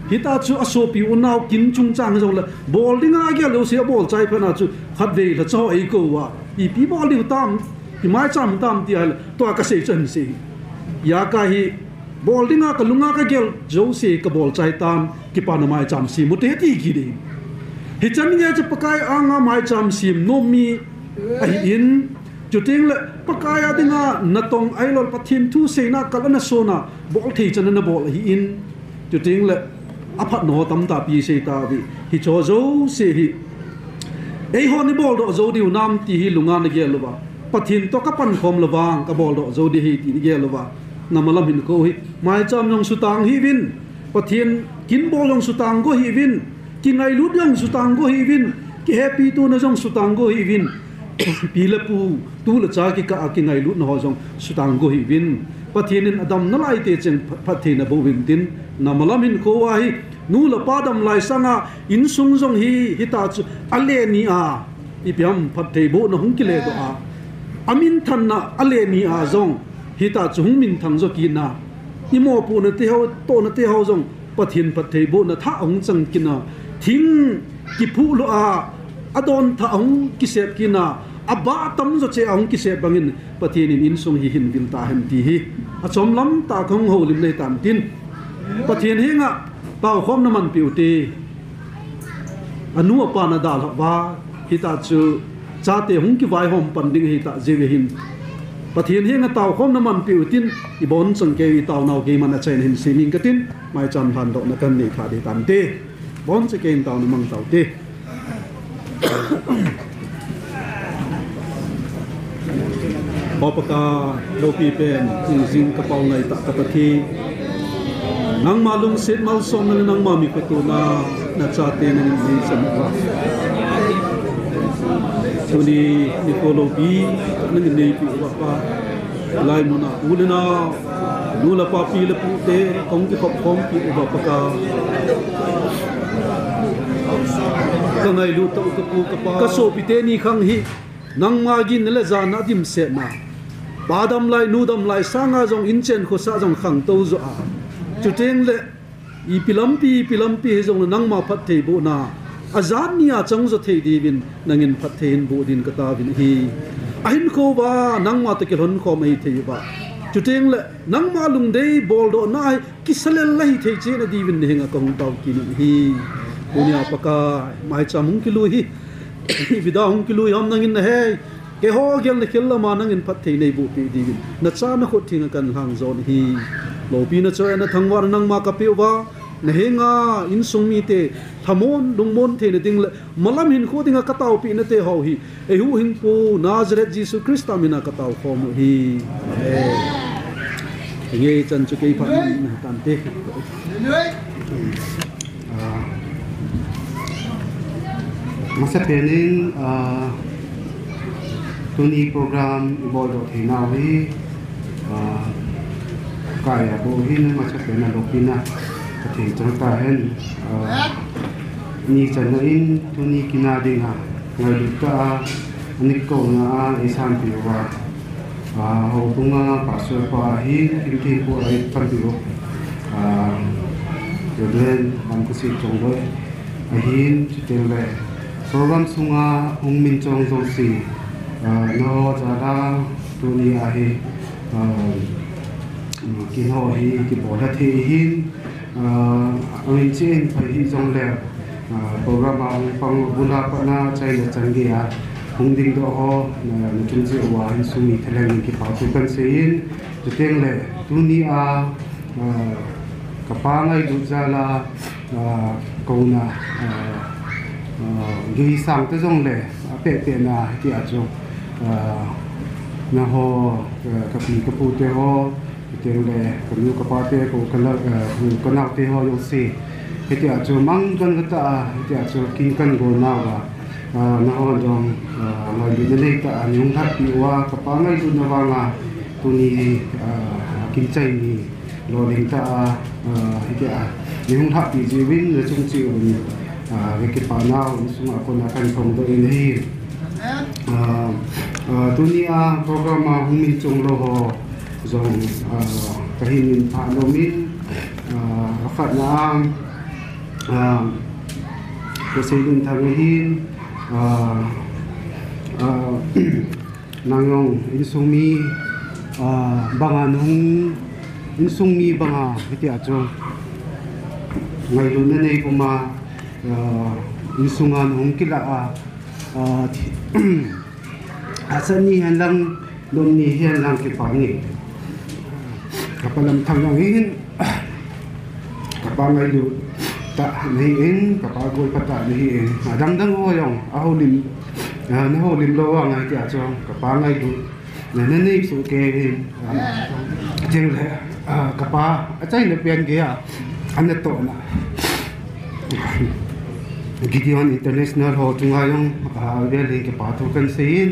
hita chu asopi unau kin chungchang jong le, bol dinga agel jouse abol chai phat na chu, khatvei lhacha ho eikou uva, ipi bol diu tam, ipi maicham tam ti ahile, tua kasei chu ahin sei. Ijakai hi, bol dinga kalunga kagel jouse kabol chai tan, kipana maicham sem u hite ti kit in. Hichan gei chu Pakai anga maicham sem nom mi ahin, chuteng le Pakai a dinga natong ahilouleh Pathen thu seina kal ana sona, bol thei chan ana bol ahin, chuteng le aphatna ho tamtah pi sei tauve. Hiche ho jouse hi, eihon ibol doh jou diu nam ti hi lunga nagel uva, Pathen toh kapankhom lou vang kabol doh jou ding ahi ti nagel uva, namalam hinkho hi, maicham jong sutang hih uvin, Pathen kin bol jong sutang go hih uvin, kingailut jong sutang go hih uvin, kihepitona jong sutang go hih uvin, pi le pu, tu le cha kikah a kingailutna ho jong sutang go hih uvin, Pathen in adamna laite cheng phat-, phattheina boh uvin tin, namalam hinkho a hi, nu le pa dam lai sanga, insung jong hi, hita chu, ale ni a, ipi ham phatthei bohna hung kile doh a, aminthanna ale ni a jong, hita chu hung minthang jo kit na, imopohna te ho, tohna te ho jong, Pathen phatthei bohna thah ahung chang kit na, thing kiphuh lou a, adon thah ahung kisep kit na, abah tamjo cheh ahung kisep bangin, Pathen in insung hi hin vil tahen ti hi, achomlam tah a kahung houlim ahitan tin, Pathen henga taokhomna manpeh u hite. Anu apa nadalhah uva, hita chu chate hung kivaihom pan ding ahitah jeh u ahin, Pathen henga taokhomna manpeh u hitin, ibonchauva kei itaonau keiman achaina hin sem inge katin, maicham lhandohna kahin nei kha ding ahitan te. Bonchauva keiin taona mang taute. O Pakai, loupi pen, hingjing kapao ngaitah ka Pathen, nangma lungset malsomna le nangma mikhutuona, nachate nangin neichan uva, tuni nikho loupi nangin neipeh uva Pa, hilai muna u le nao, nu le pa, pi le pu te, kahung kikhop khompi uva Pakai, kangailut tah u kapu kapa, kasopi teni khang hi, nangma ginna le jana dimsetna, pa dam lai, nu dam lai sanga jong inchen khosah jong khangtou jo a, chuteng le ipi lampi, ipi lampi hijongle nangma phattheibohna ajat nia chang jo thei diuvin nangin phatthei hin boh din kataovin ahi. Ahinkho uva nangma toh kilhon khom ahithei uva, chuteng le nangma lungdei boldohna hi kisalel ahithei cheh na diuvin nahenga kahung tao kit in ahi. Tunia Pakai, maicham hung kilui hi, ipi dia hung kilui ham nangin nahei. Keiho gelna khel lama nangin phatthei neiboh peh diuvin, nacha nakhut thenga kahin lhang jon ahi. Loupina, choi-atna, thangvahna nangma kapeh uva, nahenga insung mite lhamon lungmon theina ding le malam hinkho dinga kataopeh nate ho hi, eihuhhingpu Nazareth Jesu Christa mina katao khom u ahi. Amen. Ngei chan chu kei phat na tante. Ah, masapen in, ah, tuni program iboldoh theinau hi, Kaya bou hin masa pena lopina kathei chang tahen. Ni channa in tuni kina dinga ngailut tah a ani kouna a eisanpi uva, houbunga pastor pa ahin, Kimtheipu a eipanpi u, Reverend Lamkhusit Chongloi ahin, chuteng le program sunga hung min chong jouse, nangho jal a tuni ahi, kin ho hi kibol a thei hin, amin chen phai hijongle, program a hung pang bula patna chaina chan geiya hung dingdoh ho, nachung cheh uva insung mi thalheng in kipa thu kahin seiyin, chuteng le tuni a kapa ngailut jal a kouna gei sang ta jongle apehpehna hitia chu, nangho, kapi kapu te ho, chuteng le kanu kapa te, ka, kanaote ho jouse, hitia chu mang don katah a hitia chu kin kahin gol nauva, nangho jong ngailutna neitah a neihung lhatpi uva kapa ngailutna vanga tuni hi kin chai ni lolhing tah a hitia neihung lhatpi jeh uvin nachung cheh uvin, kakipa nau insunga kona kahin phongdoh in ahi. Tuni a program a hung min chong lou ho jong kahin min phah nomin, akhatna a, Pu Seilinthang ahin, nang jong insung mi banga nahung, insung mi banga hitia chu ngailutna nei puma, insunga nahung kilah a, asa ni hen lang, nom ni hen lang kipa nge. Kapa Lamthang jong hin, kapa ngailut tah nahin, kapa golpa tah nahin, adangdang ho jong ahoulim, nahoulim lou vanga hitia chu kapa ngailutna nanei soh kei hin, chuteng le kapa achaina pen geiya anatohna Gideon International ho chunga jong avel in kipa thu kahin seiyin,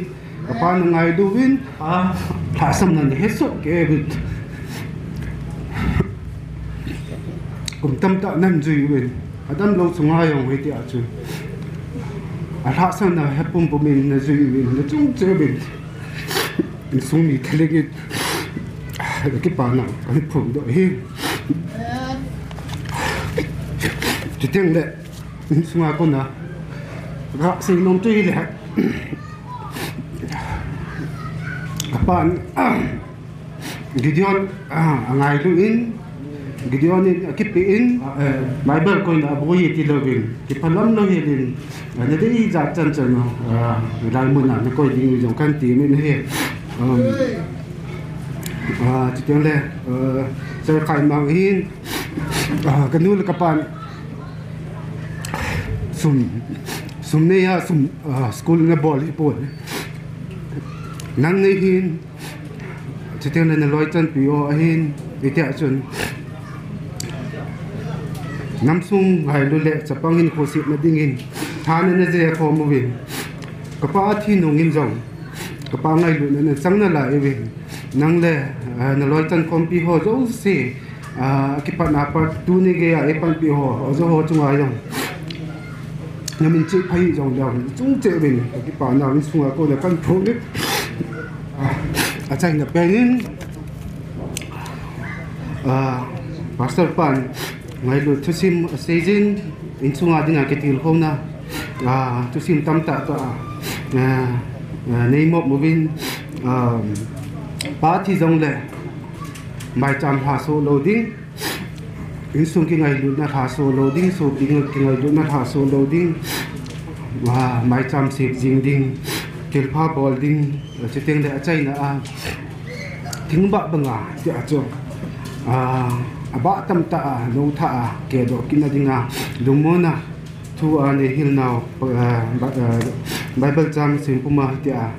kapa nangailut uvin, lhahsamna nahe soh kei uvin, kum tamtah nahin jui uvin, adamlou chunga jong hitia chu alhahsamna he pumpum in najui uvin, nachung cheh uvin, insung mi thalheng in kakipa nau kahin phongdoh ahi. Chuteng le insunga kona kasei nom chu hile, kapan Gideon angailut in, Gideon in akipeh in, Bible koina aboi e tilouvin, kiphalam lou helin, nadei jat chan chan, hilai muna nakoi ding jong kahin temin ahi. Chuteng le Sir Khaimang hin, kanu le kapan sum, sum neiya sum, school nabol hipon, nang nei hin, chuteng le naloi chanpi ho ahin, hitia chun namsung ngailu le chapang hinkho setna dingin thana najeh khom uvin, kapa athi nungin jong kapa ngailutna nachang nalai uvin, nang le naloi chankhompi ho jouse, akipatna pat tuni geiya eipanpi ho, ajo ho chunga jong namin cheh phai jongleu, chung cheh uvin kakipa nau insunga kona kahin phongin, achaina pen in Pastor pan ngailut thusim aseijin, insunga dinga kitilkhouna thusim tamtah tah neimop uvin, pa thi jongle maicham lhaso lou ding, insung kingailutna lhaso lou ding, sopi kingailutna lhaso lou ding, maicham sep jing ding, thilpha bol ding, chuteng le achaina a thingbah banga tia chu, abah tamtah a, lou thah a, kedoh kitna dinga lungmonna thu anei hil nau, Bible chang sempuma hitia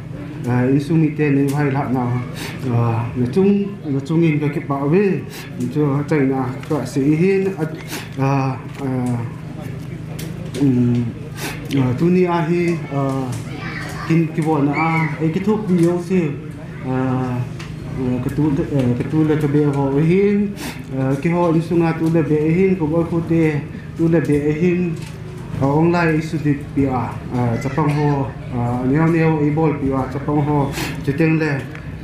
insung mite neihai lhah nau, nachung, nachungin kakipah uve. Chu achaina kasei hin, tuni ahi, kin kibolna a eikithopi jouse, Eh, ka tu, eh, ka tu le ka beh ho ahin, eh, keiho insunga tu le beh ahin, ka boi khu te tu le beh ahin, eh, online eisudip peh a, eh, chapang ho, eh, neo neo eibol peh a, chapang ho, chuteng le,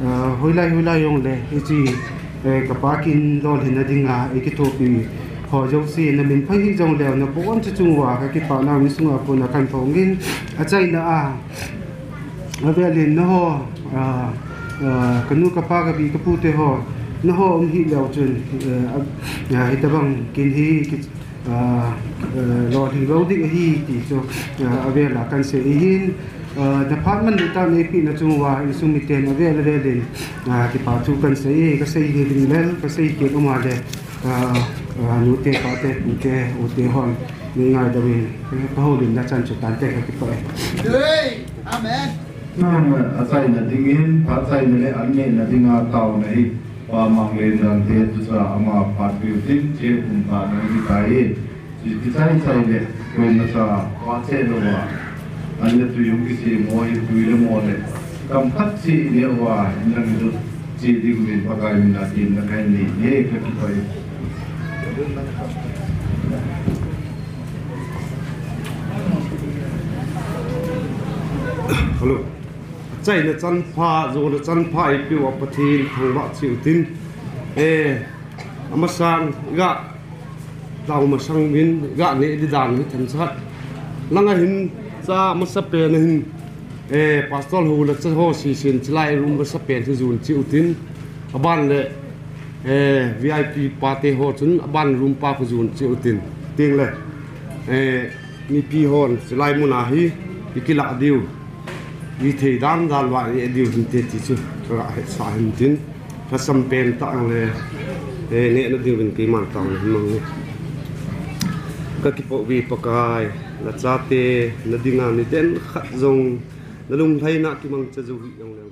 eh, hoilai hoilai jong le, hiche, eh, ka pa kin lolhinna dinga, eikithopi ho jouse, na min phai hih jong le, na pon chu chung uva, ka kipah na insunga kona kan phong in, achaina a, Avel in nangho, ah, ah, ka nu ka pa ka pi ka pu te ho, nangho um hih leu chun, eh, ah, ah, hitabang kin hi ki, ah, eh, lolhing lou ding ahi ti chu, ah, avel a kan sei ahin, ah, na phat man ding tah neipeh na chung uva insung miten avel avel in, ah, kipa thu kan sei e, ka sei ding ding le, ka sei kit um a le, ah, ah, nu te, pa te, pu te, u te hon, nei ngaidam in, ka houlimna chan chu tante ka kipah e. Amen. Achaina dingin, phat chaina le an nehna dinga taona hi, Pa Manglen Dante tucha ama phat peh u tin, che um ta nang hi tai. Chu kichai chai le, koima cha, pa che lou a. An le tui hung kisem ho hi tui le mo le. Kam khat che i neh uva, nang lut che ding uvin Pakai mina tin na kai ni, ne ka kipah e. Hello. Achaina chanpha, jona chanpha eipeh uva Pathen thangvah cheh u tin. Eh, amasan ga, dau masang min ga neh ding dan hi themcha khat. Langa hin cha masa pen a hin, eh, Pastor ho le cha ho sesen chilai room masa pen hi jon cheh u tin. Aban le, eh, V I P pa te ho chun aban room pa khu jon cheh u tin. Teng le, eh, mipi hon chilai mun a hi, i kilah diu. I thei dan dan uva i diu hinte ti chu, ka hetsah hin tin. Lhasam pen tah le, eh, nehna diuvin keiman tah le hin mang e. Ka kipah uve Pakai, na chate, na dinga niten khat jong, na lunglhaina kimangcha jou hih jong le.